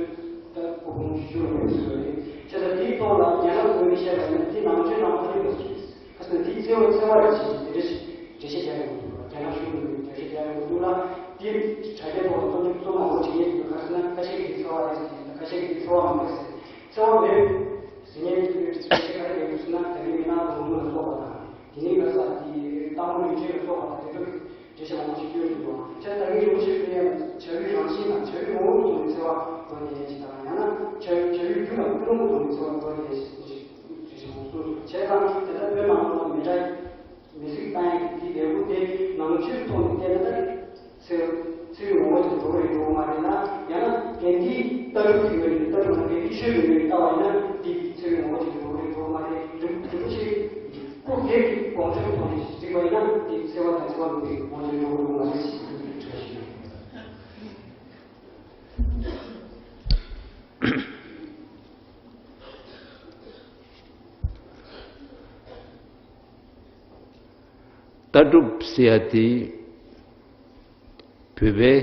ད་སྐུ་ཕུང་ཞུ་རུ་ཡོད་ཟེར་བ་རེད། བྱས་ཙང་དེའི་ཐོག་ལ་རྒྱ་ནག་གི་ངོས་ནས་བཤད་པ་ཡིན་ན་དེ་ནང་ཆོས་ནང་ཁ་ལེན་པ་ཞིག་རེད། ཁ་སང་དེའི་འཚེ་བ་འཚེ་བ་རེད་ཅེས་དེ་འདྲ་ཞིག་འགྲེལ་བཤད་རྒྱག་ཡོང་གི་འདུག་རྒྱ་ནག་གཞུང་གི་ངོས་ནས་འགྲེལ་བཤད་རྒྱག་ཡོང་གི་འདུག་ལ། དེའི་དྲ་རྒྱའི་ཐོག་ལ་རྩོམ་སྒྲིག་རྩོམ་མང་པོ་བྱེད་མཁན་ཞིག་འདུག་ཁ་སང་ན་ཁ་ཤས་ཀྱིས་འཚེ་བ་རེད་ཟེར་གྱི་ཡོད། ཁ་ཤས་ཀྱིས་འཚེ་བ་མ་རེད་ཟེར། འཚེ་བ་མེད་ཟེར་མཁན་གྱི་འགྲེལ་བཤད་ག་རེ་རྒྱག་གི་འདུག་ཟེར་ན་ད་གིན་མི་ནག་གདོང་ཐུག་ལ་སོགས་པ་དང་། དེ་ནས་ང་ཚོ་དེ་རྟག་མ་ལུས་ཆེན་ལ་སོགས་པ་དང་དེ་ཚོ་འགྲེལ་བཤད་མང་པོ་ཞིག་བསྐྱོན་འདུག་ཨང་། བྱས་ཙང་ད་གིན་རིན་པོ་ཆེ་གིས་ཡང་བྱ་བའི་རང་བཞིན་དང་བྱ་བའི་ངོ་བོ་ཐོག་ནས་འཚེ་བ་འགྲོ་བསྡད་ཡས་ཅིག་དང་ཡང་ན་བྱ་བྱ་བའི་རྒྱུ་དང་ཀུན་སློང་ཐོག་ནས་འཚེ་བ་འགྲོ་བསྡད་ཡས་ཅིག་འགྲེལ་བཤད་མང་པོ་གསུངས་འདུག་བྱས་ཙང་དེ་ལྟར་བོད་ནང་ལ་མི་འདྲ་མི་གཟིགས་བཏང་ཡས་ཀྱི་དེའི་ལས་འགུལ་དེ་ནང་ཆོས་ཐོག་ནས་བལྟས་ན་ད། ཚེ་ཚེ་རིང་ངོ་བོ་ཅིག་འགྲོ་གི་རེད་འགྲོ་གི་མ་རེད་ན། ཡང་ན་དགེ་སྡིག་ལྟ་གྲུབ་ཀྱི་ངོས་ནས་ལྟ་གྲུབ་དང་དགེ་སྡིག་ཆོས་ཀྱི་ངོས་ནས་ལྟ་བ་ཡིན་ན་འདི་ཚེ་རིང་ངོ་བོ་ཅིག་འགྲོ་གི་རེད་འགྲོ་གི་མ་རེད། རིན་རིན་པོ་ཆེ་སྐུ་སྒེར་གྱི་དགོངས་དོན་ཐོག་ནས་གཟིགས་པ་ཡིན་ན་འདི་འཚེ་བ་དང་འཚེ་བ་མིན་པའི་ངོ་བོ་ཅིག་འགྲོ་གི་རེད་འགྲོ་གི་མ་རེད་ཅེས་འདི་འདྲ་ཞིག་ཡོད། ལྟ་གྲུབ་ཟེར་ཡ་དེ་བོད་པའི་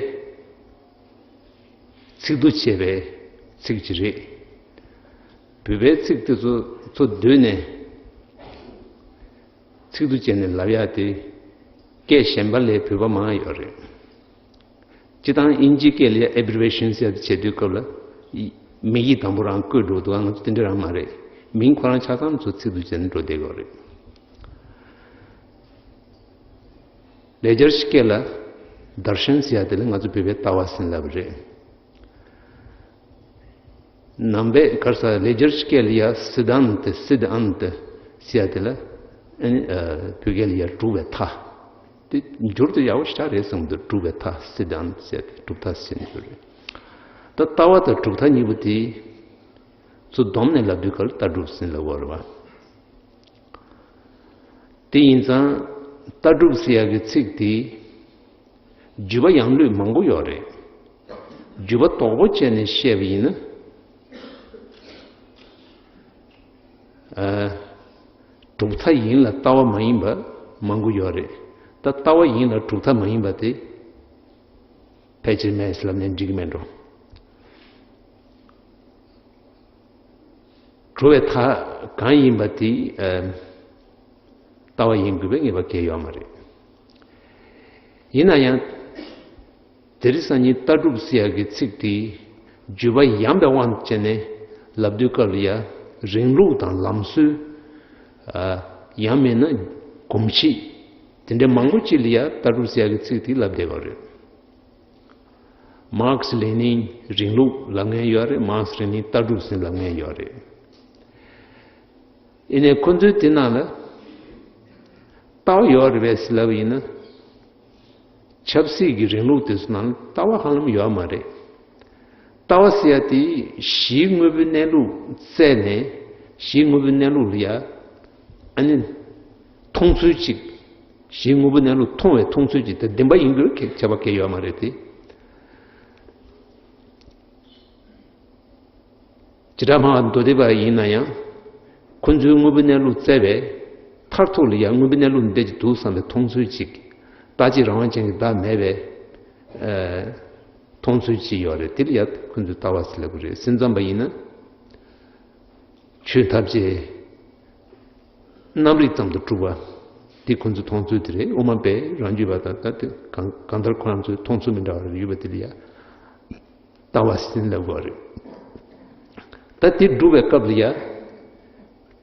ཚིག་ཏུ་བྱས་པའི་ཚིག་ཅིག་རེད། བོད་པའི་ཚིག་དེ་ཚོ་ཚོ་བསྡུས་ནས་ཚིག་ཏུ་བྱས་ནས་ལབ་ཡ་དེ་སྐད་གཞན་པ་ལས་བོད་པ་མང་ཡོད་རེད། སྤྱིར་བཏང་དབྱིན་ཇིའི་སྐད་ལ་ཡ་abbreviation ཟེར་ཡ་དེ་བྱེད་དུས་སྐབས་ལ་ཡི་མིང་ཡིག་དང་པོ་རང་བཀོད་འགྲོ་འདུག་ང་ཚོ་དེ་འདྲ་རང་མ་རེད། མིང་ཁོ་རང་ཆ་ཚང་ཚོ་ཚིག་ཏུ་བྱས་ནས་འགྲོ་བསྡད་ཡོད་རེད། ལེགས་སྦྱར་སྐད་ལ་darshan ཟེར་ཡ་དེ་ལ་ང་ཚོ་བོད་པའི་ལྟ་བ་ཟེར་ལབ་རེད། ནང་པའི་ག་རེ་ཟེར་ལེགས་སྦྱར་སྐད་ལ་ཡ་siddhanta siddhanta ཟེར་ཡ་དེ་ལ་ཨ་ནི་ཨ་བོད་སྐད་ལ་ཡ་གྲུབ་པའི་མཐའ། དེ་འགྱུར་དུ་ཡག་པོ་ཞེ་དྲག་རེད་བསམ་འདུག་གྲུབ་པའི་མཐའ་siddhanta ཟེར་ཡ་དེ་གྲུབ་མཐའ་ཟེར་འགྱུར་རེད། ད་ལྟ་བ་དང་གྲུབ་མཐའ་གཉིས་པོ་དེ་ཚོ་བསྡོམས་ནས་ལབ་དུས་སྐབས་ལ་ལྟ་གྲུབ་ཟེར་ལབ་དགོས་རེད་བ། དེ་ཡིན་ཙང་ལྟ་གྲུབ་ཟེར་ཡག་གི་ཚིག་དེ་བརྒྱུད་པ་ཡང་ལུས་མང་པོ་ཡོད་རེད། བརྒྱུད་པ་དོག་པོ་བྱས་ནས་བཤད་པ་ཡིན་ན། ཨ། གྲུབ་མཐའ་ཡིན་ལ་ལྟ་བ་མ་ཡིན་པ་མང་པོ་ཡོད་རེད། ད་ལྟ་བ་ཡིན་ལ་གྲུབ་མཐའ་མ་ཡིན་པ་དེ་ཕལ་ཆེར་མེད་ཟེར་ལབ་ནས་འགྲིག་གི་མེད་འགྲོ། གྲུབ་པའི་མཐའ་གང་ཡིན་པ་དེ་ཨ་ལྟ་བ་ཡིན་དགོས་པའི་ངེས་པ་གང་ཡང་ཡོད་མ་རེད། ཡིན་ན་ཡང་དེ་རིང་སང་ཉིན་ལྟ་གྲུབ་ཟེར་ཡག་གི་ཚིག་དེ་བརྒྱུད་པ་ཡངས་པའི་དབང་བྱས་ནས་ལབ་དུས་སྐབས་ལ་ཡ་རིང་ལུགས་དང་ལམ་སྲོལ་ཨ་ཡང་མིན་ན་གོམས་གཤིས་དེ་འདྲ་མང་པོ་ཅིག་ལ་ཡ་ལྟ་གྲུབ་ཟེར་ཡག་གི་ཚིག་དེ་ལབ་བསྡད་པ་རེད། མཱར་ཁེ་སི་ལེ་ནིན་རིང་ལུགས་ལབ་མཁན་ཡོད་རེད། མཱར་ཁེ་སི་ལེ་ནིན་ལྟ་གྲུབ་ཟེར་ལབ་མཁན་ཡོད་རེད། ཡིན་ནའི་ཁོ་ཚོའི་དེ་ནང་ལ་ལྟ་བ་ཡོད་རེད་པས་ཟེར་ལབ་ཡིན་ན། ཆབ་སྲིད་ཀྱི་རིང་ལུགས་དེ་ཚོ་ནང་ལ་ལྟ་བ་ཧ་ལམ་ཡོད་མ་རེད། ལྟ་བ་ཟེར་ཡ་དེ་གཞིའི་དངོས་པོའི་གནས་ལུགས་བཙལ་ནས་གཞིའི་དངོས་པོའི་གནས་ལུགས་ལ་ཡ་ཨ་ནི་མཐོང་ཚུལ་གཅིག་གཞིའི་དངོས་པོའི་གནས་ལུགས་མཐོང་བའི་མཐོང་ཚུལ་གཅིག་དེ་བདེན་པ་ཡིན་དགོས་ཁྱད་པར་གང་ཡང་ཡོད་མ་རེད་དེ། བྱེ་བྲག་སྨྲ་བ་མདོ་སྡེ་པ་ཡིན་ན་ཡང་ཁོ་ཚོའི་དངོས་པོའི་གནས་ལུགས་བཙལ་བའི་མཐར་ཐུག་ལ་ཡང་དངོས་པོའི་གནས་ལུགས་འདི་འདྲ་ཅིག་འདུག་བསམ་པའི་མཐོང་ཚུལ་ཅིག་ལྟ་བྱེད་རང་དབང་ཅན་གྱི་བདག་མེད་པའི་ཨ་མཐོང་ཚུལ་ཅིག་ཡོད་རེད། དེ་ལ་ཡང་ཁོ་ཚོས་ལྟ་བ་ཟེར་ལབ་ཀྱི་རེད། སེམས་ཙམ་པ་ཡིན་ན་ཆོས་ཐམས་ཅད་ རྣམ་རིག་ཙམ་དུ་གྲུབ་པ། འདི་ཁོ་ཚོའི་མཐོང་ཚུལ་དེ་རེད། དབུ་མ་པས་རང་རྒྱུད་པ་དང་ད་དེ་གང་གང་ལྟར་ཁོ་རང་ཚོའི་མཐོང་ཚུལ་མི་འདྲ་བ་རེ་ཡོད་པ་དེ་ལ་ཡ། ལྟ་བ་ཟིན་ལབ་དགོས་རེད། ད་དེ་སྒྲུབ་པའི་སྐབས་ལ་ཡ།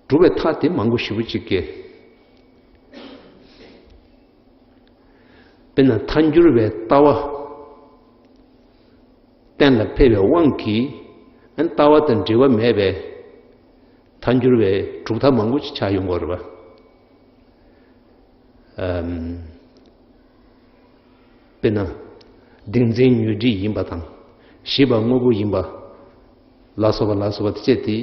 སྒྲུབ་པའི་ཐག་དེ་མང་པོ་ཞེ་པོ་ཅིག་སྐྱེ། དཔེར་ན་ཐལ་འགྱུར་བའི་ལྟ་བ་གཏན་ལ་འཕེལ་བའི་དབང་གིས། ཨ་ནི་ལྟ་བ་དང་འབྲེལ་བ་མེད་པའི་ཐལ་འགྱུར་བའི་གྲུབ་མཐའ་མང་པོ་ཅིག་ཆགས་ཡོང་གི་ཡོད་རེད་པ། ཨམ། དཔེར་ན། ཏིང་འཛིན་ཉོན་སྒྲིབ་ཡིན་པ་དང་། ཞེས་པ་དངོས་པོ་ཡིན་པ། ལ་སོགས་པ་ལ་སོགས་པ་དེ་བཅས་དེ།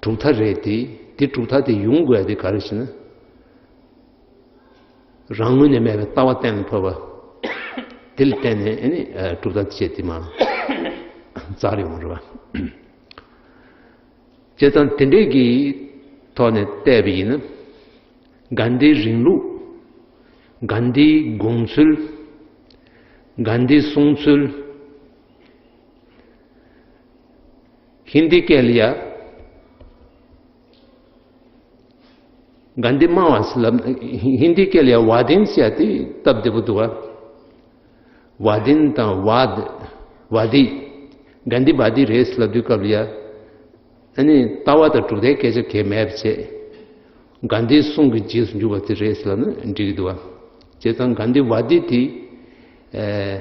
གྲུབ་མཐའ་རེད་དེ། དེ་གྲུབ་མཐའ་དེ་ཡོང་དགོས་ཡ་དེ་ག་རེ་ཞེ་ན། རང་ངོས་ནས་མེད་པའི་ལྟ་བ་གཏན་ལ་ཕབ་པ། དེ་ལ་བརྟེན་ནས་ཨ་ནི་གྲུབ་མཐའ་དེ་བཅས་དེ་མར་འཛར་ཡོང་རེད་པ། བྱས་ཙང་དེ་འདྲས་ཀྱི་ཐོག་ནས་བལྟས་པ་ཡིན་ན། གྷན་དྷིའི་རིང་ལུགས། གྷན་དྷིའི་དགོངས་ཚུལ། གྷན་དྷིའི་གསུང་ཚུལ། ཧིན་དི་སྐད་ལ་ཡ། གྷན་དྷི་སྨྲ་བ་ཟེར་ལབ། ཧིན་དི་སྐད་ལ་ཡ་ཝཱ་དིན་ཟེར་ཡ་དེ་སྟབས་བདེ་པོ་འདུག་ག་ཝཱ་དིན་དང་ཝཱ་དི། ཝཱ་དི། གྷན་དྷི་ཝཱ་དི་རེད་ཟེར་ལབ་དུས་སྐབས་ལ་ཡ། ཨ་ནི་ལྟ་བ་དང་གྲུབ་མཐའི་སྐད་ཆ་གང་ཡང་མེད་པ་བྱས། གྷན་དྷིའི་གསུང་གི་རྗེས་སུ་འཇུག་པ་དེ་རེད་ཟེར་ལབ་ན་འགྲིག་གི་འདུག་ག་བྱས་ཙང་གྷན་དྷི་ཝཱ་དི་དེ། ཨེ།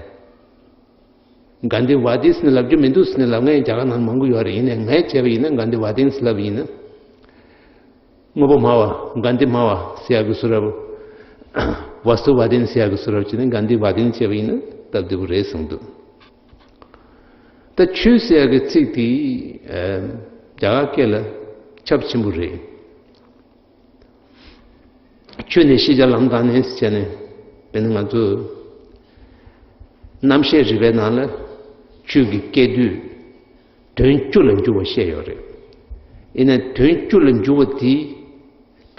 གྷན་དྷི་ཝཱ་དི་ཟེར་ནས་ལབ་རྒྱུ་མི་འདུག་ཟེར་ནས་ལབ་མཁན་རྒྱ་གར་ནང་མང་པོ་ཡོད་རེད། ཡིན་ནའི་ངས་བྱས་པ་ཡིན་ན་གྷན་དྷི་ཝཱ་དི་ཟེར་ལབ་ཡིན་ན། དངོས་པོ་སྨྲ་བ། གྷན་དྷི་སྨྲ་བ་ཟེར་ཡག་གི་བཟོ་འདྲ་པོ། ཝཱ་སྟུ་ཝཱ་དི་ཟེར་ཡག་གི་བཟོ་འདྲ་པོ་བྱས་ནས་གྷན་དྷི་ཝཱ་དི་བྱས་པ་ཡིན་ན་སྟབས་བདེ་པོ་རེད་བསམ་འདུག་ད་ཆོས་ཟེར་ཡག་གི་ཚིག་དེ། ཨ། རྒྱ་གར་སྐད་ལ་ཁྱབ་ཆེན་པོ་རེད། ཆོས་ནི་ཤེས་བྱ་ལམ་དང་ནི་ཟེར་ནས། དཔེར་ན་ང་ཚོ་རྣམ་བཤད་རིག་པའི་ནང་ལ་ཆོས་ཀྱི་སྐད་དོད། དོན་བཅུ་ལ་འཇུག་པ་བཤད་ཡོད་རེད། ཡིན་ན་དོན་བཅུ་ལ་འཇུག་པ་དེ་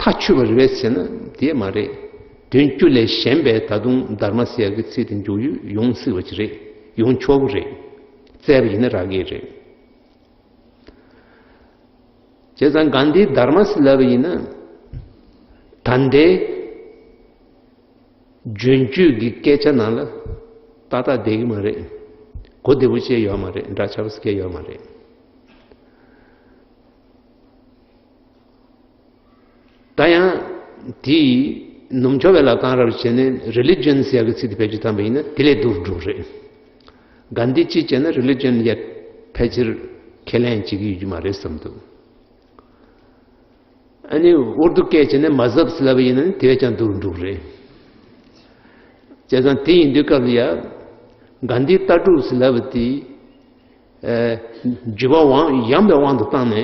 མཐའ་ཆོད་པ་རེད་པས་ཟེར་ན་དེ་མ་རེད། དོན་བཅུ་ལས་གཞན་པའི་ད་དུང་དྷརྨ་ཟེར་ཡག་གི་ཚིག་དེ་འཇུག་ཡུལ་ཡོང་སྲིད་པ་ཅིག་རེད། ཡོང་ཆོག་གི་རེད། བཙལ་བ་ཡིན་ན་རག་གི་རེད། བྱས་ཙང་གྷན་དྷིའི་དྷརྨ་ཟེར་ལབ་པ་ཡིན་ན། ད་ལྟའི་རྒྱུན་སྤྱོད་ཀྱི་སྐད་ཆ་ནང་ལ་ཏག་ཏག་བསྡད་ཀྱི་མ་རེད། གོ་བདེ་པོ་བྱས་ཡོད་མ་རེད། འདྲ་ཆགས་པ་སྐྱེས་ཡོད་མ་རེད། ད་ཡང་དེའི་ནུབ་ཕྱོགས་པའི་ལབ་སྟངས་རབ་བྱས་ནས་རི་ལི་ཇན་ཟེར་ཡག་གི་ཚིག་དེ་བེད་སྤྱོད་བཏང་པ་ཡིན་ན་དེ་ལས་སྡུག་རུ་འགྲོ་གི་རེད། གྷན་དྷི་གཅིག་བྱས་ན་རི་ལི་ཇན་ཡ་ཕལ་ཆེར་ཁས་ལེན་བྱེད་ཀྱི་ཡོད་ཀྱི་མ་རེད་བསམ་འདུག་ཨ་ནི་ཨུར་དུ་སྐད་བྱས་ནས་མ་ཟབ་ཟེར་ལབ་པ་ཡིན་ན་དེ་བས་ཀྱང་སྡུག་རུ་འགྲོ་གི་རེད། བྱས་ཙང་དེ་ཡིན་དུས་སྐབས་ལ་ཡ། གྷན་དྷིའི་ལྟ་གྲུབ་ཟེར་ལབ་པ་དེ། ཨེ། འཇུག་པ་དབང་ཡངས་པའི་དབང་དུ་བཏང་ནས།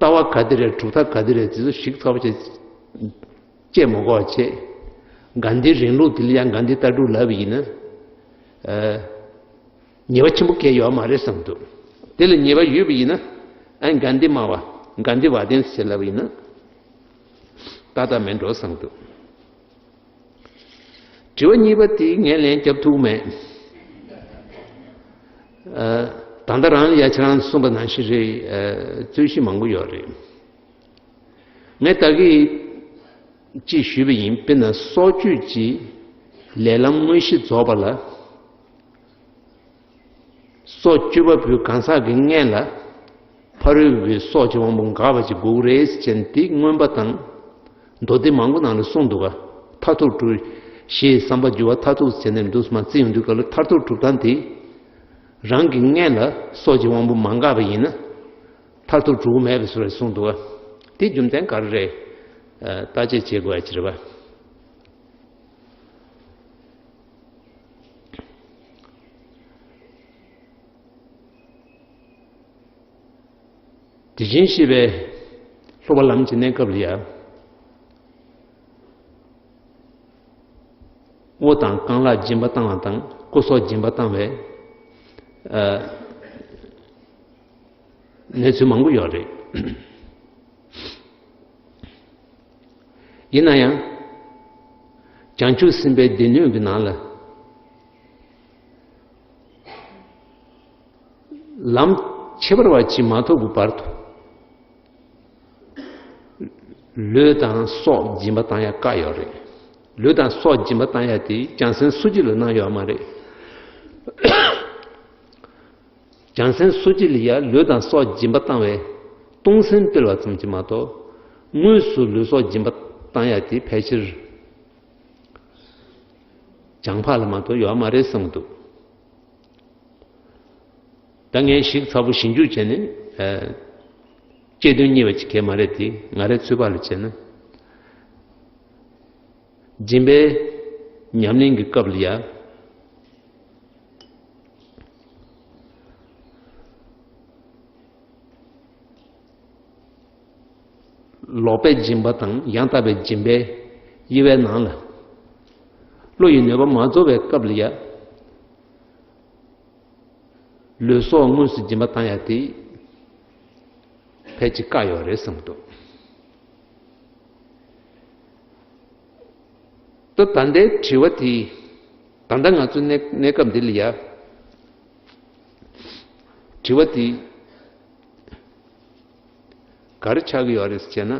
ལྟ་བ་ག་དེ་རེད། གྲུབ་མཐའ་ག་དེ་རེད། དེ་ཚོ་ཞིབ་ཚགས་པོ་བྱས། དཔྱད་མ་དགོས་པ་བྱས། གྷན་དྷིའི་རིང་ལུགས་དེ་ལ་ཡང་གྷན་དྷིའི་ལྟ་གྲུབ་ལབ་པ་ཡིན་ན། ཨེ། ཉེས་པ་ཆེན་པོ་གང་ཡང་ཡོད་མ་རེད་བསམ་འདུག་དེ་ལ་ཉེས་པ་ཡོད་པ་ཡིན་ན། ཨ་ནི་གྷན་དྷི་སྨྲ་བ། གྷན་དྷི་ཝཱ་དི་ཟེར་ལབ་པ་ཡིན་ན། ཏག་ཏག་མེད་འགྲོ་བསམ་འདུག་དྲི་བ་གཉིས་པ་དེ་ངས་ལན་རྒྱབ་ཐུབ་མེད། ཨ། ད་ལྟ་རང་ལ་ཡ་ཁྱེད་རང་གསུངས་པ་ནང་བཞིན་རེད། ཨ། རྩོད་གཞི་མང་པོ་ཡོད་རེད། ངས་ད་གིན་ཅིག་ཞུས་པ་ཡིན། དཔེར་ན་སྲོག་གཅོད་ཀྱི་ལས་ལམ་དངོས་གཞི་རྫོགས་པ་ལ། སྲོག་གཅོད་པ་པོའི་གང་ཟག་གི་མངལ་ལ་ཕ་རོལ་པོའི་སྲོག་གི་དབང་པོ་འགག་པ་ཅིག་དགོས་ཀྱི་རེད་ཟེར་ནས་དེ་མངོན་པ་དང་། མདོ་སྡེ་མང་པོ་ནང་ལ་གསུངས་འདུག་ག་མཐར་ཐུག་གྲུབ། ཞེས་བསམ་པ་འགྱུར་བ་མཐར་ཐུག་ཟེར་ནས་འདུག་སེ་མར་བརྩི་ཡོང་དུས་སྐབས་ལ་མཐར་ཐུག་གྲུབ་སྟངས་དེ། རང་གི་མངལ་ལ་སྲོག་གི་དབང་པོ་མ་འགགས་པ་ཡིན་ན། མཐར་ཐུག་གྲུབ་ཀྱི་མེད་པའི་བཟོ་འདྲ་གསུངས་འདུག་ག་དེའི་རྒྱུ་མཚན་ག་རེ་རེད། ཨ། བརྟག་དཔྱད་བྱེད་དགོས་ཡ་ཅིག་རེད་པ། དེ་བཞིན་གཤེགས་པའི་སློབ་པ་ལམ་གྱི་གནས་སྐབས་ལ་ཡང་། དབུ་དང་རྐང་ལག་སྦྱིན་པ་བཏང་བ་དང་སྐུ་སྲོག་སྦྱིན་པ་བཏང་བའི། ཨ། གནས་ཚུལ་མང་པོ་ཡོད་རེད། ཡིན་ན་ཡང་། བྱང་ཆུབ་སེམས་དཔའི་སྡེ་སྣོད་ཀྱི་ནང་ལ། ལམ་ཁྱད་པར་བ་ཅིག་མ་ཐོབ་ཀྱི་བར་དུ། ལུས་དང་སྲོག་སྦྱིན་པ་བཏང་ཡ་བཀག་ཡོད་རེད། ལུས་དང་སྲོག་སྦྱིན་པ་བཏང་ཡ་དེ་བྱང་སེམས་སུ་གཅིག་ལ་གནང་ཡོད་མ་རེད། བྱང་སེམས་སུ་གཅིག་ལ་ཡ་ལུས་དང་སྲོག་སྦྱིན་པ་བཏང་བའི་གཏོང་སེམས་སྤེལ་བ་ཙམ་གྱིས་མ་གཏོགས། དངོས་སུ་ལུས་སྲོག་སྦྱིན་པ་བཏང་ཡ་དེ་ཕལ་ཆེར་བྱང་འཕགས་ལ་མ་གཏོགས་ཡོད་མ་རེད་བསམ་གྱི་འདུག་ད་ངས་ཞིབ་ཚགས་པོ་ཞིབ་འཇུག་བྱས་ནས། ཨ། དཔྱད་དོན་རྙེད་པ་ཅིག་གས་མ་རེད་དེ། ང་རའི་ཚོད་དཔག་ལ་བྱས་ན། སྦྱིན་པའི་ཉམས་ལེན་གྱི་སྐབས་ལ་ཡ། ལོག་པའི་སྦྱིན་པ་དང་ཡང་དག་པའི་སྦྱིན་པའི་དབྱེ་བའི་ནང་ལ། བློ་ཡི་ནུས་པ་མ་རྫོགས་པའི་སྐབས་ལ་ཡ། ལུས་སྲོག་དངོས་སུ་སྦྱིན་པ་བཏང་ཡ་དེ་ཕལ་ཆེར་བཀག་ཡོད་རེད་བསམ་འདུག་ད་ད་ལྟའི་དྲི་བ་དེ། ད་ལྟ་ང་ཚོའི་གནས་གནས་སྐབས་འདི་ལ་ཡ། དྲི་བ་དེ་ག་རེ་ཆགས་ཀྱི་ཡོད་རེད་ཟེར་ན།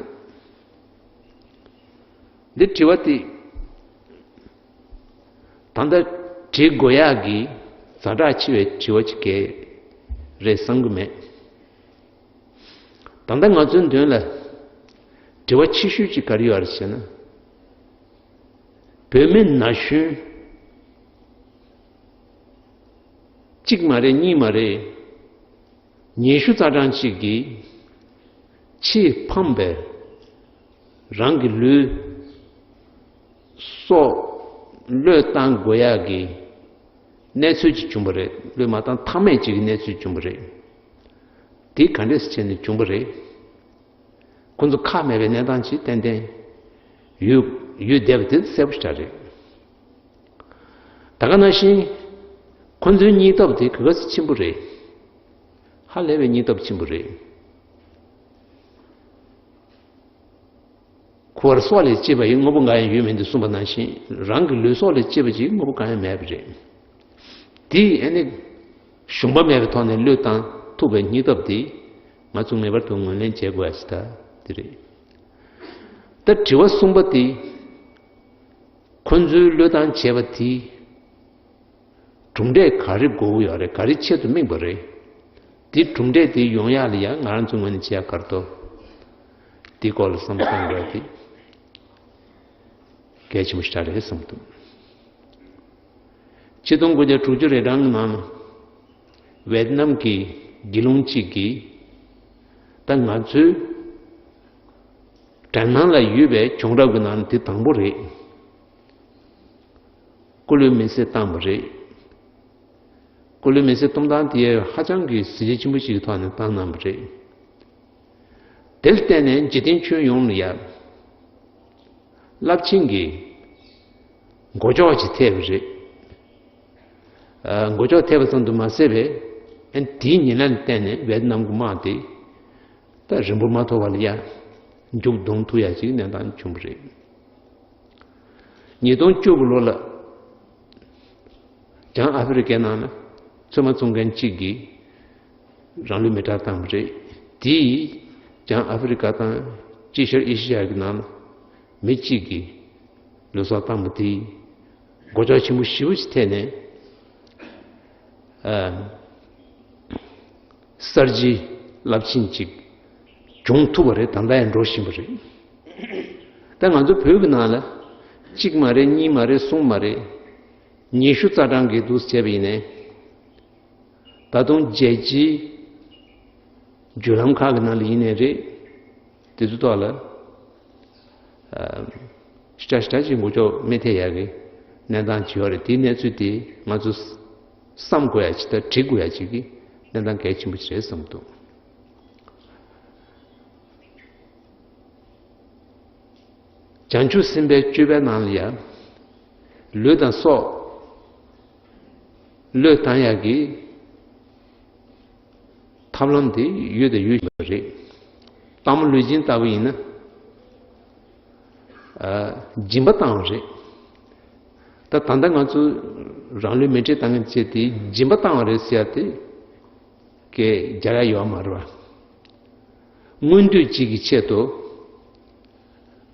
འདི་དྲི་བ་དེ། ད་ལྟ་དྲི་དགོས་ཡག་གི་ཛ་དྲག་ཆེ་བའི་དྲི་བ་ཅིག་གས་རེད་བསམ་གྱི་མེད། ད་ལྟ་ང་ཚོའི་མདུན་ལ་དྲི་བ་ཆེ་ཤོས་ཅིག་ག་རེ་ཡོད་རེད་ཟེར་ན། བོད་མི་ན་གཞོན་གཅིག་མ་རེད་གཉིས་མ་རེད། ཉི་ཤུ་རྩ་གྲངས་གཅིག་གིས་ཆེས་ཕངས་པའི་རང་གི་ལུས་སྲོག་བློས་བཏང་དགོས་ཡག་གི་གནས་ཚུལ་ཅིག་བྱུང་བ་རེད། བློས་མ་བཏང་ཐབས་མེད་ཅིག་གི་གནས་ཚུལ་བྱུང་བ་རེད། དེ་ག་འདྲས་བྱས་ནས་བྱུང་བ་རེད། ཁོ་ཚོ་ཁག་མེད་པའི་གནས་སྟངས་ཅིག་ཏན་ཏན་ཡོད་ཡོད་བསྡད་པ་དེ་གསལ་པོ་ཞེ་དྲག་རེད། ད་ག་ནང་བཞིན་ཁོ་ཚོའི་སྙིང་སྟོབས་དེ་ག་ག་ཚོད་ཆེན་པོ་རེད། ཧ་ལས་པའི་སྙིང་སྟོབས་ཆེན་པོ་རེད། ཁུ་བར་སྲོག་ལས་གཅེས་པ་ཡི་དངོས་པོ་འགའ་ཡང་ཡོད་མིན་དུ་གསུངས་པ་ནང་བཞིན། རང་གི་ལུས་སྲོག་ལས་གཅེས་པ་ཅིག་དངོས་པོ་གང་ཡང་མེད་པ་རེད། དེ་ཨ་ནི་ཞུམ་པ་མེད་པའི་ཐོག་ནས་བློས་བཏང་ཐུབ་པའི་སྙིང་སྟོབས་དེ་ང་ཚོ་ངེས་པར་དུ་ངོས་ལེན་བྱེད་དགོས་ཡ་ཞིག་ད་དེ་རེད། ད་དྲི་བ་གསུམ་པ་དེ། ཁོ་ཚོའི་བློས་བཏང་བྱས་པ་དེ། གྲུབ་འབྲས་ག་རེ་དགོས་ཀྱི་ཡོད་རེད། ག་རེ་ཆེད་དུ་དམིགས་པ་རེད། དེ་གྲུབ་འབྲས་དེ་ཡོང་ཡག་ལ་ཡང་ང་རང་ཚོའི་ངོས་ནས་བྱེད་ཡག་ག་རེ་འདུག་དེའི་སྐོར་ལ་བསམ་བློ་གཏོང་དགོས་དེ་གལ་ཆེན་པོ་ཞིག་རེད་བསམ་འདུག་ཆིག་སྟོང་དགུ་བརྒྱ་དྲུག་ཅུ་རེ་གྲངས་ཀྱི་ནང་ལ་ཝེ་ཏི་ནམ་གྱི་དགེ་སློང་གཅིག་གིས། ད་ང་ཚོའི་དྲན་སྣང་ལ་ཡོད་པའི་བྱུང་རབས་ཀྱི་ནང་ནས་དེ་དང་པོ་རེད། སྐུ་ལུས་མེ་བསྲེགས་བཏང་བ་རེད། སྐུ་ལུས་མེ་བསྲེགས་གཏོང་སྟངས་དེ་ཧ་ཅང་གི་གཟི་བརྗིད་ཆེན་པོ་ཞིག་གི་ཐོག་ནས་བཏང་གནང་བ་རེད། དེར་བརྟེན་ནས་འཇིག་རྟེན་ཁྱོན་ཡོངས་ལ་ཡ་རླབས་ཆེན་གྱི་མགོ་ལྕོག་ཅིག་ཐེབས་པ་རེད། ཨ། མགོ་ལྕོག་ཐེབས་པ་ཙམ་དུ་མ་ཟད་པའི། ཨ། དེའི་ཉེ་ལམ་བརྟེན་ནས་ཝེ་ཏི་ནམ་གྱི་དམག་དེ་ད་རིང་པོ་མ་ཐོགས་པ་ལ་ཡ་མཇུག་བསྡོམས་ཐུབ་ཡ་ཅིག་གནས་སྟངས་བྱུང་བ་རེད། ཉིས་སྟོང་བཅུ་དགུ་ལོ་ལ་བྱང་ཨ་ཧྥེ་རི་ཁའི་ནང་ལ་ཚོད་མ་བཙོང་མཁན་གཅིག་གིས་རང་ལུས་མེ་སྲེག་བཏང་བ་རེད། དེས་བྱང་ཨ་ཧྥེ་རི་ཁ་དང་དཀྱིལ་ཤར་ཨེ་ཤི་ཡ་གི་ནང་ལ་མི་གཅིག་གིས་ལུས་སྲོག་བཏང་བ་དེས་མགོ་ལྕོག་ཆེན་པོ་ཞེ་པོ་ཞིག་ཐེབས་ནས། ཨ། གསར་བརྗེ་རླབས་ཆེན་ཅིག་བྱུང་ཐུབ་པ་རེད། ད་ལྟ་ཡང་འགྲོ་བཞིན་པ་རེད། ད་ང་ཚོ་བོད་ཀྱི་ནང་ལ་གཅིག་མ་རེད། གཉིས་མ་རེད། གསུམ་མ་རེད། ཉི་ཤུ་རྩ་གྲངས་ཀྱི་འདུག་བྱས་པ་ཡིན་ནའི། ད་དུང་རྒྱལ་སྤྱིའི་བརྒྱུད་ལམ་ཁག་གི་ནང་ལ་ཡིན་ནའི་རེད། དེ་ཚོའི་ཐོག་ལ། ཨ། ཤ་ཤ་ཅིག་མགོ་ལྕོག་མི་ཐེབས་ཡག་གི་གནས་སྟངས་ཅིག་ཡོད་རེད། དེའི་གནས་ཚུལ་དེ་ང་ཚོ་བསམ་དགོས་ཡ་ཅིག་དང་འབྲི་དགོས་ཡ་ཅིག་གི་གནས་སྟངས་གལ་ཆེན་པོ་ཅིག་རེད་བསམ་འདུག་བྱང་ཆུབ་སེམས་དཔའི་སྤྱོད་པའི་ནང་ལ་ཡང་ལུས་དང་སྲོག་བློས་བཏང་ཡག་གི་ཐབས་ལམ་དེ་ཡོད་དང་ཡོད་བཞིན་པ་རེད། སྟག་མོ་ལུས་སྦྱིན་ལྟ་བུ་ཡིན་ན། ཨ། སྦྱིན་པ་བཏང་བ་རེད། ད་ད་ལྟ་ང་ཚོ་རང་ལུས་མེ་སྲེག་བཏང་མཁན་བྱས་ཏེ་སྦྱིན་པ་བཏང་བ་རེད་ཟེར་ཡ་དེ་གས་རྒྱག་ཡ་ཡོད་མ་རེད་བ། མངོན་འདོད་ཅིག་གི་ཆེད་དུ་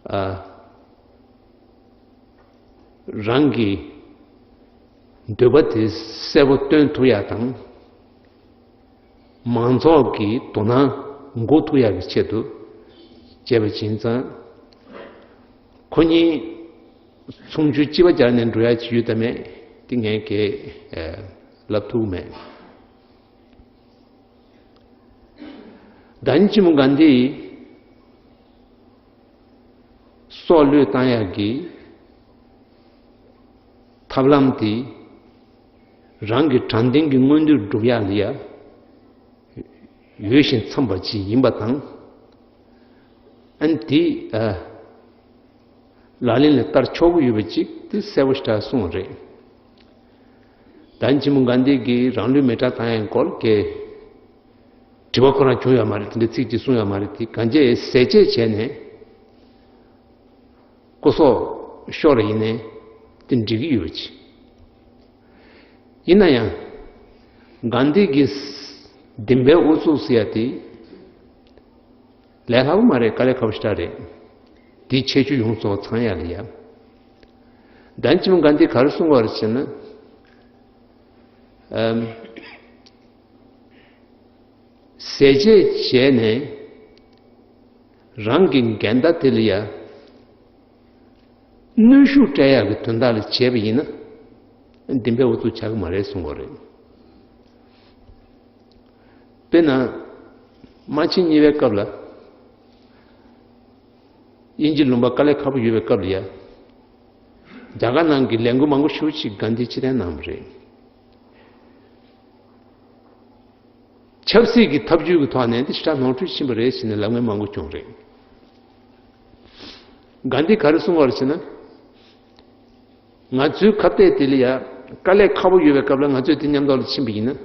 ཨ། རང་གི་འདོད་པ་དེ་གསལ་པོ་སྟོན་ཐུབ་ཡ་དང་། མང་ཚོགས་ཀྱི་དོ་སྣང་འགུག་ཐུབ་ཡག་གི་ཆེད་དུ་བྱས་པ་ཡིན་ཙང་། ཁོ་གཉིས་ཚོང་ཆུ་གཅིག་པ་སྦྱར་ནས་འགྲོ་ཡག་ཅིག་ཡོད་དམ་མེད་དེ་ངས་གས་ལབ་ཐུབ་མེད། ད་ནི་ཅི་མོ་ག་འདི་སྲོག་བློས་བཏང་ཡག་གི་ཐབས་ལམ་དེ་རང་གི་དྲང་བདེན་གྱི་མངོན་འདོད་སྒྲུབ་ཡག་ལ་ཡ་འོས་ཤིང་འཚམས་པ་ཅིག་ཡིན་པ་དང་། ཨ་ནི་དེ་ཨ་ལག་ལེན་ལ་བསྟར་ཆོག་གི་ཡོད་པ་ཅིག་དེ་གསལ་པོ་ཞེ་དྲག་གསུངས་པ་རེད། ད་ནི་ཅི་མོ་ག་འདི་གིས་རང་ལུས་མེ་སྲེག་བཏང་ཡག་སྐོར་གྱི་དྲི་བ་ཁོ་རང་བྱུང་ཡོད་མ་རེད། དེ་འདྲའི་ཚིག་ཅིག་གསུངས་ཡོད་མ་རེད། དེ་གང་ཅི་ཟས་བཅད་བྱས་ནས་སྐུ་སྲོག་ཤོར་ཡིན་ནའི་དེ་འགྲིག་གི་ཡོད་པ་ཅིག་ཡིན་ན་ཡང་། ག་འདི་གིས་བདེན་པའི་ཨུ་ཚུགས་ཟེར་ཡ་དེ་ལས་སླ་པོ་མ་རེད། དཀའ་ལས་ཁག་པོ་ཞེ་དྲག་རེད། དེའི་ཁྱད་ཆོས་ཡོངས་རྫོགས་ཚང་ཡ་ལ་ཡ། ད་ནི་ཅི་མོ་ག་འདི་ག་རེ་གསུང་བ་རེད་ཟེར་ན། ཨམ། ཟས་བཅད་བྱས་ནས་རང་གི་འགལ་ཟླ་དེ་ལ་ཡ་གནོན་ཤུགས་སྤྲད་ཡག་གི་དོན་དག་ལ་བྱས་པ་ཡིན་ན་བདེན་པའི་ཨུ་ཚུགས་ཆགས་ཀྱི་མ་རེད་གསུང་གི་རེད། དཔེར་ན། དམག་ཆེན་གཉིས་པའི་སྐབས་ལ། དབྱིན་ཇི་ལུང་པ་དཀའ་ལས་ཁག་པོ་ཡོད་པའི་སྐབས་ལ་ཡ། རྒྱ་གར་ནང་གི་ལས་འགུལ་མང་པོ་ཞེ་པོ་ཅིག་ག་འདི་ཕྱིར་འཐེན་གནང་བ་རེད། ཆབ་སྲིད་ཀྱི་ཐབས་ཇུས་ཀྱི་ཐོག་ནས་འདི་ཞེ་དྲག་ནོར་འཁྲུལ་ཕྱིན་པ་རེད་ཟེར་ནས་ལབ་མཁན་མང་པོ་བྱུང་རེད། ག་འདི་ག་རེ་གསུངས་པ་རེད་ཟེར་ན། ང་ཚོའི་ཁ་གཏད་དེ་ལ་ཡ་དཀའ་ལས་ཁག་པོ་ཡོད་པའི་སྐབས་ལ་ང་ཚོས་དེ་མཉམ་དུ་ལ་ཕྱིན་པ་ཡིན་ན།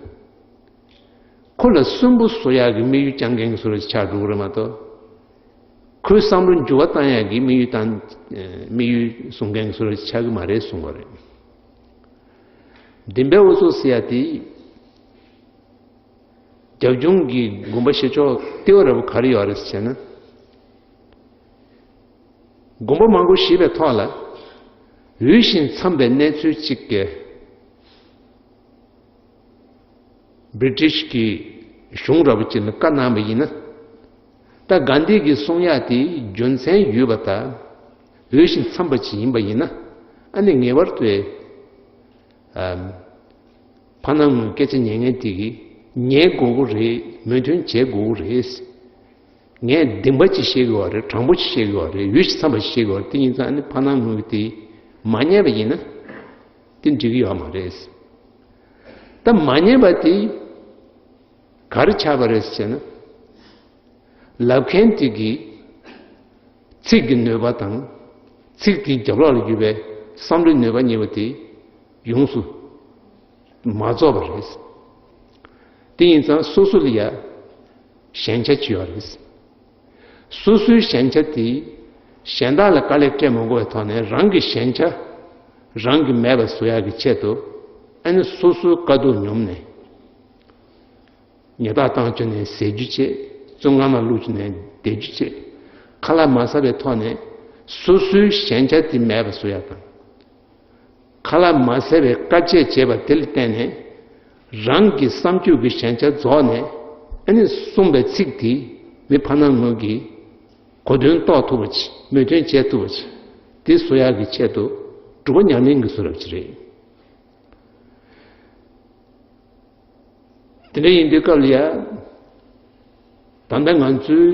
ཁོ་ལ་སུན་པོ་བཟོ་ཡག་གི་དམིགས་ཡུལ་བཅངས་མཁན་གྱི་བཟོ་འདྲ་ཅིག་ཆགས་འགྲོ་གི་རེད་མ་གཏོགས། ཁོའི་བསམ་བློ་འགྱུར་བ་བཏང་ཡག་གི་དམིགས་ཡུལ་བཏང་། དམིགས་ཡུལ་བཟུང་མཁན་གྱི་བཟོ་འདྲ་ཅིག་ཆགས་ཀྱི་མ་རེད་གསུང་བ་རེད། བདེན་པའི་ཨུ་ཚུགས་ཟེར་ཡ་དེ། རྒྱབ་ལྗོངས་ཀྱི་དགོངས་པ་བཞེས་ཕྱོགས་ལྟེ་བ་ར་བ་ག་རེ་ཡོད་རེད་ཟེར་ན། དགོངས་པ་མང་པོ་བཞེས་པའི་ཐོག་ལ། འོས་ཤིང་འཚམས་པའི་གནས་ཚུལ་གཅིག་གིས། བྷི་རི་ཊིཤ་གི་གཞུང་ར་བ་ཅིག་ལ་བཀའ་གནང་བ་ཡིན་ན། ད་གྷན་དྷི་གིས་གསུང་ཡག་དེ་རྒྱུ་མཚན་ཡོད་པ་དང་། འོས་ཤིང་འཚམས་པ་ཅིག་ཡིན་པ་ཡིན་ན། ཨ་ནི་ངེས་པར་དུ། ཨམ། ཕ་ནང་ངོས་སྐད་ཆ་ཉན་མཁན་དེ་གིས་ཉན་དགོས་ཀྱི་རེད། མོས་མཐུན་བྱེད་དགོས་ཀྱི་རེད། ངས་བདེན་པ་ཅིག་བཤད་ཀྱི་ཡོད་རེད། དྲང་པོ་ཅིག་བཤད་ཀྱི་ཡོད་རེད། འོས་ཤིང་འཚམས་པ་ཅིག་བཤད་ཀྱི་ཡོད་རེད། དེ་ཡིན་ཙང་ཨ་ནི་ཕ་ནང་ངོས་དེ་མ་ཉན་པ་ཡིན་ན་དེ་འགྲིག་གི་ཡོད་མ་རེད། ད་མ་ཉན་པ་དེ་ག་རེ་ཆགས་པ་རེད་ཟེར་ན། ལབ་མཁན་དེ་གིས་ཚིག་གི་ནུས་པ་དང་། ཚིག་དེའི་རྒྱབ་ལོགས་ལ་ཡོད་པའི་བསམ་བློའི་ནུས་པ་གཉིས་པོ་དེ་ཡོངས་སུ་མ་རྫོགས་པ་རེད། དེ་ཡིན་ཙང་སོ་སོ་ལ་ཡ་ཞན་ཆ་ཅིག་ཡོད་རེད། སོ་སོའི་ཞན་ཆ་དེ་གཞན་དག་ལ་དཀའ་ལས་སྤྲད་མ་དགོས་པའི་ཐོག་ནས་རང་གི་ཞན་ཆ་རང་གིས་མེད་པ་བཟོ་ཡག་གི་ཆེད་དུ། ཨ་ནི་སོ་སོའི་དཀའ་སྡུག་མྱོང་ནས། ཉལ་ཐ་བཏང་བཅུག་ནས་ཟས་རྒྱུ་བྱེད། བཙོན་ཁང་ནང་བླུགས་བཅུག་ནས་བསྡད་རྒྱུ་བྱེད། ཁ་ལག་མ་ཟ་བའི་ཐོག་ནས་སོ་སོའི་ཞན་ཆ་དེ་མེད་པ་བཟོ་ཡག་དང་། ཁ་ལག་མ་ཟ་བའི་དཀའ་སྤྱད་བྱས་པ་དེ་ལ་བརྟེན་ནས། རང་གི་བསམ་སྤྱོད་ཀྱི་ཞན་ཆ་རྫོགས་ནས། ཨ་ནི་གསུངས་པའི་ཚིག་དེ་མི་ཕ་ནང་ངོས་ཀྱིས་གོ་དོན་རྟོགས་ཐུབ་པ་ཅིག་མོས་མཐུན་བྱེད་ཐུབ་པ་ཅིག་དེ་བཟོ་ཡག་གི་ཆེད་དུ་སྒྲུབ་པ་ཉམས་ལེན་གྱི་བཟོ་འདྲ་ཅིག་རེད། དེ་འདྲ་ཡིན་དུས་སྐབས་ལ་ཡ། ད་ལྟ་ང་ཚོའི་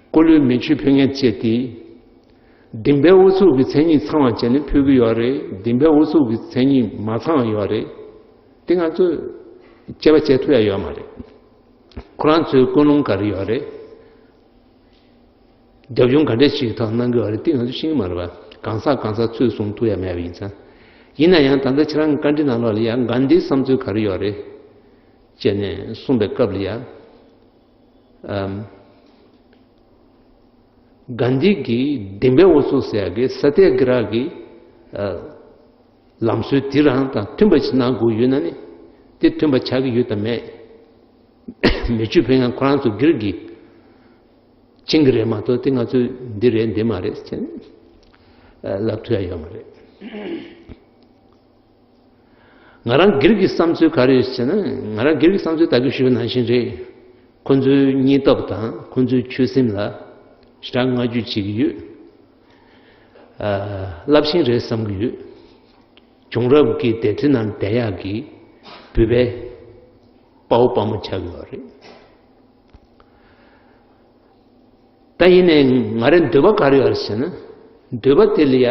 སྐུ་ལུས་མེ་མཆོད་ཕུལ་མཁན་བཅས་དེ། བདེན་པའི་ཨུ་ཚུགས་ཀྱི་མཚན་ཉིད་ཚང་བ་བྱས་ནས་ཕུལ་གྱི་ཡོད་རེད། བདེན་པའི་ཨུ་ཚུགས་ཀྱི་མཚན་ཉིད་མ་ཚང་བ་ཡོད་རེད། དེ་ང་ཚོས་དཔྱད་པ་བྱེད་ཐུབ་ཡ་ཡོད་མ་རེད། ཁོ་རང་ཚོའི་ཀུན་སློང་ག་རེ་ཡོད་རེད། རྒྱབ་ལྗོངས་ག་འདྲས་ཞིག་གི་ཐོག་གནང་གི་ཡོད་རེད། དེ་ང་ཚོ་ཤེས་ཀྱི་མ་རེད་པ། གང་ཟག་གང་ཟག་ཚོས་གསུང་ཐུབ་ཡ་མེད་པ་ཡིན་ཙང་། ཡིན་ན་ཡང་ད་ལྟ་ཁྱེད་རང་བཀའ་འདྲི་ནང་ལོགས་ལ་ཡ་གྷན་དྷིའི་བསམ་ཚུལ་ག་རེ་ཡོད་རེད་ཅེས་ནས་གསུངས་པའི་སྐབས་ལ་ཡ། ཨམ། གྷན་དྷི་གིས་བདེན་པའི་ཨུ་ཚུགས་ཟེར་ཡ་གི་ས་ཏྱ་གི་ར་གི། ཨ། ལམ་སྲོལ་དེ་རང་དང་མཐུན་པ་ཞིག་གནང་དགོས་ཡོད་ན་ནི། དེ་མཐུན་པ་ཆགས་ཀྱི་ཡོད་དམ་མེད། མེ་མཆོད་ཕུལ་མཁན་ཁོ་རང་ཚོ་སྒེར་གྱི་ ཕྱིན་གྱི་རེད་མ་གཏོགས་དེ་ང་ཚོས་འདི་རེད་འདི་མ་རེད་ཟེར་ནས་ལབ་ཐུབ་ཡ་ཡོད་མ་རེད། ང་རང་སྒེར་གྱི་བསམ་ཚུལ་ག་རེ་ཡོད་ཟེར་ན། ང་རང་སྒེར་གྱི་བསམ་ཚུལ་ད་གིན་ཞུས་པ་ནང་བཞིན་རེད། ཁོ་ཚོའི་སྙིང་སྟོབས་དང་ཁོ་ཚོའི་ཆོད་སེམས་ལ་ཞེ་དྲག་བསྔགས་བརྗོད་བྱེད་ཀྱི་ཡོད། རླབས་ཆེན་རེད་བསམ་གྱི་ཡོད། བྱུང་རབས་ཀྱི་དེབ་ཐེར་ནང་བསྡད་ཡག་གི་བོད་པའི་དཔའ་བོ་དཔའ་མོ་ཆགས་ཀྱི་ཡོད་རེད། ད་ཡིན་ནའི་ང་རའི་འདོད་པ་ག་རེ་ཡོད་རེད་ཟེར་ན། འདོད་པ་དེ་ལ་ཡ་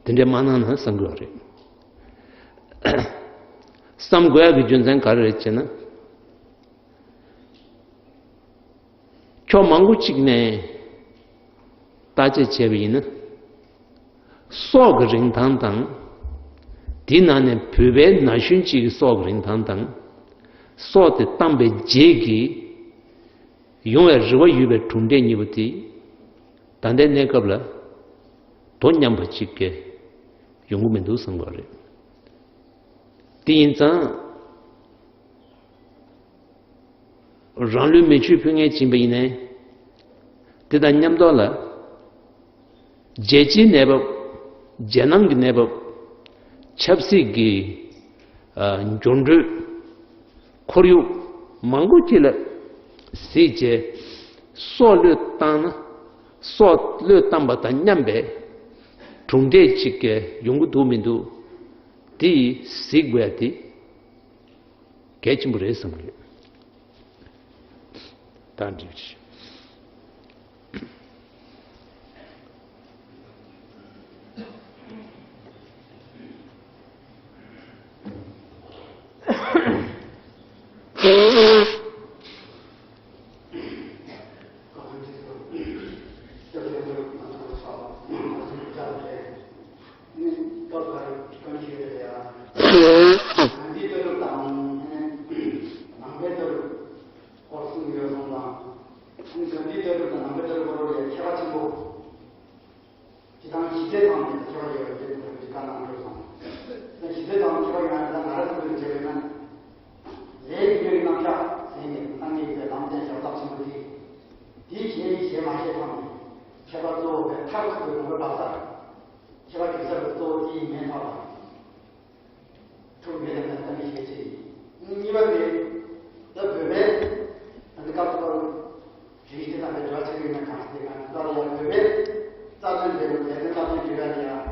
དེ་འདྲའི་མ་གནང་ན་བསམ་གྱི་ཡོད་རེད། བསམ་དགོས་ཡག་གི་རྒྱུ་མཚན་ག་རེ་རེད་ཟེར་ན། ཕྱོགས་མང་པོ་གཅིག་ནས་བརྟག་དཔྱད་བྱས་པ་ཡིན་ན། སྲོག་གི་རིན་ཐང་དང་། དེའི་ནང་ནས་བོད་པའི་ན་གཞོན་གཅིག་གི་སྲོག་གི་རིན་ཐང་དང་། སྲོག་དེ་བཏང་པའི་རྗེས་ཀྱི་ཡོང་བའི་རེ་བ་ཡོད་པའི་གྲུབ་འབྲས་གཉིས་པོ་དེ་ད་ལྟའི་གནས་སྐབས་ལ་དོ་མཉམ་པ་གཅིག་གི་ཡོང་གི་མི་འདུག་བསམ་གྱི་རེད། དེ་ཡིན་ཙང་རང་ལུས་མེ་མཆོད་ཕུལ་མཁན་ཡིན་པ་ཡིན་ནའི། དེ་དང་མཉམ་དུ་ལ། རྒྱལ་སྤྱིའི་གནས་བབ། རྒྱལ་ནང་གི་གནས་བབ། ཆབ་སྲིད་ཀྱི་ཨ་འགྱུར་འགྲོས། ཁོར་ཡུག་མང་པོ་ཅིག་ལ་གཟིགས་བྱས། སྲོག་བློས་བཏང་ན། སྲོག་བློས་བཏང་པ་དང་མཉམ་པའི་གྲུབ་འབྲས་ཅིག་གི་ཡོང་གི་འདུག་མི་འདུག་དེ་གཟིགས་དགོས་ཡ་དེ་གལ་ཆེན་པོ་རེད་བསམ་གྱི་ཡོད། ད་འགྲིག་ཅིག་ཁོ་གསུངས་ཡོད་སོང་ཙང་། ཨ་ནི་ག་འདི་ལྟ་བུ་དང་ནང་པའི་ལྟ་བུ་ཁོ་རང་ལ་ཁྱད་པར་ཆེན་པོ། སྤྱི་བཏང་གཞི་རྩའི་ཐོག་ནས་ཁྱད་པར་ཡོད་པ་དེ་ལྟ་བུ་ཅིག་བཀའ་གནང་དགོས་སོང་། ད་གཞི་རྩའི་ཐོག་ནས་ཁྱད་པར་ཡོད་ན་ད་ང་རང་ཚོ་ལ་བྱས་པ་ཡིན་ན། ལས་ཀྱི་རྣམ་གཞག་ཟེར་ནས་སངས་རྒྱས་ཀྱི་ལམ་སྟོན་ཞབས་ཚགས་ཆེན་པོ་དེ། དེའི་ཞལ་གྱིས་བཞེས་མ་བཞེས་ཐོག་ནས་ཁྱད་པར་གཙོ་བོ་དེ་མཐར་ཐུག་པའི་ངོ་བོའི་བག་ཆགས། ཁྱད་པར་གྱི་ས་རུ་གཙོ་བོ་དེ་ཡིན་མིན་ཐོག་ལ། ཐུགས་མེད་དམ་ལ་གཏམ་གྱི་ཞལ་ཆེ་ཡིན། གཉིས་པ་དེ། ད་བོད་པའི་ད་ལྟ་སྐབས་སུ་བབ་རིགས་སྤྱི་དང་པའི་འབྲེལ་བ་ཆེ་བའི་ནང་གང་ཞིག་དེ་གང་ཞིག་ད་ལ་ཡང་བོད་པའི་རྩ་དོན་དེ་ལ་ལས་དོན་རྩ་དོན་སྒྲིག་ཡ་དེ་ཡང་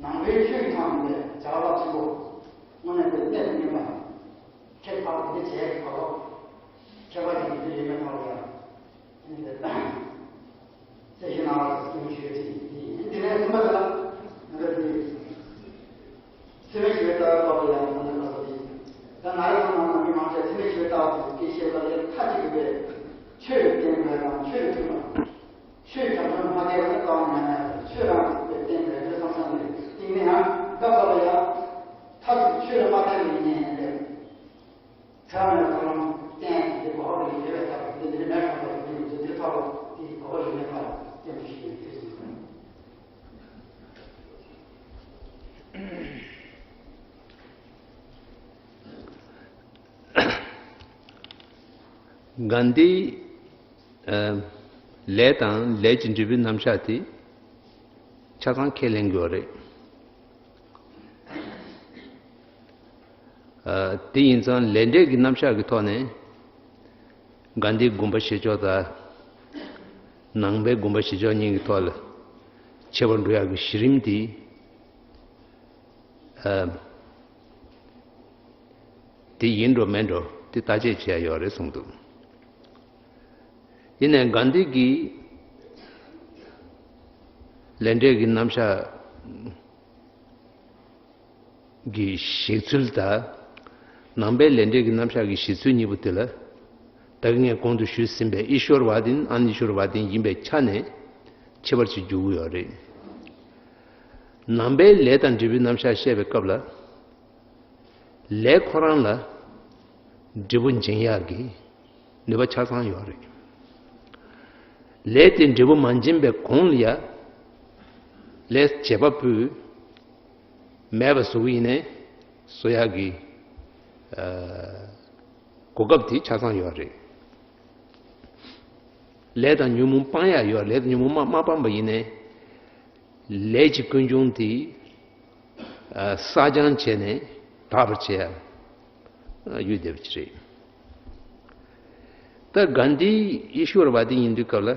ནང་པའི་ཆོས་ཀྱི་ཐོག་ནས་བྱ་བ་རླབས་ཆེན་པོ་དངོས་གནས་དེ་གནད་དུ་སྨིན་པ། ཁྱད་པར་དེ་འདྲ་བྱས་ཀྱི་བར་ལོ་ཁྱད་པར་གྱི་འདི་ཡོད་མེད་ཐོག་ལ་ཡང་། ཚད་གཞི་སྣང་བ་དང་སེམས་ཤུགས་ཅན་ཡིན། དེ་ནས་གསུམ་པ་དེ་ལ་ང་ཚོ་དེ་ཚད་མེད་ཞི་བའི་ལྟ་བའི་ཐོག་ལ་ཡང་ང་ཚོ་ལ་དེ་ད་ང་རེ་ཚང་མ་ནང་མི་མང་ཆེ་ཚད་མེད་ཞི་བའི་ལྟ་བ་དེ་སྐད་ཆ་ལ་ཡང་མཐའ་གཅིག་ཏུ་བས་ཆོས་ལ་བརྟེན་དགོས་དང་ཆོས་ལ་མཐུན་པ། ཆོས་དྲང་དོན་མ་བསྟན་པ་ནི་ལྟ་བ་ཉམས་ཡག་དང་ཆོས་རང་གིས་བརྟེན་དགོས་ལྷག་བསམ་བསམ་ནས་གཏིང་ནས་ཡང་སྐབས་སྐབས་ལ་ཡང་མཐའ་གཅིག་ཏུ་ཆོས་ལ་མ་བརྟེན་པའི་ཉེན་ཡང་ལས། ཚད་མའི་ཐོག་ལ་བརྟེན་ཏེ་གོ་བ་ལ་ཡོད་པའི་ཐབས་དེ་འདིར་མེད་པར་ཐོག་ཏུ་འདུག་ཅེས་དེ་ཐོག་ཏུ་དེའི་གོ་བ་ཞིག་མེད་པར་བསྟན་པ་ཞིག་ཡིན་ཐུགས་སུ་ཆུད། གྷན་དྷི་ལས་དང་ལས་ཀྱི་འབྲས་བུའི་རྣམ་གཞག་དེ་ཆ་ཚང་ཁས་ལེན་དགོས་རེད། དེ་ཡིན་ཙང་ལས་འབྲས་ཀྱི་རྣམ་གཞག་གི་ཐོག་ནས་གྷན་དྷིའི་དགོངས་པ་བཞེས་ཕྱོགས་དང་ནང་པའི་དགོངས་པ་བཞེས་ཕྱོགས་གཉིས་ཀྱི་ཐོག་ལ་ཁྱད་པར་འགྲོ་ཡག་གི་གཞི་རིམ་དེ་དེ་ཡིན་འགྲོ་མིན་འགྲོ་དེ་བརྟག་དཔྱད་བྱེད་ཡག་ཡོད་རེད་གསུངས་འདུག་ཡིན་ནའི་གྷན་དྷི་གིས་ལས་འབྲས་ཀྱི་རྣམ་གཞག་གི་བཞེད་ཚུལ་དང་། ནང་པའི་ལས་འབྲས་ཀྱི་རྣམ་གཞག་གི་བཞེད་ཚུལ་གཉིས་པོ་དེ་ལ། ད་གིན་ངས་གོང་དུ་ཞུས་ཟིན་པའི་ཨི་ཤོར་བ་དིན་ཨ་ནི་ཤོར་བ་དིན་ཡིན་པའི་ཆ་ནས་ཁྱད་པར་ཅིག་འཇུག་གི་ཡོད་རེད། ནང་པའི་ལས་དང་འབྲས་བུའི་རྣམ་གཞག་བཤད་པའི་སྐབས་ལ། ལས་ཁོ་རང་ལ་འབྲས་བུ་འབྱིན་ཡག་གི་ནུས་པ་ཆ་ཚང་ཡོད་རེད། ལས་དེ་འབྲས་བུ་མ་འབྱིན་པའི་གོང་ལ་ཡ། ལས་བྱེད་པ་པོས་མེད་པ་བཟོ་གི་ཡིན་ནའི་བཟོ་ཡག་གི་ཨ་གོ་སྐབས་དེ་ཆ་ཚང་ཡོད་རེད། ལས་དང་ཉོན་མོངས་སྤང་ཡག་ཡོད། ལས་དང་ཉོན་མོངས་མ་མ་སྤངས་པ་ཡིན་ནའི། ལས་ཀྱི་ཀུན་འབྱུང་དེ་ཨ་བསགས་སྦྱང་བྱས་ནས་དག་པར་བྱེད་ཡག་ཡོད་བསྡད་པ་ཅིག་རེད། ད་གྷན་དྷི་ཨི་ཤྭ་ར་བ་དི་ཡིན་དུས་སྐབས་ལ།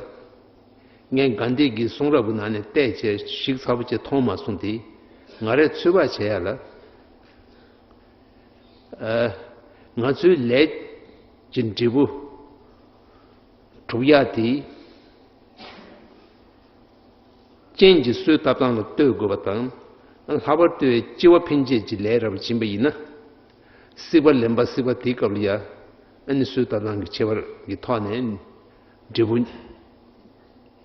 ངས་གྷན་དྷི་གི་གསུང་རབ་ཀྱི་ནང་ནས་བལྟས་བྱས་ཞིབ་ཚགས་པོ་བྱས་མཐོང་མ་སོང་སྟེ། ང་རས་ཚོད་དཔག་བྱས་ཡག་ལ། ཨ་ང་ཚོའི་ལས་ཀྱི་འབྲས་བུ་སྒྲུབ་ཡག་དེ། རྐྱེན་གྱིས་གསོས་བཏབ་སྟངས་ལ་ལྟོས་དགོས་པ་དང་། ལྷག་པར་དུ་སྐྱེ་བ་ཕན་བྱེད་ཀྱི་ལས་རབ་སྦྱིན་པ་ཡིན་ན། སྲེག་པ་ལེན་པ་སྲེག་པ་དེའི་སྐབས་ལ་ཡ། ཨ་ནི་གསོས་བཏབ་སྟངས་ཀྱི་ཁྱད་པར་གྱི་ཐོག་ནས་འབྲས་བུ་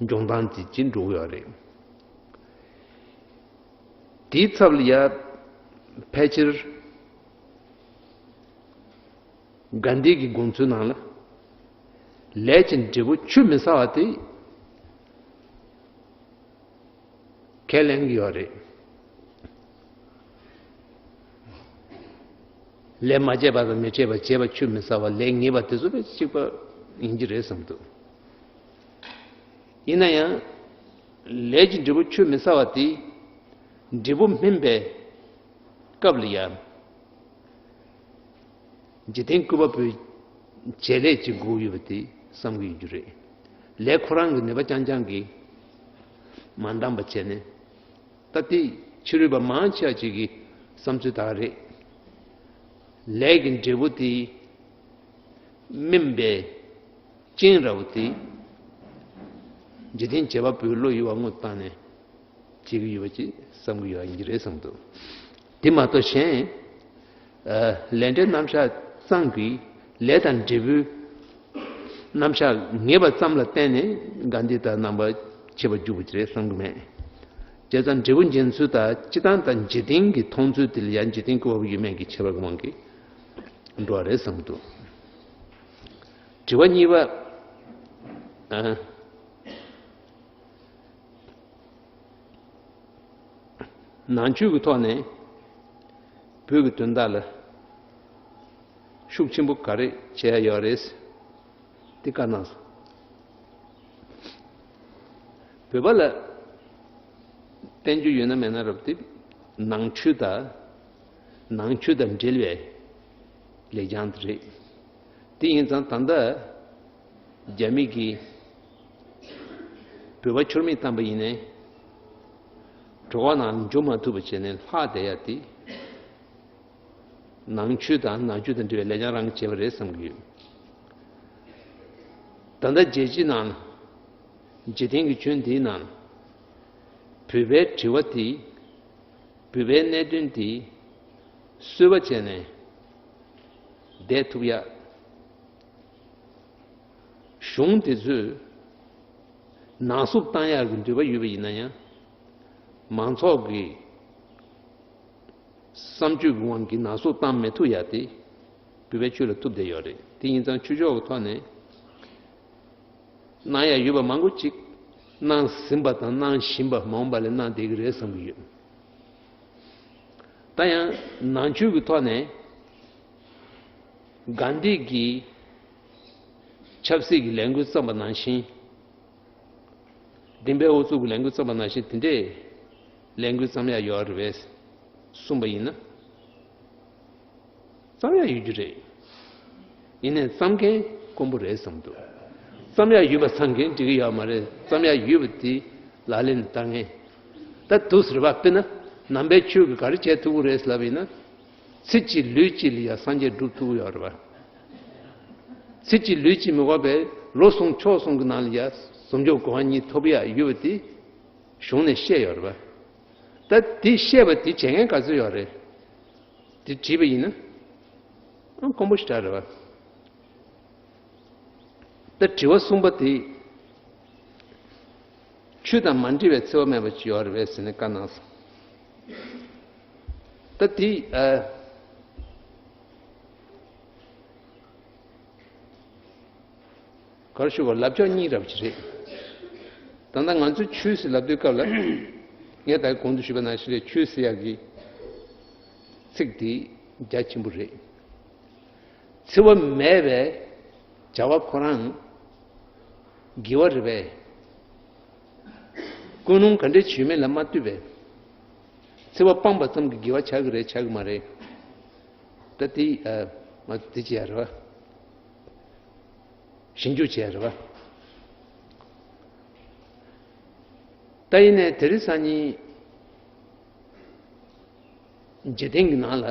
འབྱུང་སྟངས་དེ་ཅིག་འགྲོ་གི་ཡོད་རེད། དེའི་ཚབ་ལ་ཡ། ཕལ་ཆེར་གྷན་དྷི་གི་དགོངས་ཚུལ་ནང་ལ། ལས་ཀྱི་འབྲས་བུ་ཆུད་མི་ཟ་བ་དེ་ཁས་ལེན་གྱི་ཡོད་རེད། ལས་མ་བྱས་པ་དང་མི་བྱེད་པ། བྱས་པ་ཆུད་མི་ཟ་བ། ལས་ངེས་པ་དེ་ཚོ་དཔེ་གཅིག་པ་ཡིན་གྱི་རེད་བསམ་འདུག་ཡིན་ན་ཡང་། ལས་ཀྱི་འབྲས་བུ་ཆུད་མི་ཟ་བ་དེ། འབྲས་བུ་སྨིན་པའི་སྐབས་ལ་ཡང་། འཇིག་རྟེན་སྐུད་པ་པོའི་བྱེད་ལས་ཀྱི་སྒོ་ཡོད་པ་དེ་བསམ་གྱི་ཡོད་རྒྱུ་རེད། ལས་ཁོ་རང་གི་ནུས་པ་རྐྱང་རྐྱང་གིས་མ་འདང་བ་བྱས་ནས། ད་དེ་ཕྱི་རོལ་པ་མང་ཆེ་བ་ཅིག་གི་བསམ་ཚུལ་དག་རེད། ལས་ཀྱི་འབྲས་བུ་དེ་སྨིན་པའི་རྐྱེན་ར་བ་དེ། འཇིག་རྟེན་བྱེད་པ་པོའི་བློ་ཡུལ་བ་དངོས་བཏང་ནས་བྱེད་ཀྱི་ཡོད་པ་ཅིག་བསམ་གྱི་ཡོད་ཡིན་གྱི་རེད་བསམ་འདུག་དེ་མ་གཏོགས་གཞན། ཨ་ལས་འབྲས་རྣམ་གཞག་ཙམ་གྱིས་ལས་དང་འབྲས་བུའི་རྣམ་གཞག་ངེས་པ་ཙམ་ལ་བརྟེན་ནས་གྷན་དྷི་དང་རྣམ་པ་ཕྱེ་བ་འཇུག་པ་ཅིག་རེད་བསམ་གྱི་མེད། བྱས་ཙང་འབྲས་བུ་འབྱིན་ཚུལ་དང་སྤྱིར་བཏང་དང་འཇིག་རྟེན་གྱི་མཐོང་ཚུལ་དེ་ལ་ཡང་འཇིག་རྟེན་སྐུད་པ་པོ་ཡོད་མེད་ཀྱི་ཁྱད་པར་གྱི་དབང་གིས་འགྲོ་བ་རེད་བསམ་གྱི་འདུག་དྲི་བ་གཉིས་པ། ཨ། ནང་ཆོས་ཀྱི་ཐོག་ནས་བོད་ཀྱི་དོན་དག་ལ་ཤུགས་ཆེན་པོ་ག་རེ་བྱས་ཡོད་རེད། འདི་བཀའ་གནང་སོང་། བོད་པ་ལ་བསྟན་རྒྱུ་ཡོད་ན་མེད་ན་རབ་དེ། ནང་ཆོས་དང་། ནང་ཆོས་དང་འབྲེལ་བའི་ལེགས་བྱང་དེ་རེད། དེ་ཡིན་ཙང་ད་ལྟ་རྒྱ་མི་གིས་བོད་པ་ཁྱུར་མིད་བཏང་པ་ཡིན་ནའི། གྲོད་ཁོག་ནང་འཇུ་མ་ཐུབ་པ་བྱས་ནས་ལྷག་བསྡད་ཡ་དེ། ནང་ཆོས་དང་། ནང་ཆོས་དང་འབྲེལ་བའི་ལས་བྱང་རང་གིས་བྱས་པ་རེད་བསམ་གྱི་ཡོད། ད་ལྟ་རྒྱལ་སྤྱིའི་ནང་། འཇིག་རྟེན་གྱི་ཁྱོན་འདིའི་ནང་། བོད་པའི་དྲི་བ་དེ། བོད་པའི་གནད་དོན་དེ་གསོལ་བ་བྱས་ནས་བསྡད་ཐུབ་ཡ། གཞུང་དེ་ཚོས་ནང་སུབ་བཏང་ཡག་གི་འདོད་པ་ཡོད་པ་ཡིན་ན་ཡང་། མང་ཚོགས་ཀྱི་བསམ་སྤྱོད་ཀྱི་དབང་གིས་ནང་སུབ་བཏང་མི་ཐུབ་ཡག་དེ་བོད་པའི་ཆོས་ལ་ཐུབ་བསྡད་ཡོད་རེད། དེ་ཡིན་ཙང་ཆོས་ཕྱོགས་ཀྱི་ཐོག་ནས་གནང་ཡག་ཡོད་པ་མང་པོ་ཅིག་གནང་ཟིན་པ་དང་གནང་བཞིན་པ། མ་འོངས་པ་ལ་གནང་བསྡད་ཀྱི་རེད་བསམ་གྱི་ཡོད། ད་ཡང་ནང་ཆོས་ཀྱི་ཐོག་ནས་གྷན་དྷི་གིས་ཆབ་སྲིད་ཀྱི་ལས་འགུལ་བརྩམས་པ་ནང་བཞིན། བདེན་པའི་ཨུ་ཚུགས་ཀྱི་ལས་འགུལ་བརྩམས་པ་ནང་བཞིན་དེ་འདྲའི་ལས་འགུལ་བརྩམས་ཡག་ཡོད་རེད་པས་གསུངས་པ་ཡིན་ན། བརྩམས་ཡག་ཡོད་རྒྱུ་རེད། ཡིན་ནའི་བརྩམས་མཁན་དཀོན་པོ་རེད་བསམ་འདུག་བརྩམས་ཡག་ཡོད་པ་བརྩམས་མཁན་འགྲིག་གི་ཡོད་མ་རེད། བརྩམས་ཡག་ཡོད་པ་དེ་ལག་ལེན་ལ་བསྟར་མཁན། ད་དུས་རེ་བ་དཔེར་ན་ནང་པའི་ཆོས་ཀྱིས་ག་རེ་བྱེད་ཐུབ་ཀྱི་རེད་ལབ་ཡིན་ན། ཚེ་གཅིག་ལུས་གཅིག་ལ་ཡང་སངས་རྒྱས་སྒྲུབ་ཐུབ་ཀྱི་ཡོད་རེད་པ། ཚེ་གཅིག་ལུས་གཅིག་མི་དགོས་པའི་ལོ་གསུམ་ཕྱོགས་གསུམ་གྱི་ནང་ལ་ཡང་བཟོ་བཅོས་སྒོ་ང་གཉིས་ཐོབ་ཡག་ཡོད་པ་དེ་གཞུང་ནས་བཤད་ཡོད་རེད་པ། ད་དེ་བཤད་པ་དེ་བྱེད་མཁན་ག་ཚོད་ཡོད་རེད། དེ་དྲིས་པ་ཡིན་ན། ཨང་དཀོན་པོ་ཞེ་དྲག་རེད་པ། ད་དྲི་བ་གསུམ་པ་དེ། ཆོས་དང་མ་འབྲེལ་བའི་འཚེ་བ་མེད་པ་ཅིག་ཡོད་རེད་པས་ཟེར་ནས་བཀའ་གནང་སོང་། ད་དེ་ཨ། ག་རེ་ཞུ་དགོས། ལབ་ཕྱོགས་གཉིས་རབ་ཅིག་རེད། ད་ལྟ་ང་ཚོས་ཆོས་ཟེར་ལབ་དུས་སྐབས་ལ། ངས་ད་གོང་དུ་ཞུས་པ་ནང་བཞིན་རེད། ཆོས་ཟེར་ཡག་གི་ཚིག་དེ་རྒྱ་ཆེན་པོ་རེད། འཚེ་བ་མེད་པའི་བྱ་བ་ཁོ་རང་ དགེ་བ་རེད་པས། ཀུན་སློང་ག་འདྲས་བྱུས་མེད་ལ་མ་ལྟོས་པས། འཚེ་བ་སྤངས་པ་ཙམ་གྱིས་དགེ་བ་ཆགས་ཀྱི་རེད་ཆགས་ཀྱི་མ་རེད། ད་དེ་ཨ་ང་ཚོ་དེ་བྱས་རེད་བ། ཞིབ་འཇུག་བྱས་རེད་བ། ད་ཡིན་ནའི་དེ་རིང་སང་ཉིན་འཇིག་རྟེན་གྱི་ནང་ལ།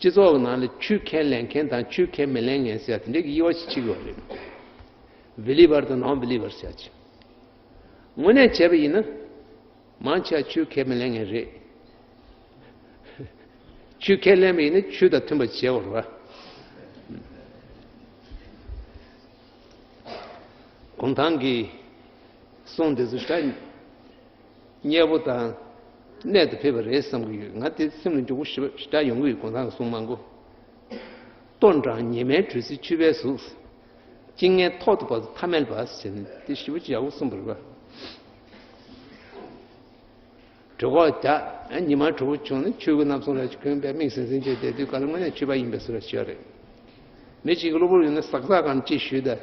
སྤྱི་ཚོགས་ཀྱི་ནང་ལ་ཆོས་ཁས་ལེན་མཁན་དང་ཆོས་ཁས་མི་ལེན་མཁན་ཟེར་ཡ་དེ་འདྲའི་དབྱེ་བ་ཞིག་ཕྱེ་གི་ཡོད་རེད། བི་ལི་ཝར་དང་ནོན་བི་ལི་ཝར་ཟེར་ཡ་ཅིག་དངོས་གནས་བྱས་པ་ཡིན་ན། མང་ཆེ་བ་ཆོས་ཁས་མི་ལེན་མཁན་རེད། ཆོས་ཁས་ལེན་པ་ཡིན་ན་ཆོས་དང་མཐུན་པ་བྱེད་དགོས་རེད་བ། གུང་ཐང་གི་གསུང་དེ་ཚོ་ད། སྙན་པོ་དང་གནད་དུ་ཕེབས་པ་རེད་བསམ་གྱི་ཡོད། ང་དེ་སེམས་ལ་འཇུག་པོ་ཞེ་དྲག་ཡོང་གི་ཡོད། གུང་ཐང་གི་གསུང་མང་པོ། ལྟོ་འགྲངས་ཉི་མའི་དྲོད་ཚིལ་ཆུ་བས་ཟུག་གཅིན་སྙིའི་ཐོག་ཏུ་བབས་ཐ་མལ་པ་ཟེར་ནས་དེ་ཞེ་པོ་ཅིག་ཡག་པོ་གསུངས་པ་རེད་པ། གྲོད་ཁོག་རྒྱགས་ཉི་མ་དྲོ་པོ་བྱུང་ན་ཆོས་གོས་རྣམ་གསུམ་རེ་ཅིག་གོན་པས་མིག་ཟིང་ཟིང་བྱས་བསྡད་དུས་ག་ལ་དངོས་གནས་ཆོས་པ་ཡིན་པའི་བཟོ་འདྲ་ཞིག་ཡོད་རེད། མི་གཅིག་གི་གློ་བུར་ཡོད་ན་ཟག་ཟག་གང་ཅིག་ཞུས་ད།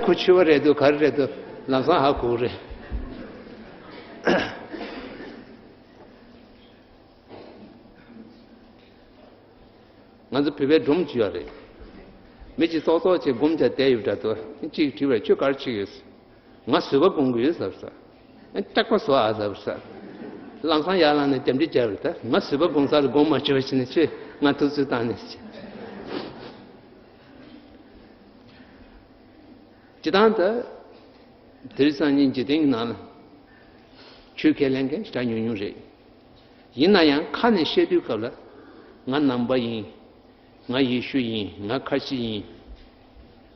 ཁོ་ཆོས་པ་རེད་འདུག་ག་རེ་རེད་འདུག་ལམ་སང་ཧ་གོ་གི་རེད། ང་ཚོ་བོད་པའི་སྒྲུང་ཅིག་ཡོད་རེད། མི་གཅིག་ཙོག་ཙོག་ཅིག་སྒོམ་བྱས་བསྡད་ཡོད་འདྲ་འདུག་གཅིག་དྲིས་པས་ཁྱོད་ག་རེ་བྱེད་ཀྱི་ཡོད། ང་བཟོད་པ་སྒོམ་གྱི་ཡོད་ཟེར་ས། སྐྲག་པ་བཟོ་ཨ་ཟེར་ས། ལམ་སང་ཡར་ལངས་ནས་རྒྱབ་འདྲི་བྱས་པ་རེད། ད་ང་བཟོད་པ་སྒོམ་ས་ལ་སྒོམ་མ་བྱས་པ་བྱས་ནས་ཁྱོད་ང་ཐུག་ཚུལ་བཏང་ནས་ཟེར། སྤྱིར་བཏང་ད། དེ་རིང་སང་ཉིན་འཇིག་རྟེན་གྱི་ནང་ལ། ཆོས་ཁས་ལེན་མཁན་ཞེ་དྲག་ཉུང་ཉུང་རེད། ཡིན་ན་ཡང་ཁ་ནས་བཤད་དུས་སྐབས་ལ། ང་ནང་པ་ཡིན། ང་ཡེ་ཤུ་ཡིན། ང་ཁ་ཆེ་ཡིན།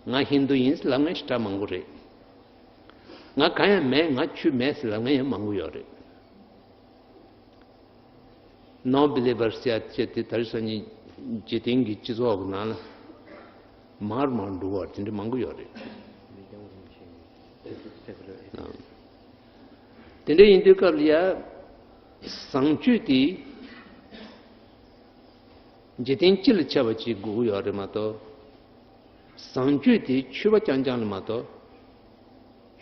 ང་ཧིན་དུ་ཡིན་ཟེར་ལབ་མཁན་ཞེ་དྲག་མང་པོ་རེད། ང་གང་ཡང་མེད། ང་ཆོས་མེད་ཟེར་ལབ་མཁན་ཡང་མང་པོ་ཡོད་རེད། ནོན་བི་ལི་ཝར་ཟེར་ཡ་ཅིག་དེ་དེ་རིང་སང་ཉིན་འཇིག་རྟེན་གྱི་སྤྱི་ཚོགས་ཀྱི་ནང་ལ་མར་མར་འགྲོ་བ་དེ་འདྲ་མང་པོ་ཡོད་རེད། དེ་འདྲ་ཡིན་དུས་སྐབས་ལ་ཡ། བཟང་སྤྱོད་དེ་འཇིག་རྟེན་སྤྱི་ལ་ཁྱབ་པ་ཅིག་དགོས་ཀྱི་ཡོད་རེད་མ་གཏོགས། བཟང་སྤྱོད་དེ་ཆོས་པ་རྐྱང་རྐྱང་ལ་མ་གཏོགས།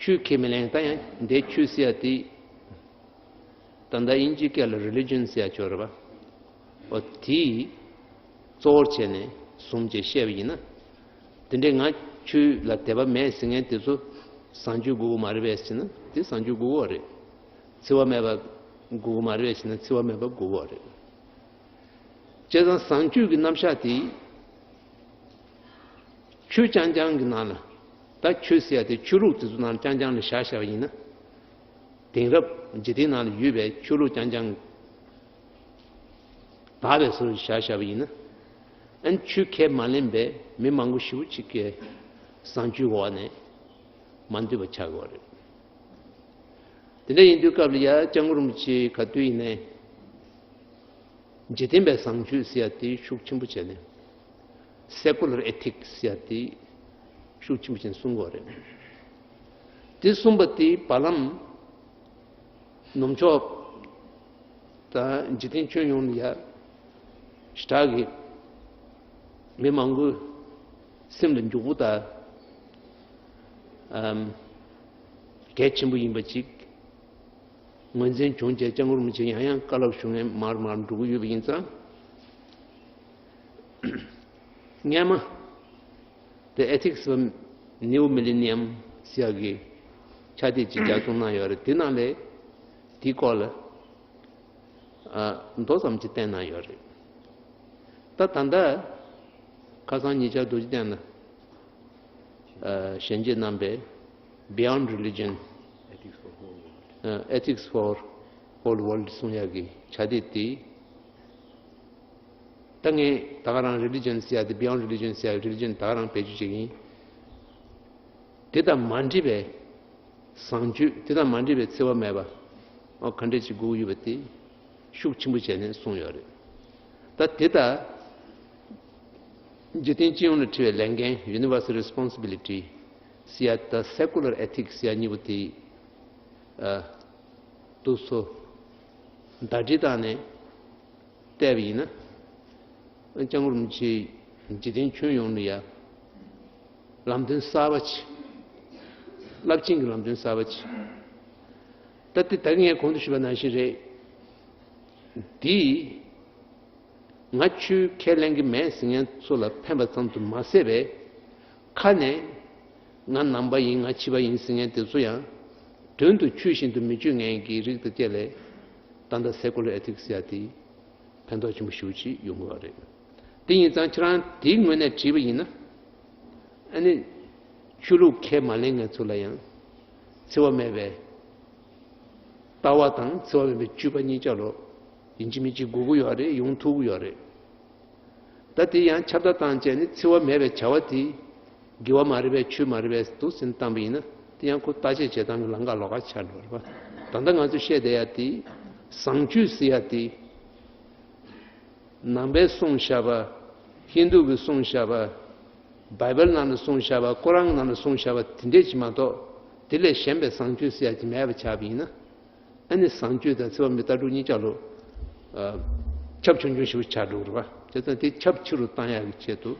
ཆོས་ཁས་མི་ལེན། ད་ཡང་འདས་ཆོས་ཟེར་ཡ་དེ། ད་ལྟ་དབྱིན་ཇིའི་སྐད་ལ་རི་ལི་ཇན་ཟེར་ཡ་ཅིག་ཡོད་རེད་པ། འོ་དེ་གཙོ་བོར་བྱས་ནས་བཟུང་བྱས་བཤད་པ་ཡིན་ན། དེ་འདྲའི་ང་ཆོས་ལ་དད་པ་མེད་ཟེར་མཁན་དེ་ཚོ་བཟང་སྤྱོད་དགོས་ཀྱི་མ་རེད་པས་ཟེར་ན་དེ་བཟང་སྤྱོད་དགོས་ཀྱི་ཡོད་རེད། འཚེ་བ་མེད་པ་དགོས་ཀྱི་མ་རེད་པས་ཟེར་ན་འཚེ་བ་མེད་པ་དགོས་ཀྱི་ཡོད་རེད། བྱས་ཙང་བཟང་སྤྱོད་ཀྱི་རྣམ་གཞག་དེ། ཆོས་རྐྱང་རྐྱང་གི་ནང་ལ། ད་ཆོས་ཟེར་ཡ་དེ་ཆོས་ལུགས་དེ་ཚོ་ནང་རྐྱང་རྐྱང་ལ་བཞག་བཞག་པ་ཡིན་ན། དེང་རབས་འཇིག་རྟེན་ནང་ལ་ཡོད་པའི་ཆོས་ལུགས་རྐྱང་རྐྱང་དག་པའི་བཟོ་ཞིག་བཞག་བཞག་པ་ཡིན་ན། ཨ་ནི་ཆོས་ཁས་མ་ལེན་པའི་མི་མང་པོ་ཞེ་པོ་ཅིག་གིས་བཟང་སྤྱོད་འོག་ནས་མ་འདུས་པ་ཆགས་ཀྱི་ཡོད་རེད། དེ་འདྲ་ཡིན་དུས་སྐབས་ལ་ཡ་སྐྱབས་མགོན་རིན་པོ་ཆེ་ག་དུས་ཡིན་ནའི། འཇིག་རྟེན་པའི་བཟང་སྤྱོད་ཟེར་ཡ་དེ་ཤུགས་ཆེན་པོ་བྱས་ནས། སེ་ཀུ་ལར་ཨེ་ཐིག་ཟེར་ཡ་དེ་ཤུགས་ཆེན་པོ་བྱས་ནས་གསུང་གི་ཡོད་རེད། དེ་གསུངས་པ་དེ་བར་ལམ་ནུབ་ཕྱོགས་དང་འཇིག་རྟེན་ཁྱོན་ཡོངས་ལ་ཡ་ཞེ་དྲག་གི་མི་མང་པོའི་སེམས་ལ་འཇུག་པོ་དང་། ཨམ། གལ་ཆེན་པོ་ཡིན་པ་ཅིག་ངོས་འཛིན་བྱུང་རྗེས་སྐྱབས་མགོན་རིན་པོ་ཆེ་ཡང་ཡང་བཀའ་སློབ་ཞུ་མཁན་མར་མར་འགྲོ་གི་ཡོད་པ་ཡིན་ཙང་། སྔས་མ་དེ་Ethics for New Millennium ཟེར་ཡག་གི་ཕྱག་དེབ་ཅིག་ལྗགས་རྩོམ་གནང་ཡོད་རེད། དེ་ནང་ལ་དེའི་སྐོར་ལ་ཨ་མདོ་ཙམ་ཅིག་བསྟན་གནང་ཡོད་རེད། ད་ད་ལྟ་ཁ་སང་ཉེ་ཆར་རྡོ་རྗེ་གདན་ལ་ཨ་ཞལ་འབྱེད་གནང་པའི་Beyond Religion, ཨ་Ethics for Whole World གསུང་ཡག་གི་ཕྱག་དེབ་དེ། ད་ངས་ད་ག་རང་Religion ཟེར་ཡག་དེ། Beyond Religion ཟེར་ཡག་Religion ད་ག་རང་བེད་སྤྱོད་བྱེད་ཀྱི་ཡིན། དེ་དང་མ་འདྲེས་པའི་བཟང་སྤྱོད། དེ་དང་མ་འདྲེས་པའི་འཚེ་བ་མེད་པ། ཨོ་ག་འདྲས་ཅིག་དགོས་ཀྱི་ཡོད་པ་དེ་ཤུགས་ཆེན་པོ་བྱས་ནས་གསུངས་ཡོད་རེད། ད་དེ་ལྟར་འཇིག་རྟེན་སྤྱི་ཡོངས་ལ་འཁྲི་བའི་ལས་འགན། Universal Responsibility ཟེར་ཡག་དང་Secular Ethics ཟེར་ཡག་གཉིས་པོ་དེ་ཨ་འདུག་སེ་ཟླ་སྒྲིལ་བཏང་ནས་བལྟས་པ་ཡིན་ན། སྐྱབས་མགོན་རིན་པོ་ཆེས་འཇིག་རྟེན་ཁྱོན་ཡོངས་ལ་ཡ་ ལམ་སྟོན་གསར་པ་བྱེད། རླབས་ཆེན་གྱི་ལམ་སྟོན་གསར་པ་བྱེད། ད་ལྟ་ད་གིན་ངས་གོང་དུ་ཞུས་པ་ནང་བཞིན་རེད། འདི་ང་ཆོས་ཁས་ལེན་གྱི་མེད་ཟེར་མཁན་ཚོ་ལ་ཕན་པ་ཙམ་དུ་མ་ཟད་པའི་ཁ་ནས་ང་ནང་པ་ཡིན། ང་ཕྱི་པ་ཡིན་ཟེར་མཁན་དེ་ཚོ་ཡང་དོན་དུ་ཆོས་བཞིན་དུ་མི་སྤྱོད་མཁན་གྱི་རིགས་དང་བཅས་ལས་ད་ལྟ་སེ་ཀུ་ལར་ཨེ་ཐིག་སི་ཟེར་ཡ་དེ་ཕན་ཐོགས་ཆེན་པོ་ཞེ་པོ་ཅིག་ཡོང་གི་ཡོད་རེད། དེ་ཡིན་ཙང་ཁྱེད་རང་དེའི་ངོས་ནས་བྲིས་པ་ཡིན་ན། ཨ་ནི་ཆོས་ལུགས་ཁས་མ་ལེན་མཁན་ཚོ་ལ་ཡང་འཚེ་བ་མེད་པའི་ལྟ་བ་དང་འཚེ་བ་མེད་པའི་སྤྱོད་པ་གཉིས་ཆ་ལོ་ཡིན་གཅིག་མིན་གཅིག་དགོས་ཀྱི་ཡོད་རེད། ཡོང་ཐུབ་ཀྱི་ཡོད་རེད། ད་དེ་ཡང་ཁྱབ་བརྡལ་བཏང་བྱས་ནས་འཚེ་བ་མེད་པའི་བྱ་བ་དེ་དགེ་བ་མ་རེད་པས། ཆོས་མ་རེད་པས་འདུག་ཟེར་བཏང་པ་ཡིན་ན། དེ་ཡང་ཁོ་བརྟག་དཔྱད་བྱེད་སྟངས་ཀྱི་ལམ་ཁ་ལོགས་ཀ་ཆགས་འགྲོ་རེད་པ། ད་ལྟ་ང་ཚོས་བཤད་བསྡད་ཡ་དེ་བཟང་སྤྱོད་ཟེར་ཡ་དེ། ནང་པའི་གསུངས་བཞག་པ། ཧིན་དུ་གི་གསུངས་བཞག་པ། བའི་བལ་ནང་ལ་གསུངས་བཞག་པ། ཀོ་རཱན་ནང་ལ་གསུངས་བཞག་པ་དེ་འདྲས་ཅིག་མ་གཏོགས། དེ་ལས་གཞན་པའི་བཟང་སྤྱོད་ཟེར་ཡ་ཅིག་མེད་པ་ཆགས་པ་ཡིན་ན། ཨ་ནི་བཟང་སྤྱོད་དང་འཚེ་བ་མེད་པའི་ལྟ་གྲུབ་གཉིས་ཆ་ལོ། ཨ། ཁྱབ་ཆུང་ཆུང་ཞིག་ཆགས་འགྲོ་གི་རེད་པ། བྱས་ཙང་དེ་ཁྱབ་ཆེ་རུ་བཏང་ཡག་གི་ཆེད་དུ།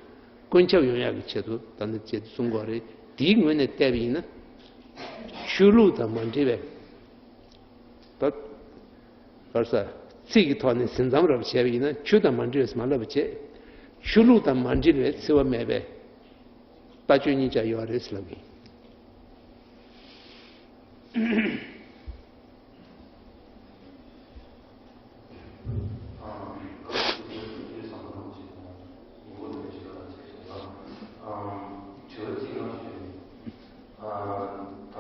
ཀུན་ཁྱབ་ཡོང་ཡག་གི་ཆེད་དུ་ད་ནི་ཅེས་གསུང་གི་ཡོད་རེད། དེའི་ངོས་ནས་བལྟས་པ་ཡིན་ན། ཆོས་ལུགས་དང་མ་འབྲེལ་བའི། ད་ག་རེ་ཟ། ཚིག་གི་ཐོག་ནས་ཟིན་མཚམས་རབ་བྱས་པ་ཡིན་ན། ཆོས་དང་མ་འབྲེལ་བས་མ་ལབ་པ་བྱས། ཆོས་ལུགས་དང་མ་འབྲེལ་བའི་འཚེ་བ་མེད་པའི་ལྟ་སྤྱོད་གཉིས་ཆ་ཡོད་རེད་ཟེར་ལབ་ཀྱི་ཡིན། དྲི་བ་གཅིག་ང་ཞུ། ད་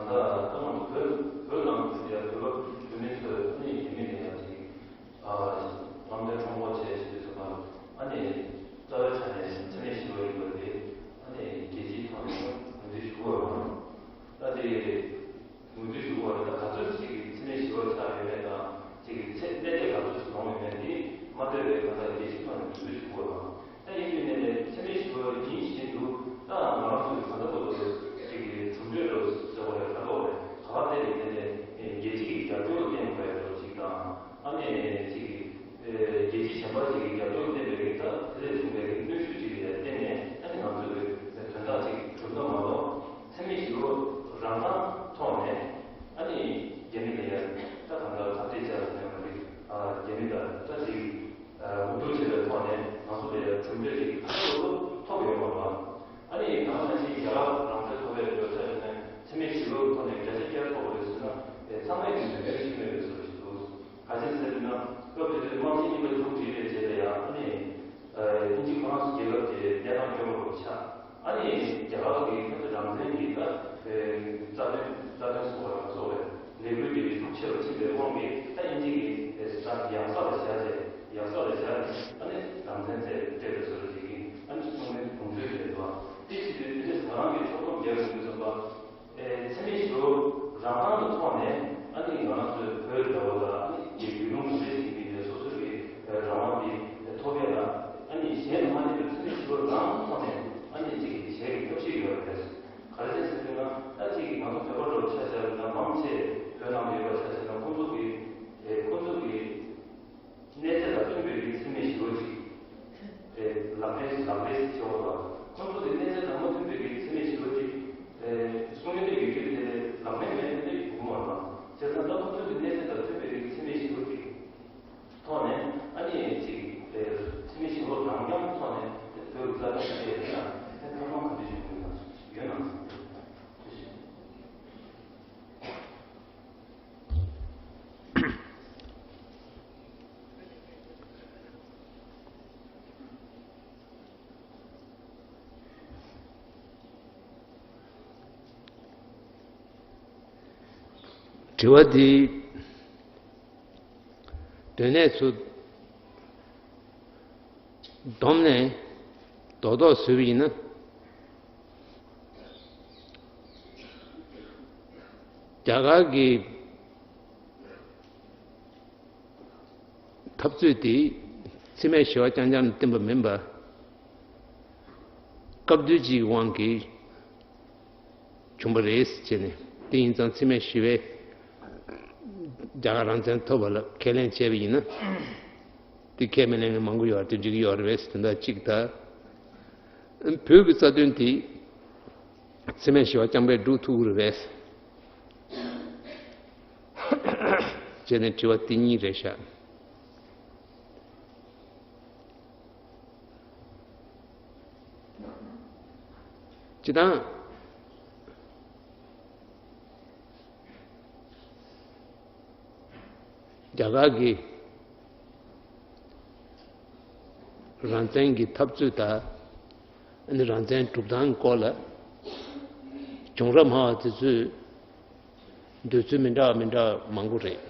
ལྟ་ད་ང་ཚོ་བོད་བོད་ནང་གི་ཡ་བོད་པ་བོད་མི་ཚོས་ཨ་ནི་རྒྱ་མི་ལ་ཡ་ཅིག་ཨ། དམ་དྲག་ཁྲོམ་སྐོར་བྱས་བྱས་དུས་ཙམ་པ། ཨ་ནི་རྩ་བའི་ཆ་ནས་འཚེ་མེད་ཞི་བ་ཡིན་པ་དེ། ཨ་ནི་རྒྱལ་སྤྱིའི་ཐོག་ནས་ངོས་འཛིན་ཞུ་དགོས་པ་དང་། ད་དེ་ངོས་འཛིན་ཞུ་དགོས་པ་རེད། ད་ག་ཚོད་ཅིག་གིས་འཚེ་མེད་ཞི་བ་ཆགས་ཡོད་མེད་དང་། ཅིག་གིས་ཚེ་གནས་ཚད་ག་ཚོད་ཅིག་ལོངས་ཡོད་མེད་དེ་མ་ལྟོས་པའི་གང་ལྟར་རྒྱལ་སྤྱིའི་ཐོག་ནས་ངོས་འཛིན་ཞུ་དགོས་པ་དང་། ད་ཡིན་དུས་ནས་ནས་འཚེ་མེད་ཞི་བ་ཡིན་བཞིན་དུ། ད་ང་རང་ཚོ་གི་གང་ལྟར་ཁོ་ཚོ་ཅིག་གི་གྲུབ་འབྲས་རོ་ཟེར་བ་རེད། ག་ལོག་རེད། ག་བ་བལྟས་ནས་ནས་ནས་རྒྱལ་སྤྱི་གི་རྒྱབ་སྐྱོར་བསྟན་དགོས་ཡ་རོ་ཅིག་དང་། ཨ་ནི་ཅིག་གི་རྒྱལ་སྤྱི་གཞན་པ་ཅིག་གི་རྒྱབ་སྐྱོར་བསྟན་པའི་རིགས། ད་དེ་ལས་བྱུང་བའི་རིགས་གནོན་ཤུགས་ཅིག་ལ་བརྟེན་ནས། ཨ་ནི་ང་ཚོ་གི་དོན་དག་ཅིག་གྲུབ་ན་མ་གཏོགས། འཚེ་མེད་ཞི་བ་རང་རང་ཐོག་ནས། ཨ་ནི་རྒྱ་མི་ལ་ཡ་ད་གང་ལྟར་ཁ་གཏད་བཅག་ཟེར་ནས་མ་རེད། རྒྱ་མི་ལ་ད་ཅིག་འུ་སྡུག་བྱེད་པའི་ཐོག་ནས་ང་ཚོ་ལ་ཡ་གྲུབ་འབྲས་ཅིག་ཐོབ་ཡོད་མ་རེད། ཨ་ནི་ང་ཚོ་ཅིག་རྒྱ་གར་རང་བཙན་ཐོབ་པའི་ལོ་ཆ་ཡོད་ན་འཚེ་མེད་ཞི་བའི་ཐོག་ནས་བརྒྱ་ཆ་བརྒྱ་ཐོབ་པ་རེད་ཟེར་ན། ཨེ། ཚང་མས་ཀྱི་མོས་མཐུན་ཞིག་མེད་པའི་བཟོ་ཞིག་འདུག་ག་ཅི་ཟེར་ན། སྐབས་དེ་དུས་དམག་ཆེན་གཉིས་པ་མཇུག་བསྒྲིལ་བའི་རྗེས་ལ་ཡང་། ཨ་ནི་ཨ། དབྱིན་ཇི་ཁོ་རང་ཚོ་རྒྱལ་ཁབ་དེ་གནས་སྟངས་སྐྱོ་པོ་ཆགས། ཨ་ནི་རྒྱ་གར་གྱི་ཁྱོད་ཚོ་རང་བཙན་གྱི་ད། ཨེ། རྩ་དོན་རྩ་དོན་སོགས་ལ་སོགས་པའི་ལས་འགུལ་དེ་ཤུགས་ཆེ་རུ་ཕྱིན་པའི་དབང་གིས། ད་དབྱིན་ཇི་གིས་ད་ཡག་ས་ལ་བཞག་བྱས། ཡག་ས་ལ་བཞག་ནས། ཨ་ནི་རང་བཙན་རྩོད་རྩོད་པའི་བཟོ་འདྲ་ཅིག་གིས། ཨ་ནི་གསུང་མིན་དགོངས་ཚུལ་རེད་འདུག་དེ་བྱེད་དུས་དེ་འདྲ་ཟ་རང་གི་ཕྱོགས་སྡོམ་རྒྱག་དགོས་དུས་ཙམ་པ། ཨེ། འཚེ་མེད་ཞི་བ་རང་རང་གི་ཐོག་ནས། ཨ་ནི་ང་རང་ཚོའི་བོད་འདྲ་བོ་ལ། ཨ་ནི་རྒྱུས་ལོན་མི་བྱེད་ཅིག་ཡིན་པའི་སོ་སོའི་གི་རང་དབང་དེ་ཐོབ་ཡ་ལ། ཨ་ནི་གཞན་དུ་མ་ལྟོས་པའི་འཚེ་མེད་ཞི་བ་རང་ཐོག་ནས། ཨ་ནི་ཅིག་གི་བྱེད་ཀྱི་ཐབས་ཤེས་ཡོད་རེད། ག་རེ་བྱས་ཟེར་ན། ད་ཅིག་གི་ང་ཚོ་བོད་པ་འདྲ་བོ་ཆ་བཞག་ན། མང་ཆེ་བོད་ནང་ཡོད་པ་ཆ་བཞག་ན། ཁོང་ཚོ་གི། ཨེ། ཁོང་ཚོ་གི་གནས་ཚད་དང་མཐུན་པའི་གི་འཚེ་མེད་ཞི་བ་ཅིག་ཨེ། ལག་ལེན་ལག་ལེན་བྱེད་པ་དང་། ཁོང་ཚོ་གི་གནས་ཚད་དང་མ་མཐུན་པའི་གི་འཚེ་མེད་ཞི་བ་ཅིག་ཨེ། གསུང་ཡོང་དེ་ཡོད་ཀྱི་རེད། དེ་ལག་ལེན་མེད་ན་དེ་ཡོང་གི་མ་རེད། བྱས་ཙང་ད་ཁོང་ཚོ་གི་གནས་ཚད་དང་མཐུན་པའི་གི་འཚེ་མེད་ཞི་བ་ཅིག་ཐོག་ནས། ཨ་ནི་ཅིག་ཨེ། འཚེ་མེད་ཞི་བ་རང་རྐྱང་ཐོག་ནས་དེ་བོད་ཀྱི་རྩ་དོན་ཆེད་དེ་ལ་དེ་ཐབས་ལམ་ག་འདྲ་ཞིག་ཡོང་གི་ན་ཡོད་ན། དྲི་བ་འདི་དོན་གནད་ཚུར་བསྡོམས་ནས་རྡོག་རྡོག་བཟོས་པ་ཡིན་ན། རྒྱ་གར་གྱི་འཐབ་རྩོད་དེ་འཚེ་མེད་ཞི་བ་རྐྱང་རྐྱང་ལ་བརྟེན་པ་མིན་པ། སྐབས་དུས་ཀྱི་དབང་གིས་བྱུང་བ་རེད་ཟེར་བྱས་ནས། དེ་ཡིན་ཙང་འཚེ་མེད་ཞི་བས་རྒྱ་གར་རང་བཙན་ཐོབ་པ་ལ་ཁས་ལེན་བྱས་པ་ཡིན་ན། དེ་ཁས་མི་ལེན་མཁན་མང་པོ་ཡོད་རེད། དེ་འགྲིག་གི་ཡོད་རེད་པས། དོན་དག་གཅིག་ད་བོད་ཀྱི་རྩ་དོན་དེ། འཚེ་མེད་ཞི་བ་རྐྱང་པས་སྒྲུབ་ཐུབ་ཀྱི་རེད་པས། བྱས་ནས་དྲི་བ་དེ་གཉིས་རེད་ཤག་སྤྱིར་བཏང་རྒྱ་གར་གྱི་རང་བཙན་གྱི་འཐབ་རྩོད་དང་། ཨ་ནི་རང་བཙན་སྒྲུབ་སྟངས་སྐོར་ལ་བྱུང་རབས་སྨྲ་བ་དེ་ཚོས་འདོད་ཚུལ་མི་འདྲ་བ་མི་འདྲ་བ་མང་པོ་རེད།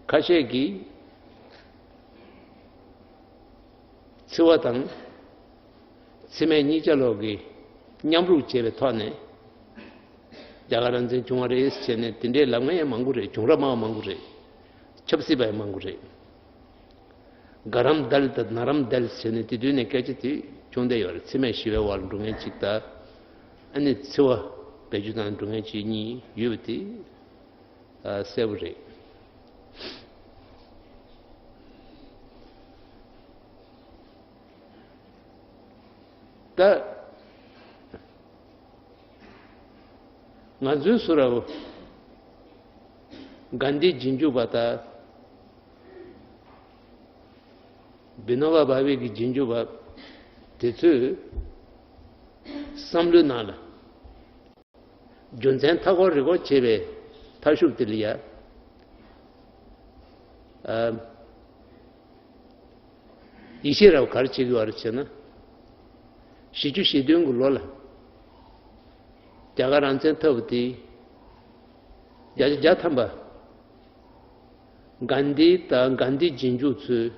ཁ་ཤས་ཀྱིས་འཚེ་བ་དང་འཚེ་མེད་གཉིས་ཆ་ལོག་གི་མཉམ་རུབ་བྱས་པའི་ཐོག་ནས་རྒྱ་གར་རང་བཙན་བྱུང་བ་རེད་ཟེར་ནས་དེ་འདྲའི་ལབ་མཁན་ཡང་མང་པོ་རེད། བྱུང་རབས་སྨྲ་བ་མང་པོ་རེད། ཆབ་སྲིད་པ་ཡང་མང་པོ་རེད། དགའ་རམ་དལ་དང་ན་རམ་དལ་ཟེར་ནས་དེ་དུས་ནས་སྐད་ཆ་དེ་བྱུང་བསྡད་ཡོད་རེད། འཚེ་མེད་ཞི་བའི་དབར་འགྲོ་མཁན་གཅིག་དང་། ཨ་ནི་འཚེ་བ་བེད་སྤྱོད་བཏང་འགྲོ་མཁན་གཅིག་གཉིས་ཡོད་པ་དེ་ཨ་གསལ་པོ་རེད། ད་ང་ཚོའི་བཟོ་འདྲ་བོ་གྷན་དྷིའི་རྗེས་འཇུག་པ་དང་། བི་ནོ་བ་བྷ་ཝེ་གི་རྗེས་འཇུག་པ་དེ་ཚོས་བསམ་བློའི་ནང་ལ་རྒྱུ་མཚན་མཐའ་འཁོར་རི་འཁོར་བྱེད་པའི་མཐའ་གཞུག་དེ་ལ་ཡ། ཨ། ཡིད་ཆེས་རབ་ག་རེ་བྱེད་ཀྱི་ཡོད་རེད་ཟེར་ན། བཞི་བཅུ་ཞེ་བདུན་གྱི་ལོ་ལ་རྒྱ་གར་རང་བཙན་འཐབ་པ་དེ་བརྒྱ་ཆ་བརྒྱ་ཐམ་པ་གྷན་དྷི་དང་གྷན་དྷིའི་རྗེས་འཇུག་ཚོས་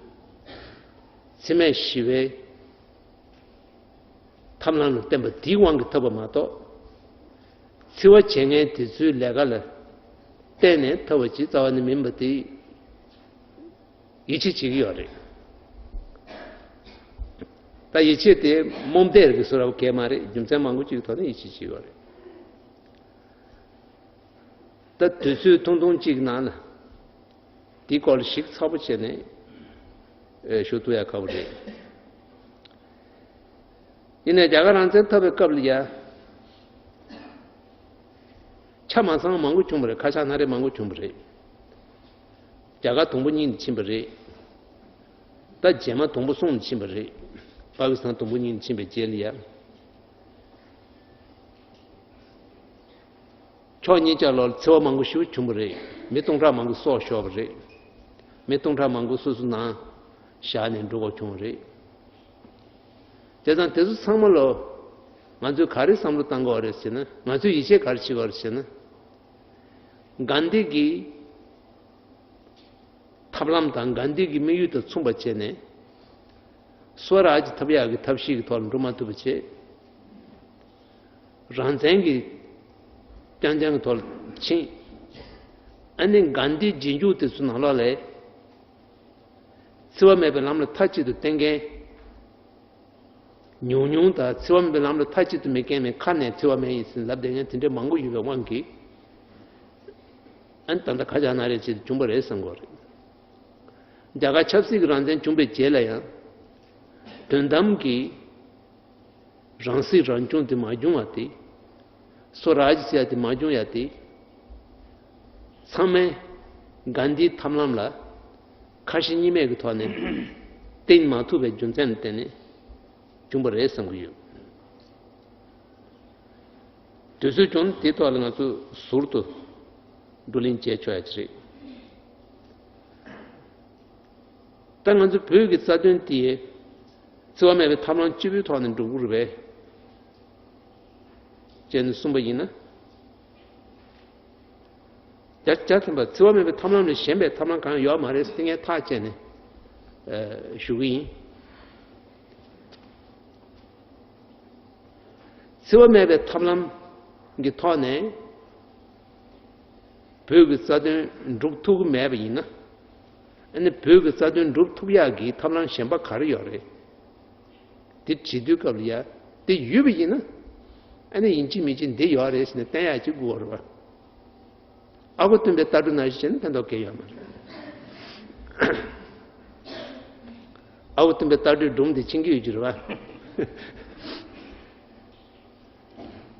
འཚེ་མེད་ཞི་བའི་ཐབས་ལམ་ལ་བརྟེན་པ་དེའི་དབང་གིས་འཐབ་པ་མ་གཏོགས། འཚེ་བ་བྱེད་མཁན་དེ་ཚོའི་ལས་ཀ་ལ་བརྟེན་ནས་འཐབ་པ་ཅིག་རྩ་བ་ནས་མིན་པ་དེ་ཡིད་ཆེས་བྱེད་ཀྱི་ཡོད་རེད། ད་ཡིད་ཆེས་དེ་རྨོངས་དད་ཀྱི་བཟོ་འདྲ་བོ་གང་ཡང་མ་རེད། རྒྱུ་མཚན་མང་པོ་ཅིག་གི་ཐོག་ནས་ཡིད་ཆེས་བྱེད་ཀྱི་ཡོད་རེད། ད་དུས་ཚོད་ཐུང་ཐུང་གཅིག་ནང་ལ་དེའི་སྐོར་ལ་ཞིབ་ཚགས་པོ་བྱས་ནས་ཨེ་ཞུ་ཐུབ་ཡ་ཁག་པོ་རེད། ཡིན་ནའི་རྒྱ་གར་རང་བཙན་འཐབ་པའི་སྐབས་ལ་ཡ། ཆ་མ་ཚང་མང་པོ་བྱུང་བ་རེད། ཁ་ཆག་སྣ་རལ་མང་པོ་བྱུང་བ་རེད། རྒྱ་གར་དུམ་བུ་གཉིས་ནས་ཕྱིན་པ་རེད། ད་རྗེས་མ་དུམ་བུ་གསུམ་ནས་ཕྱིན་པ་རེད། པ་ཀི་སི་ཐན་དུམ་བུ་གཉིས་ནས་ཕྱིན་པའི་རྗེས་ལ་ཡ། ཕྱོགས་གཉིས་ཆ་ལོག་ལ་འཚེ་བ་མང་པོ་ཞེ་པོ་བྱུང་བ་རེད། མི་སྟོང་ཕྲག་མང་པོ་སྲོག་ཤོར་བ་རེད། མི་སྟོང་ཕྲག་མང་པོ་སོ་སོ་ནང་བཞག་ནས་འགྲོ་དགོས་བྱུང་བ་རེད། བྱས་ཙང་དེ་ཚོ་ཚང་མ་ལོ་ང་ཚོས་ག་རེ་བསམ་བློ་བཏང་དགོས་རེད་ཟེར་ན། ང་ཚོས་ཡིད་ཆེས་ག་རེ་བྱེད་དགོས་རེད་ཟེར་ན། གྷན་དྷི་གི་ཐབས་ལམ་དང་གྷན་དྷི་གི་དམིགས་ཡུལ་དང་མཚུངས་པ་བྱས་ནས། སོ་རཱཇ་ཐོབ་ཡག་གི་ཐབས་ཤེས་ཀྱི་ཐོག་ལ་འགྲོ་མ་ཐུབ་པ་བྱས། རང་བཙན་གྱི་རྐྱང་རྐྱང་གི་ཐོག་ལ་ཕྱིན། ཨ་ནི་གྷན་དྷིའི་རྗེས་འཇུག་དེ་ཚོ་ནང་ལོགས་ལ་འཚེ་བ་མེད་པའི་ལམ་ལ་མཐའ་གཅིག་ཏུ་བསྟེན་མཁན་ཉུང་ཉུང་དང་། འཚེ་བ་མེད་པའི་ལམ་ལ་མཐའ་གཅིག་ཏུ་མི་བསྟེན་མཁན། ཁ་ནས་འཚེ་བ་མེད་ཡིན་ཟེར་ལབ་བསྡད་མཁན་དེ་འདྲ་མང་པོ་ཡོད་པའི་དབང་གིས། ཨ་ནི་ད་ལྟ་ཁ་ཆག་སྣ་རལ་ཅིག་བྱུང་བ་རེད་བསམ་གྱི་ཡོད་རེད། རྒྱ་གར་ཆབ་སྲིད་ཀྱི་རང་བཙན་བྱུང་བའི་རྗེས་ལ་ཡང་། དོན་དམ་གྱི་རང་སྲིད་རང་སྐྱོང་དེ་མ་བྱུང་བ་དེ། སོ་རཱཇ་ཟེར་ཡ་དེ་མ་བྱུང་ཡ་དེ། ཚང་མས་གྷན་དྷིའི་ཐབས་ལམ་ལ་ཁ་ཞེ་གཉིས་མེད་ཀྱི་ཐོག་ནས་བསྟེན་མ་ཐུབ་པའི་རྒྱུ་མཚན་ལ་བརྟེན་ནས་བྱུང་བ་རེད་བསམ་གྱི་ཡོད། དུས་ཚོད་ཀྱང་དེའི་ཐོག་ལ་ང་ཚོ་ཟུར་དུ་བགྲོ་གླེང་བྱས་ཆོག་ཡ་ཅིག་རེད། ད་ང་ཚོ་བོད་ཀྱི་རྩ་དོན་དེ་འཚེ་བ་མེད་པའི་ཐབས་ལམ་གཅིག་པུའི་ཐོག་ནས་འགྲུབ་ཀྱི་རེད་པས་ཅེས་ནས་གསུངས་པ་ཡིན་ན། རྒྱ་ཆ་ཚང་པ་འཚེ་བ་མེད་པའི་ཐབས་ལམ་ལས་གཞན་པའི་ཐབས་ལམ་གང་ཡང་ཡོད་མ་རེད་ཟེར་ངས་ཐག་བཅད་ནས་ཨ་ཞུ་གི་ཡིན། འཚེ་བ་མེད་པའི་ཐབས་ལམ་གྱི་ཐོག་ནས་བོད་ཀྱི་རྩ་དོན་སྒྲུབ་ཐུབ་ཀྱི་མེད་པ་ཡིན་ན། ཨ་ནི་བོད་ཀྱི་རྩ་དོན་སྒྲུབ་ཐུབ་ཡག་གི་ཐབས་ལམ་གཞན་པ་ག་རེ་ཡོད་རེད། དེ་དྲི་དུས་སྐབས་ལ་ཡ། དེ་ཡོད་པ་ཡིན་ན། ཨ་ནི་ཡིན་གཅིག་མིན་གཅིག་འདི་ཡོད་རེད་ཟེར་ནས་བསྟན་ཡག་ཅིག་དགོས་རེད་པ། ཨ་ཁུ་སྟོན་པའི་ལྟ་གྲུབ་ནང་བཞིན་བྱས་ན་ཕན་ཐོགས་གང་ཡང་ཡོད་མ་རེད། ཨ་ཁུ་སྟོན་པའི་ལྟ་གྲུབ་སྒྲུང་དེ་མཁྱེན་གྱི་ཡོད་ཀྱི་རེད་པ།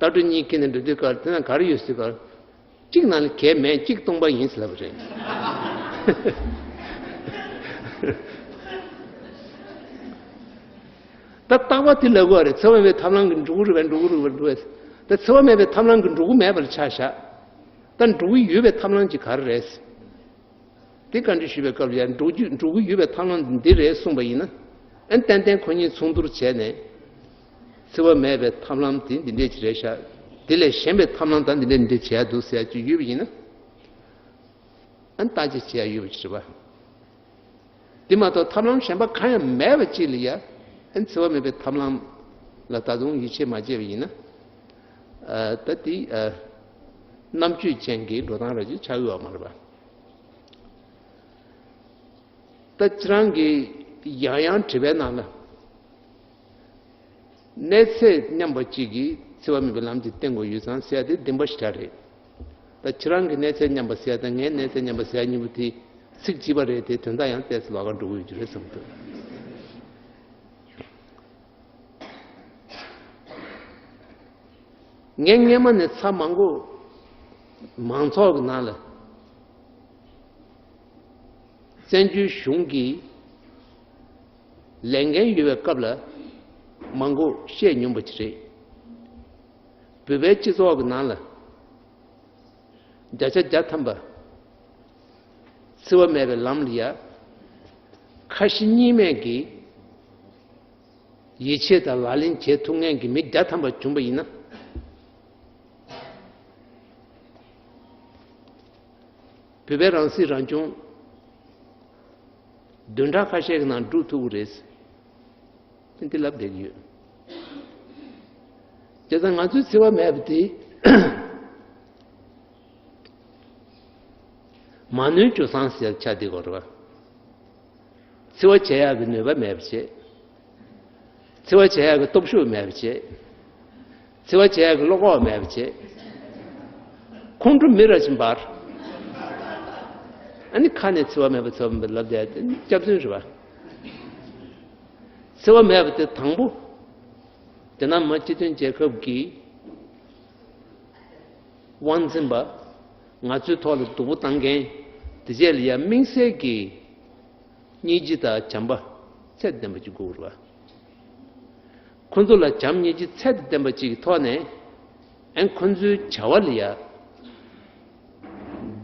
ལྟ་གྲུབ་གཉིས་ཁྱེར་ནས་འགྲོ་དུས་སྐབས་དེ་ན་ག་རེ་ཡོད་ཟེར་སྐབས། གཅིག་ནང་ལ་གས་མེད། གཅིག་སྟོང་པ་ཡིན་ཟེར་ལབ་པ་རེད། ད་རྟག་པ་དེ་ལབ་དགོས་རེད། འཚེ་བ་མེད་པའི་ཐབས་ལམ་གྱིས་འགྲོ་གི་རེད་པས། འགྲོ་གི་རེད་པས། འགྲོ་བས། ད་འཚེ་བ་མེད་པའི་ཐབས་ལམ་གྱིས་འགྲོ་གི་མེད་པ་ལ་ཆ་བཞག་ད་འགྲོ་གི་ཡོད་པའི་ཐབས་ལམ་གྱི་ག་རེ་རེད། དེ་བཀའ་འདྲི་ཞུས་པའི་སྐབས་ལ་ཡང་འགྲོ་རྒྱུ་འགྲོ་གི་ཡོད་པའི་ཐབས་ལམ་འདི་རེད་གསུངས་པ་ཡིན་ན། ཨན་ཏན་ཏན་ཁོ་གཉིས་མཚུངས་བསྡུར་བྱས་ནས། འཚེ་བ་མེད་པའི་ཐབས་ལམ་དེ་འདི་འདྲས་ཅིག་རེད་ཤག་དེ་ལས་གཞན་པའི་ཐབས་ལམ་ད་འདི་འདྲས་འདི་འདྲས་བྱས་འདུག་ཟེར་ཡ་ཅིག་ཡོད་པ་ཡིན་ན། ཨན་བརྟག་དཔྱད་བྱེད་ཡ་ཡོད་པ་ཅིག་རེད་པ། དེ་མ་གཏོགས་ཐབས་ལམ་གཞན་པ་གང་ཡང་མེད་པ་ཅིག་ལ་ཡ། ཨན་འཚེ་བ་མེད་པའི་ཐབས་ལམ་ལ་ད་དུང་ཡིད་ཆེས་མ་བྱས་པ་ཡིན་ན། ཨ་ད་དེ་ཨ་རྣམ་དཔྱོད་ཅན་གྱི་འགྲོ་སྟངས་ར་ཅིག་ཆགས་ཡོད་པ་མ་རེད་པ། ད་ཁྱེད་རང་གིས་ཡང་ཡང་དྲི་བའི་ནང་ལ། གནས་ཚད་མཉམ་པ་གཅིག་གིས་འཚེ་བ་མེད་པའི་ལམ་གཅིག་བསྟན་དགོས་ཡོད་ཙང་ཟེར་ཡ་དེ་བདེན་པ་ཞེ་དྲག་རེད། ད་ཁྱེད་རང་གི་གནས་ཚད་མཉམ་པ་ཟེར་ཡ་དང་ངའི་གནས་ཚད་མཉམ་པ་ཟེར་ཡ་གཉིས་པོ་དེ་ཚིག་གཅིག་པ་རེད་དེ། དོན་དག་ཡང་ཏོག་ཙམ་ལོགས་ཀ་འགྲོ་གི་ཡོད་ཀྱི་རེད་བསམ་གྱི་འདུག་ངས་སྔས་མ་ནས་ཚར་མང་པོ་མང་ཚོགས་ཀྱི་ནང་ལ། བཙན་བྱོལ་གཞུང་གི་ལས་འགན་ཡོད་པའི་སྐབས་ལ་མང་པོ་བཤད་མྱོང་པ་ཅིག་རེད། བོད་པའི་སྤྱི་ཚོགས་ཀྱི་ནང་ལ་བརྒྱ་ཆ་བརྒྱ་ཐམ་པ་འཚེ་བ་མེད་པའི་ལམ་ལ་ཡ་ཁ་ཞེ་གཉིས་མེད་ཀྱིས་ཡིད་ཆེས་དང་ལག་ལེན་བྱེད་ཐུབ་མཁན་གྱི་མི་བརྒྱ་ཐམ་པ་བྱུང་པ་ཡིན་ན། བོད་པའི་རང་སྲིད་རང་སྐྱོང་བདུན་ཕྲག་ཁ་ཤས་ཀྱི་ནང་འགྲུབ་ཐུབ་ཀྱི་རེད། འདི་ལབ་བསྡད་ཀྱི་ཡོད། བྱས་ཙང་ང་ཚོའི་འཚེ་བ་མེད་པ་དེ་མ་ནུས་ཇོ་བཟང་ཟེར་ཆགས་བསྡད་ཀྱི་རེད་པ། འཚེ་བ་བྱེད་ཡག་གི་ནུས་པ་མེད་པ་བྱས། འཚེ་བ་བྱེད་ཡག་གི་སྟོབས་ཤུགས་མེད་པ་བྱས། འཚེ་བ་བྱེད་ཡག་གི་བློ་ཁོག་མེད་པ་བྱས། ཁོང་ཁྲོ་མི་ར་བཞིན་འབར། ཨ་ནི་ཁ་ནས་འཚེ་བ་མེད་པ་འཚེ་བ་མེད་པ་ལབ་བསྡད་དེ་སྐྱག་རྫུན་རེད་པ། འཚེ་བ་མེད་པ་དེ་དང་པོ། རྒྱ་ནག་མི་དམངས་སྤྱི་མཐུན་རྒྱལ་ཁབ་ཀྱི་དབང་འཛིན་པ། ང་ཚོའི་ཐོག་ལ་སྡུག་པོ་བཏང་མཁན། དེ་རྗེས་ལ་ཡ་དམིགས་བསལ་གྱི་སྙིང་རྗེ་དང་བྱམས་པ་ཚད་ལྡན་པ་ཅིག་དགོས་རེད་པ། ཁོ་ཚོ་ལ་བྱམས་སྙིང་རྗེ་ཚད་ལྡན་པ་ཅིག་གི་ཐོག་ནས། ཨན་ཁོ་ཚོའི་བྱ་བ་ལ་ཡ་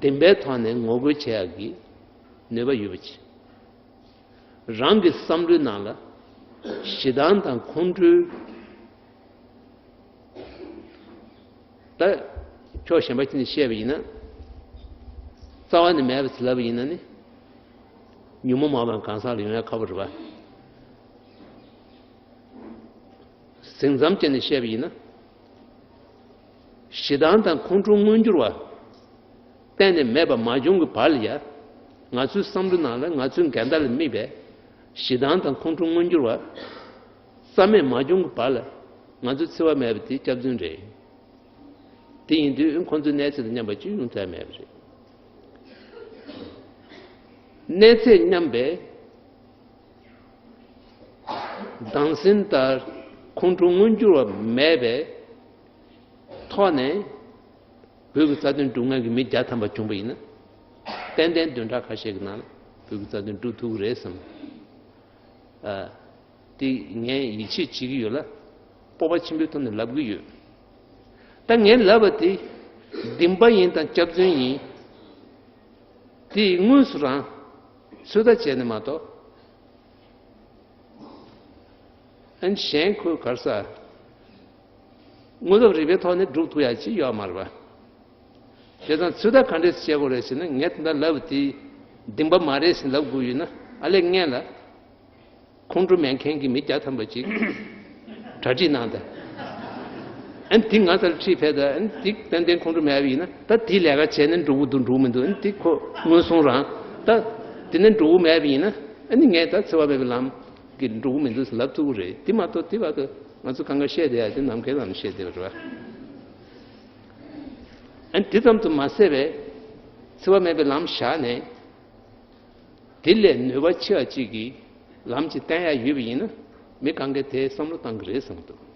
བདེན་པའི་ཐོག་ནས་ངོ་རྒོལ་བྱེད་ཡག་གི་ནུས་པ་ཡོད་པ་ཅིག་རང་གི་བསམ་བློའི་ནང་ལ་ཞེ་སྡང་དང་ཁོང་ཁྲོའི། ད་ཕྱོགས་གཞན་པ་ཅིག་ནས་བཤད་པ་ཡིན་ན། རྩ་བ་ནས་མེད་པ་ཟེར་ལབ་པ་ཡིན་ན་ནི། ཉོན་མོངས་མ་བ་གང་ཟག་ལ་ཡོང་ཡ་ཁག་པོ་རེད་པ། ཟིང་ཙམ་བྱས་ནས་བཤད་པ་ཡིན་ན། ཞེ་སྡང་དང་ཁོང་ཁྲོ་མངོན་གྱུར་བ། གཏན་ནས་མེད་པ་མ་བྱུང་གི་བར་ལ་ཡ། ང་ཚོའི་བསམ་བློ་ནང་ལ་ང་ཚོའི་འགལ་ཟླ་ལ་དམིགས་པའི་ཞེ་སྡང་དང་ཁོང་ཁྲོ་མངོན་གྱུར་བ། རྩ་མེད་མ་བྱུང་གི་བར་ལ་ང་ཚོའི་འཚེ་བ་མེད་པ་དེ་སྐྱག་རྫུན་རེད། དེ་ཡིན་དུས་ཁོང་ཚོའི་གནས་ཚད་དང་མཉམ་པ་ཅིག་ཡོང་ཐབས་མེད་པ་རེད། གནས་ཚད་མཉམ་པའི་སྡང་སེམས་ལྟར་ཁོང་ཁྲོ་མངོན་གྱུར་བ་མེད་པའི་ཐོག་ནས་བོད་ཀྱི་རྩ་དོན་སྒྲུབ་མཁན་གྱི་མི་བརྒྱ་ཐམ་པ་བྱུང་པ་ཡིན་ན། ཏན་ཏན་བདུན་ཕྲག་ཁ་ཤས་ཀྱི་ནང་ལ་བོད་ཀྱི་རྩ་དོན་སྒྲུབ་ཐུབ་ཀྱི་རེད་བསམ། ཨ། དེ་ངས་ཡིད་ཆེས་བྱེད་ཀྱི་ཡོད་ལ། སྤོབས་པ་ཆེན་པོའི་ཐོག་ནས་ལབ་ཀྱི་ཡོད། ད་ངས་ལབ་པ་དེ་བདེན་པ་ཡིན་དང་སྐྱག་རྫུན་ཡིན། དེ་དངོས་སུ་རང་ཚོད་ལྟ་བྱས་ནས་མ་གཏོགས། ཨན་གཞན་ཁོས་ག་རེ་ཟ། དངོས་སྟོབས་རིག་པའི་ཐོག་ནས་སྒྲུབ་ཐུབ་ཡ་ཅིག་ཡོད་མ་རེད་པ། བྱས་ཙང་ཚོད་ལྟ་ག་འདྲས་བྱེད་དགོས་རེད་ཟེར་ན། ངས་ད་ལྟ་ལབ་པ་དེ་བདེན་པ་མ་རེད་ཟེར་ལབ་དགོས་ཡོད་ན། ཨ་ལས་སྔོན་ལ་ཁོང་ཁྲོ་མེད་མཁན་གྱི་མི་བརྒྱ་ཐམ་པ་ཅིག་གྲ་སྒྲིག་གནང་དང་། ཨན་དེ་ང་ཚོར་ཁྲིད་ཕེབས་དང་། ཨན་དེ་ཏན་ཏན་ཁོང་ཁྲོ་མེད་པ་ཡིན་ན། ད་དེ་ལས་ཀ་བྱས་ནས་འགྲོ་གི་འདུག་འགྲོ་གི་མི་འདུག་ཨན་དེ་ཁོ་དངོས་སོང་རང་། ད་དེ་ནས་འགྲོ་གི་མེད་པ་ཡིན་ན། ཨ་ནི་ངས་ད་འཚེ་བ་མེད་པའི་ལམ་གྱི་འགྲོ་གི་མི་འདུག་ཟེར་ལབ་ཐུབ་ཀྱི་རེད། དེ་མ་གཏོགས་དེ་བར་དུ་ང་ཚོ་གང་ག་བཤད་བསྡད་ཡ་དེ་ནམ་མཁའི་ལམ་བཤད་བསྡད་པ་རེད་པ། ཨ་ནི་དེ་ཙམ་དུ་མ་ཟད་པའི་འཚེ་བ་མེད་པའི་ལམ་བཞག་ནས། དེ་ལས་ནུས་པ་ཆེ་བ་གཅིག་གིས་ལམ་གཅིག་བསྟན་ཡ་ཡོད་པ་ཡིན་ན། མི་གང་གས་དེ་བསམ་བློ་བཏང་གི་རེད་བསམ་གྱི་འདུག